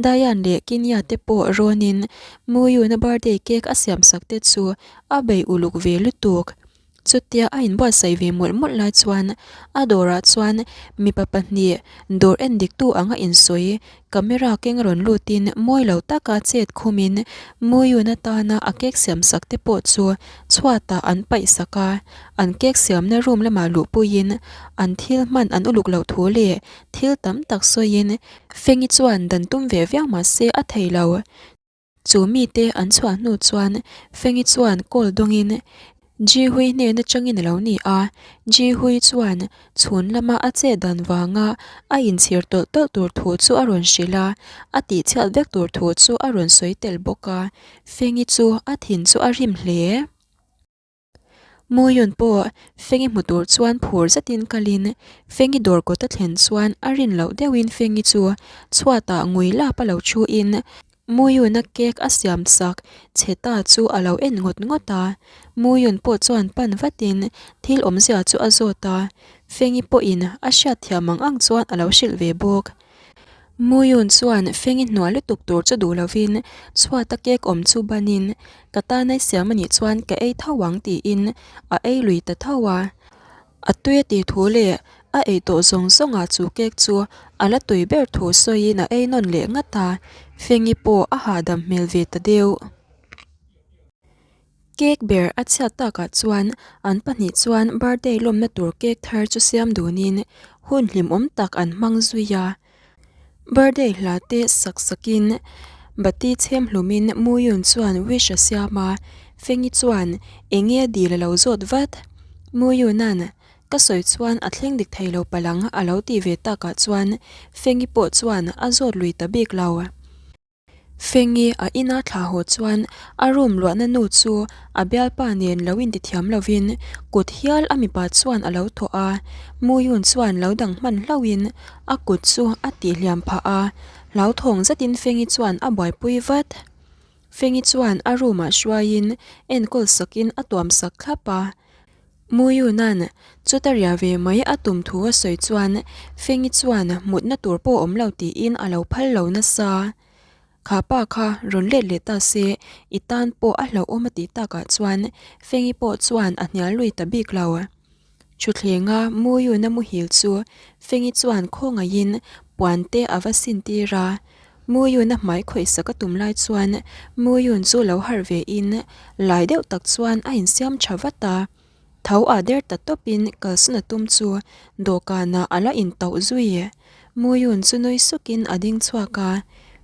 Diane leh Kinya te pawh rawnin Muyuna birthday cake a siamsak te chu a bei uluk ve lutuk. Chutia a inbuatsaih ve mawlh mawlh lai chuan a dawrah chuan mipa pahnih dawr en diktu anga insawi camera keng rawn lutin mawi lo taka chet khumin Muyun atana a cake siam sak te pawh chu chhuatah an paih sak a, an cake siamna room lamah luhpuiin an thil hman an uluk loh thu leh thil tam tak sawiin Fengi chuan dan tum ve viau mahse a thei lo. Chu mite an chhuah hnu chuan Fengi chuan call dawngin Ji-hui hnen atangin a lo ni a, Ji-hui chuan chhun lama a chet dan vanga a inchhir tawlh tawlh tur thu chu a rawn hrilh a, a tihchhiat vek tur thu chu a rawn sawi tel bawk a, Fengi chu a thin chu a rim hle. Muyun pawh Fengi hmu tur chuan phur zetin kalin Fengi dawr kawt a thlen chuan a rin loh deuhin Fengi chu chhuatah ngui lap a lo thu in Muyuna cake a siam sak chhe ta chu a lo en ngawt ngawt a. Muyun pawh chuan pan vatin thil awmzia chu a zawt a, Fengi pawhin a hriatthiam ang ang chuan a lo hrilh ve bawk. Muyun chuan Fengi hnuai lutuk tur chu duh lovin chhuata cake awm chu banin ka tan ei siam anih chuan ka ei tho ang tiin a ei lui ta tho a. A tui a tih thu leh a ei tawh zawng zawngah chu cake chu a la tui ber thu sawiin a ei nawn leh ngat a, Fengi pawh a hahdam hmel ve ta deuh. Cake ber a chhiat takah chuan an pahnih chuan birthday lawmna tur cake thar chu siam dunin hun hlimawm tak an hmang zui a. Birthday hla te sak sakin bati chhem hlumin Muyun chuan wish a siam a, Fengi chuan eng nge dil a lo zawt vat. Muyuna'n ka sawi chuan a thleng dik thei lo palang a lo tih ve takah chuan Fengi pawh chuan a zawt lui ta bik lo. Fengi a ina thla haw chuan a room luahna nu chu a bialpa nen lo intithiam lovin kut hial a mipa chuan a lo thawh a, Muyun chuan lo dang hman hlauhin a kut chu a tihhliam phah a, hlauthawng zetin Fengi chuan a buaipui vat. Fengi chuan a room ah hruaiin enkawl sakin a tuam sak thlap a, Muyuna'n chuta ria ve mai a tum thu a sawi chuan Fengi chuan mutna tur pawh awm lo tiin a lo phal lo nasa. Kha pa kha rawn let leh ta se i tan pawh a hlauhawm a tih takah chuan Fengi pawh chuan a hnial lui ta bik lo. Thuthlenga Muyuna muhil chu Fengi chuan khawngaihin puan te a va sin tir a, Muyuna hmai khawihsak a tum lai chuan Muyun chu lo harh ve in lai deuh tak chuan a insiam tha vat a, tho ah der ta tawpin kalsan a tum chu dawhkanah a la intauh zui. Muyun chu nui sukin a ding chhuak a,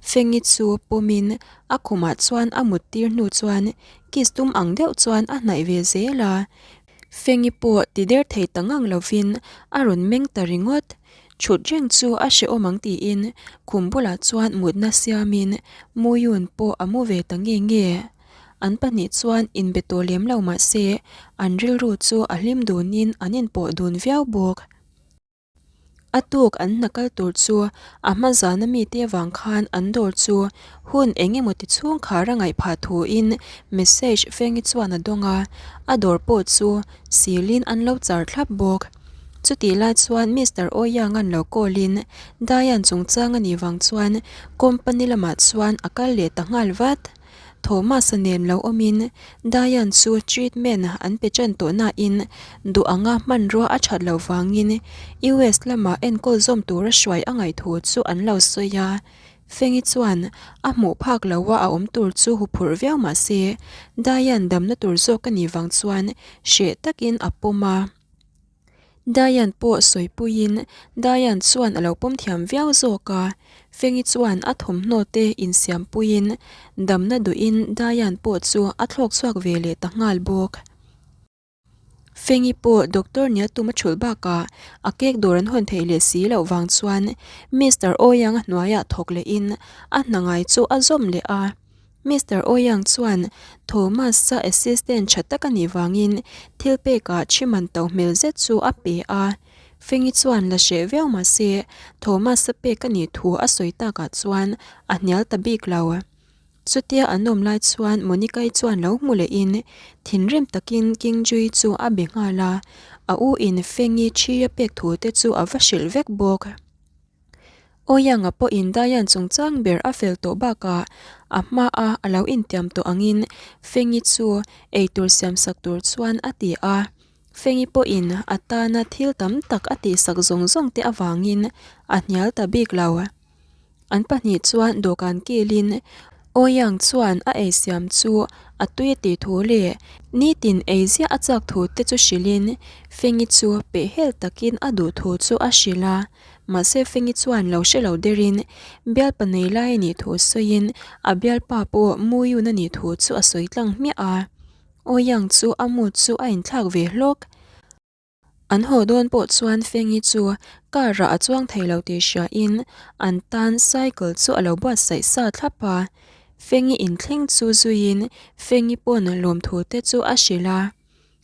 Fengi chu pawmin a khumah chuan a mut tir hnu chuan kiss tum ang deuh chuan a hnaih ve zel a, Fengi pawh ti der thei ta ngang lovin a rawn meng ta ringawt. Thut reng chu a hrehawm ang tiin khum bulah chuan mutna siamin Muyun pawh a mu ve ta nge nge. An pahnih chuan inbe tawh lem lo mah se an rilru chu a hlim dunin an inpawh dun viau bawk. A tuk an hna kal tur chu a hma zana mite avang khan an dawr chu hun eng emaw ti chhung khar a ngaih phah thuin message Fengi chuan a dawng a, a dawr pawh chu silin an lo char thlap bawk. Chutih lai chuan Mister Ouyang-a'n lo call in Diane chungchang a nih vang chuan company lamah chuan a kal leh ta nghal vat. Thomas-a nen lo awmin Diane chu treatment an pe ṭan tawh nain duh anga hmanrua a ṭhat loh vangin US lama enkawl zawm tura hruai a ngaih thu chu an lo sawi a. Fengi chuan a hmuh phak loha a awm tur chu huphurh viau mah se Diane damna tur zawk a nih vang chuan hreh takin a pawm a. Diane pawh sawipuiin Diane chuan a lo pawm thiam viau zawk a, Fengi chuan a thawmhnaw te insiampuiin damna duhin Diane pawh chu a thlawk chhuak ve leh ta nghal bawk. Fengi pawh doctor nia tum a thulh bakah a cake dawr an hawn theih leh si loh vang chuan Mister Ouyang a hnuaiah thawk lehin a hna ngai chu a zawm leh a. Mister Ouyang chuan Thomas-a assistant tha tak a nih vangin thil pekah thi man to hmel zet chu a pe a. Fengi chuan la hreh viau mah se Thomas-a pek a nih thu a sawi takah chuan a hnial ta bik lo. Chutia an awm lai chuan Monica-i chuan lo hmu lehin thinrim takin King Jui chu a be nghal a, a u in Fengi thi a pek thu te chu a va hrilh vek bawk. Ouyang-a pawhin Diane chungchang ber a fel tawh bakah a hmaa a lo intiam tawh angin Fengi chu eitur siamsak tur chuan a ti a. Fengi pawhin a tana thil tam tak a tihsak zawng zawng te avangin a hnial ta bik lo. An pahnih chuan dawhkan kilin Ouyang chuan a eisiam chu a tui a tih thu leh nitin ei ziah a chak thu te chu hrilhin Fengi chu pehhel takin a duh thu chu a hrilh a. Mahse Fengi chuan lo hre lo derin bialpa nei lai a nih thu sawiin a bialpa pawh Muyun a nih thu chu a sawi tlang hmiah a. Ouyang chu a mood chu a inthlak ve hlawk. An haw dawn pawh chuan Fengi chu car ah a chuang thei lo tih hriain an tan cycle chu a lo buatsaih sa thlap a. Fengi inthleng chu zuiin Fengi pawn lawmthu te chu a hrilh a.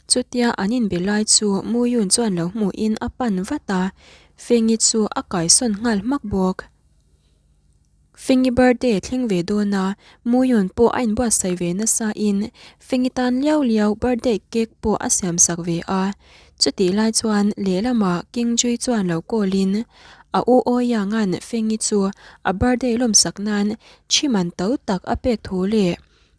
Chutia an inbe lai chu Muyun chuan lo hmuhin a pan vat a, Fengi chu a kaisawn nghal hmak bawk. Fengi birthday thleng ve dawn a, Muyun pawh a inbuatsaih ve nasa in Fengi tan liau liau birthday cake pawh a siam sak ve a. Chutih lai chuan lehlamah King Jui chuan lo call in a u Ouyang-a'n Fengi chu a birthday lawmsak nan thi man to tak a pek thu leh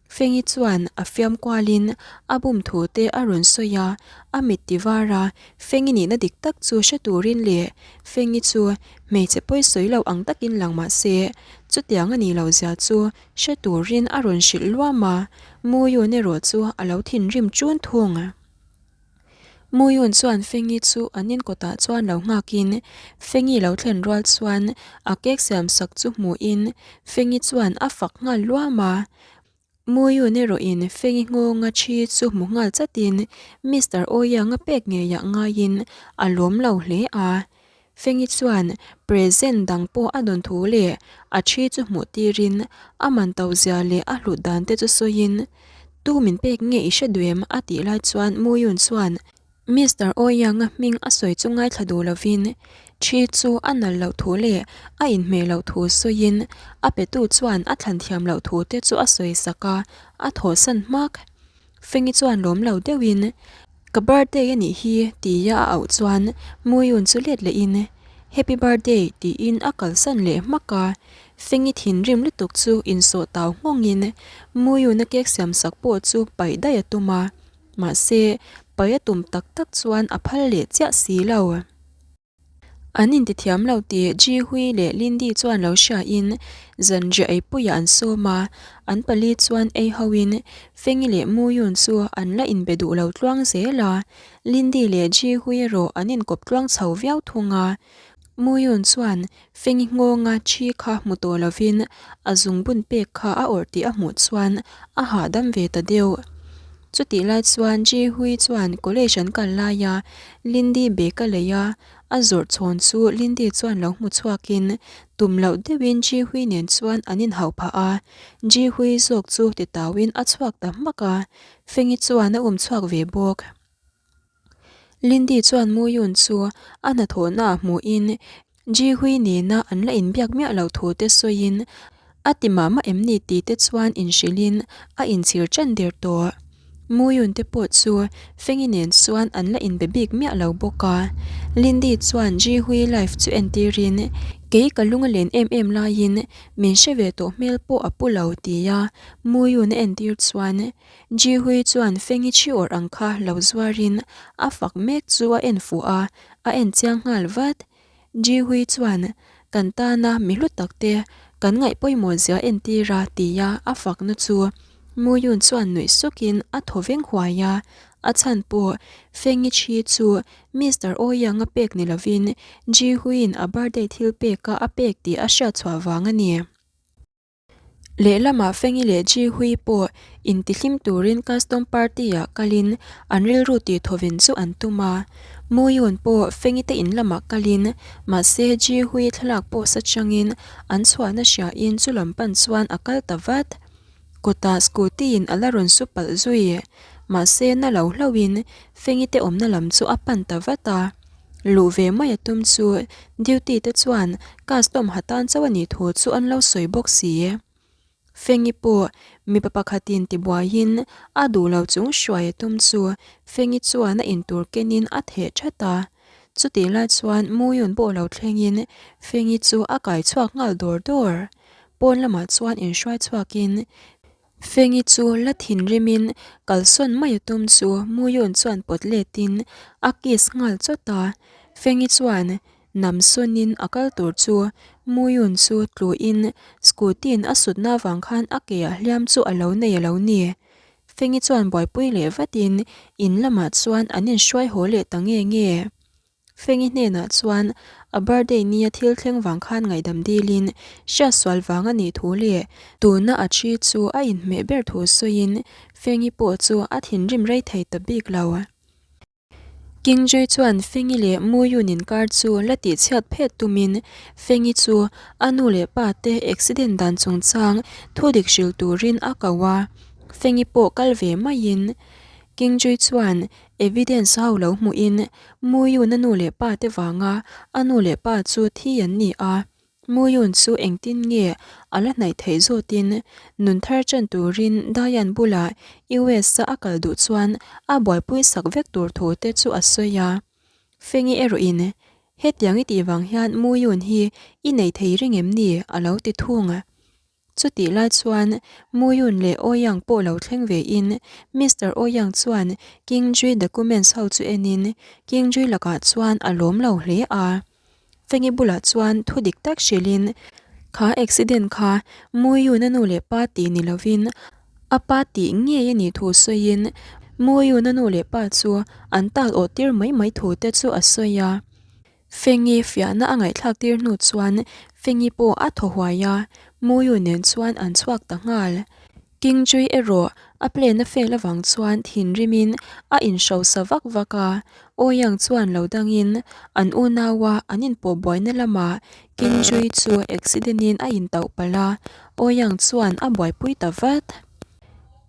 Fengi chuan a fiam kualin a bum thu te a rawn sawi a, a mit ti var a, Fengi nihna dik tak chu hre turin leh Fengi chu hmeichhe pawi sawi lo ang takin lang mah se, chutiang a nih loh zia chu hre turin a rawn hrilh luam a, Muyun erawh chu a lo thinrim ṭun thung. Muyun chuan Fengi chu an inkawtah chuan lo nghakin Fengi lo thlen rual chuan a cake siam sak chu hmuhin Fengi chuan a fak nghal luam a. Muyun erawhin Fengi nghawnga thi chu hmu nghal chatin Mister Ouyang-a pek ngeiah ngaiin a lawm lo hle a. Fengi chuan present dang pawh a dawn thu leh a thi chu hmuh tirin a man to zia leh a hlut dan te chu sawiin, Tu min pek nge i hre duh em? a tih lai chuan Muyun chuan Mister Ouyang-a hming a sawi chu ngaithla duh lovin thi chu a nalh loh thu leh a inhmeh loh thu sawiin a petu chuan a thlan thiam loh thu te chu a sawi sak a, a thawhsan hmak. Fengi chuan lawm lo deuhin, Ka birthday a nih hi tia a auh chuan Muyun chu let lehin, Happy birthday tiin a kalsan leh hmak a. Fengi thinrim lutuk chu insawh tau nghawngin Muyun a cake siam sak pawh chu paih daih a tum a, mahse paih a tum tak tak chuan a phal leh chiah si lo. An intithiam lo tih Ji Hui leh Lindy chuan lo hriain zanriah eipuiah an sawm a, an pali chuan ei hoin Fengi leh Mu Yun chu an la inbe duh lo tluang zel a, Lindy leh Ji Hui erawh an inkawp tluang chho viau thung a. Mu Yun chuan Fengi nghawnga thi kha hmu tawh lovin a zungbun pek kha a awrh tih a hmuh chuan a hahdam ve ta deuh. Chutih lai chuan Ji Hui chuan college an kal laia Lindy bag a lei a, a zawrh chhawn chu Lindy chuan lo hmu chhuakin tum loh deuhin Ji Hui nen chuan an inhauh phah a, Ji Hui zawk chu titauin a chhuak ta hmak a, Fengi chuan a um chhuak ve bawk. Lindy chuan Muyun chu a hnathawhna ah hmuhin Ji Hui nena an la inbiak miah loh thu te sawiin a ti mah mah em ni tih te chuan inhrilhin a inchhir ṭan der tawh. Muyun te pawh chu Fengi nen chuan an la inbe bik miah lo bawk a. Lindy chuan Ji Hui life chu entirin kei ka lung a len em em laiin min hre ve tawh hmel pawh a pu lo tia Muyun a entir chuan Jihui chuan Fengi thi awrh ang kha lo zuarin a fak mek chu a en fuh a, a en chiang nghal vat. Jihui chuan, Kan tana mi hlu tak te kan ngaih pawimawh zia entir a tia a fakna chu Muyun chuan nuih sukin a thaw veng huai a, a chhan pawh Fengi thi chu Mister Ouyang a pek ni lovin Jihuiin a birthday thil peka a pek tih a hriatchhuah vang a ni. Lehlamah Fengi leh Ji Hui pawh intihlim turin custom party-ah kalin an rilru tihthawven chu an tum a. Mu Yun pawh Fengi te in lamah kalin mahse Ji Hui thlalak post atangin an chhuahna hriain chu lam pan chuan a kal ta vat. Kawtah scooty-in a la rawn su palh zui. Mahse na lo hlauhin Fengi te awmna lam chu a pan ta vat a. Luh ve mai a tum chu duty te chuan custom ha tan chauh a nih thu chu an lo sawi bawk si. Fengi pawh mipa pakhatin tibuaiin a duh lo chung hruai a tum chu Fengi chuan a intur kenin a theh that a. Chutih lai chuan Muyun pawh lo thlengin Fengi chu a kai chhuak nghal dawr dawr. Pawn lamah chuan inhruai chhuakin. Fengi chu la thinrimin kalsawn mai a tum chu Muyun chuan pawt letin a kiss nghal chawt a. Fengi chuan nam sawnin a kal tur chu Muyun chu tluin scooty-in a sutna avang khan a ke ah hliam chu a lo nei a lo ni. Fengi chuan buaipui leh vatin in lamah chuan an inhruai haw leh ta nge nge. Fengi hnenah chuan a birthday nia thil thleng vang khan ngaihdam dilin hriatsual vang a nih thu leh tuna a thi chu a inhmeh ber thu sawiin Fengi pawh chu a thinrim rei thei ta bik lo. King Jui chuan Fengi leh Mu Yun inkar chu la tihchhiat phet tumin Fengi chu a nu leh pa te accident dan chungchang thudik hrilh turin a ko a, Fengi pawh kal ve maiin King Jui chuan Evidence ho lo hmuhin Muyun a nu leh pa te vanga a nu leh pa chu thi an ni a, Muyun chu engtin nge a la hnaih theih zawtin nun thar chan turin Dayan bulah US a a kal duh chuan a buaipui sak vek tur thu te chu a sawi a. Fengi erawhin hetiang i tih vang hian Muyun hi i nei thei reng em ni a lo ti thung. Chutih lai chuan Muyun leh Ouyang pawh lo thleng ve in Mister Ouyang chuan King Jui documents ho chu en in King Jui lakah chuan a lawm lo hle a. Fengi bulah chuan thu dik tak hrilh in kha accident kha Muyun a nu leh pa tih ni lovin a pa tih ngei a nih thu sawi in Muyun a nu leh pa chu an tal awh tir mai mai thu te chu a sawi a. Fengi fiahna a ngaihthlak tir hnu chuan Fengi pawh a thaw huai a, Muyu nen chuan an chhuak ta nghal. King Jui erawh a plan a fail avang chuan thinrimin a inhrosa vak vak a, Ouyang chuan lo dangin an unaua an inpawh buaina lamah King Jui chu accident in a intauh palh a, Ouyang chuan a buaipui ta vat.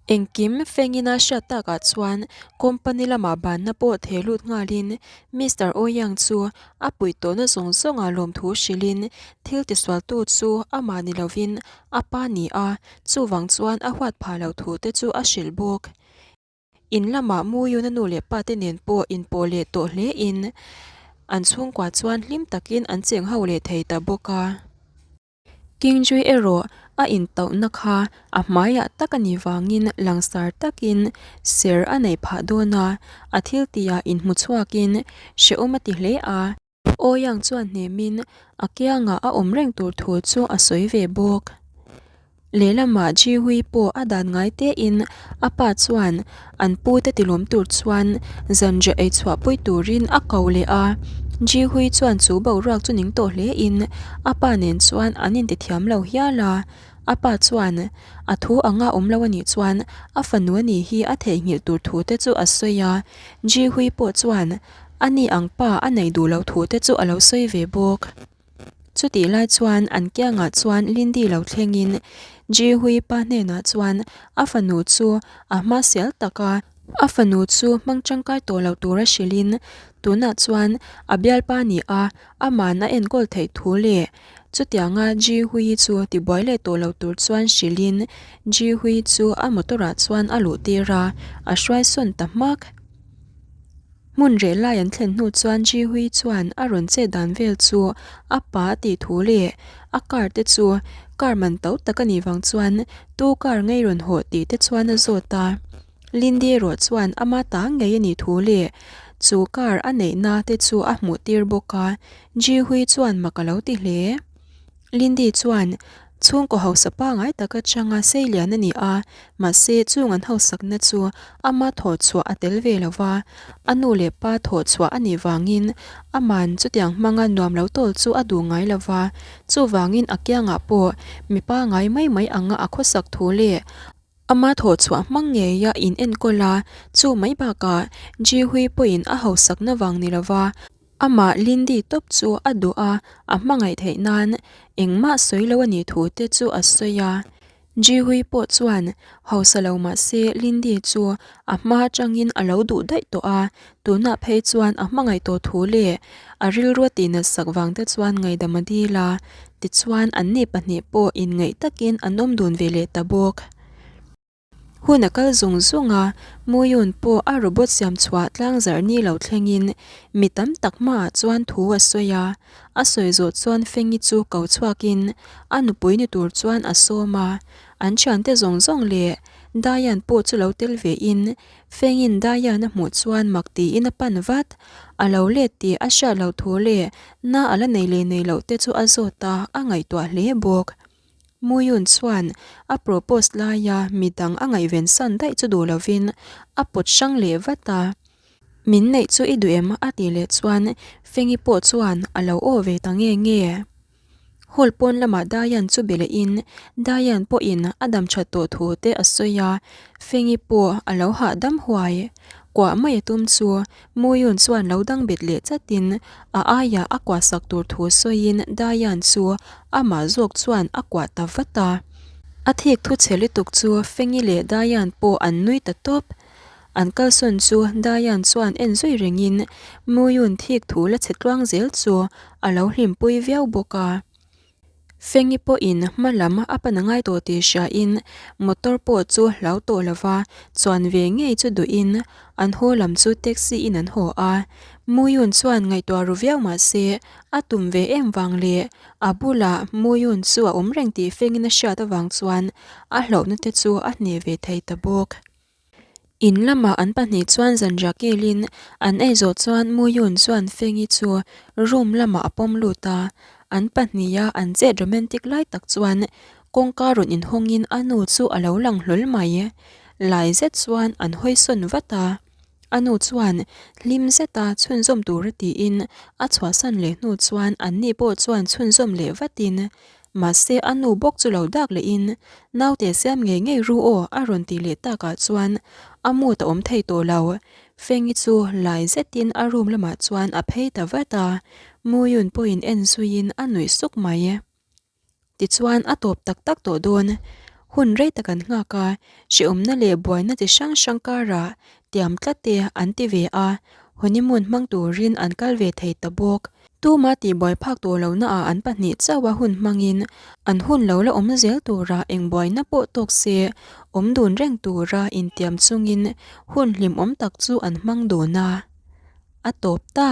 Engkim fengin a hriat takah chuan company lamah banna pawh theh lut nghalin Mister Ouyang chu a puih tawhna zawng zawngah lawmthu hrilhin thil tisualtu chu amah ni lovin a pa ni a, chuvang chuan a huat phah loh thu te chu a hrilh bawk. In lamah Muyuna nu leh pa te nen pawh inpawh leh tawh hlein an chhungkua chuan hlim takin an cheng ho leh thei ta bawk a. King Jui erawh a intauhna kha a hmaiah tak a nih vangin langsar takin ser a neih phah dawn a, a thil tihah inhmu chhuakin hrehawm a ti hle a. Ouyang chuan hnemin a kiangah a awm reng tur thu chu a sawi ve bawk. Lehlamah Ji Hui pawh a dan ngai tein a pa chuan an pute tilawm tur chuan zanriah ei chhuahpui turin a ko leh a. Ji Hui chuan chu boruak chu ning tawh hlein a pa nen chuan an intithiam lo hial a. A pa chuan a thu anga awm lo a nih chuan a fanu a nih hi a theihnghilh tur thu te chu a sawi a. Ji Hui pawh chuan a ni ang pa a neih duh loh thu te chu a lo sawi ve bawk. Chutih lai chuan an kiangah chuan Lindy lo thlengin Ji Hui pa hnenah chuan a fanu chu a hma sial tak a, a fanu chu hmang tangkai tawh lo tura hrilhin tunah chuan a bialpa ni a, aman a enkawl theih thu leh chutianga Ji Hui chu tibuai leh tawh lo tur chuan hrilhin Ji Hui chu a motor ah chuan a luh tir a, a hruai sawn ta hmak. Hmun reh lai an thlen hnu chuan Ji Hui chuan a rawn chet dan vel chu a pa a tih thu leh a car te chu car man to tak a nih vang chuan tu car ngei rawn hawh tih te chuan a zawt a. Lindy erawh chuan ama ta ngei a nih thu leh chu car a neihna te chu a hmuh tir bawk a, Ji Hui chuan mak a lo ti hle. Lindy chuan, Chhungkaw hausa pangai tak atanga sei lian a ni a, mahse chung an hausakna chu ama thawh chhuah a tel ve lo va, a nu leh pa thawh chhuah a nih vangin aman chutiang hmanga nuam lo tawl chu a duh ngai lo va, chuvangin a kiangah pawh mi pangai mai mai anga a khawsak thu leh Ama thawh chhuah hmang ngei a in enkawl a, chu mai bakah Ji Hui pawhin a hausakna vang ni lova amah Lindy tawp chu a duh a, a hmangaih theih nan engmah sawi lo a nih thu te chu a sawi a. Ji Hui pawh chuan hausa lo mah se Lindy chu a hma atangin a lo duh daih tawh a, tunah phei chuan a hmangaih tawh thu leh a rilru a tihnat sak vang te chuan ngaihdam a dil a, Tichuan, anni pahnih pawh inngaih takin an awm dun ve leh ta bawk. Hun a kal zung zung a, Muyun pawh a robot siam chhuah tlang zarh ni lo thlengin mi tam tak hmaah chuan thu a sawi a. A sawi zawh chuan Fengi chu ko chhuakin a nupui ni tur chuan a sawm a. An thiante zawng zawng leh Dayan pawh chu lo tel ve in Fengin Dayan a hmuh chuan mak tiin a pan vat. A lo let tih a hriat loh thu leh na a la nei leh nei loh te chu a zawt a, a ngaihtuah hle bawk. Muyun chuan a propose laia midang a ngaihven san daih chu duh lovin a pawt hrang leh vat a. Min neih chu i duh em? a tih leh chuan Fengi pawh chuan a lo aw ve ta nge nge. Hall pawn lamah Dayan chu be lehin Dayan pawhin a dam that tawh thu te a sawi a, Fengi pawh a lo hahdam huai. Kuah mai a tum chu Muyun chuan lo dang bet leh chatin a aiah a kuah sak tur thu sawiin Dayan chu amah zawk chuan a kuah ta vat a. A thik thu chhe lutuk chu Fengi leh Dayan pawh an nui ta tawp. An kalsawn chu Dayan chuan en zui rengin Muyun thik thu la chhe tluang zel chu a lo hlimpui viau bawk a. Fengi pawhin hma lam a pan a ngai tawh tih hriain motor pawh chu hlau tawh lova chuan ve ngei chu duhin an haw lam chu taxi in an haw a. Muyun chuan ngaihtuah ru viau mah se a tum ve em vang leh a bulah Muyun chu a awm reng tih Fengin a hriat avang chuan a hlauhna te chu a hneh ve thei ta bawk. In lamah an pahnih chuan zanriah kilin an ei zawh chuan Muyun chuan Fengi chu room lamah a pawm lut a, an pahniha an chet romantic lai tak chuan kawngka rawn inhawngin a nu chu a lo lang hlawl mai. Lai zet chuan an hawi sawn vat a. A nu chuan hlim zeta chhunzawm tura tiin a chhuahsan leh hnu chuan anni pawh chuan chhunzawm leh vatin mahse a nu bawk chu lo dak lehin naute siam ngei ngei ru aw a rawn tih leh takah chuan a mood a awm thei tawh lo. Fengi chu lai zetin a room lamah chuan a phei ta vat a, Muyun pawhin en zuiin a nuih suk mai. Tichuan a tawp tak tak tawh dawn. Hun rei tak an nghak a, hrehawmna leh buaina chi hrang hrang karah tiam tlat te an ti ve a, honeymoon hmang turin an kal ve thei ta bawk. Tuma tihbuai phak tawh lohna ah an pahnih chauh a hun hmangin an hun lo la awm zel tura eng buaina pawh tawk se awm dun reng tura intiam chungin hun hlimawm tak chu an hmang dun a, a tawp ta.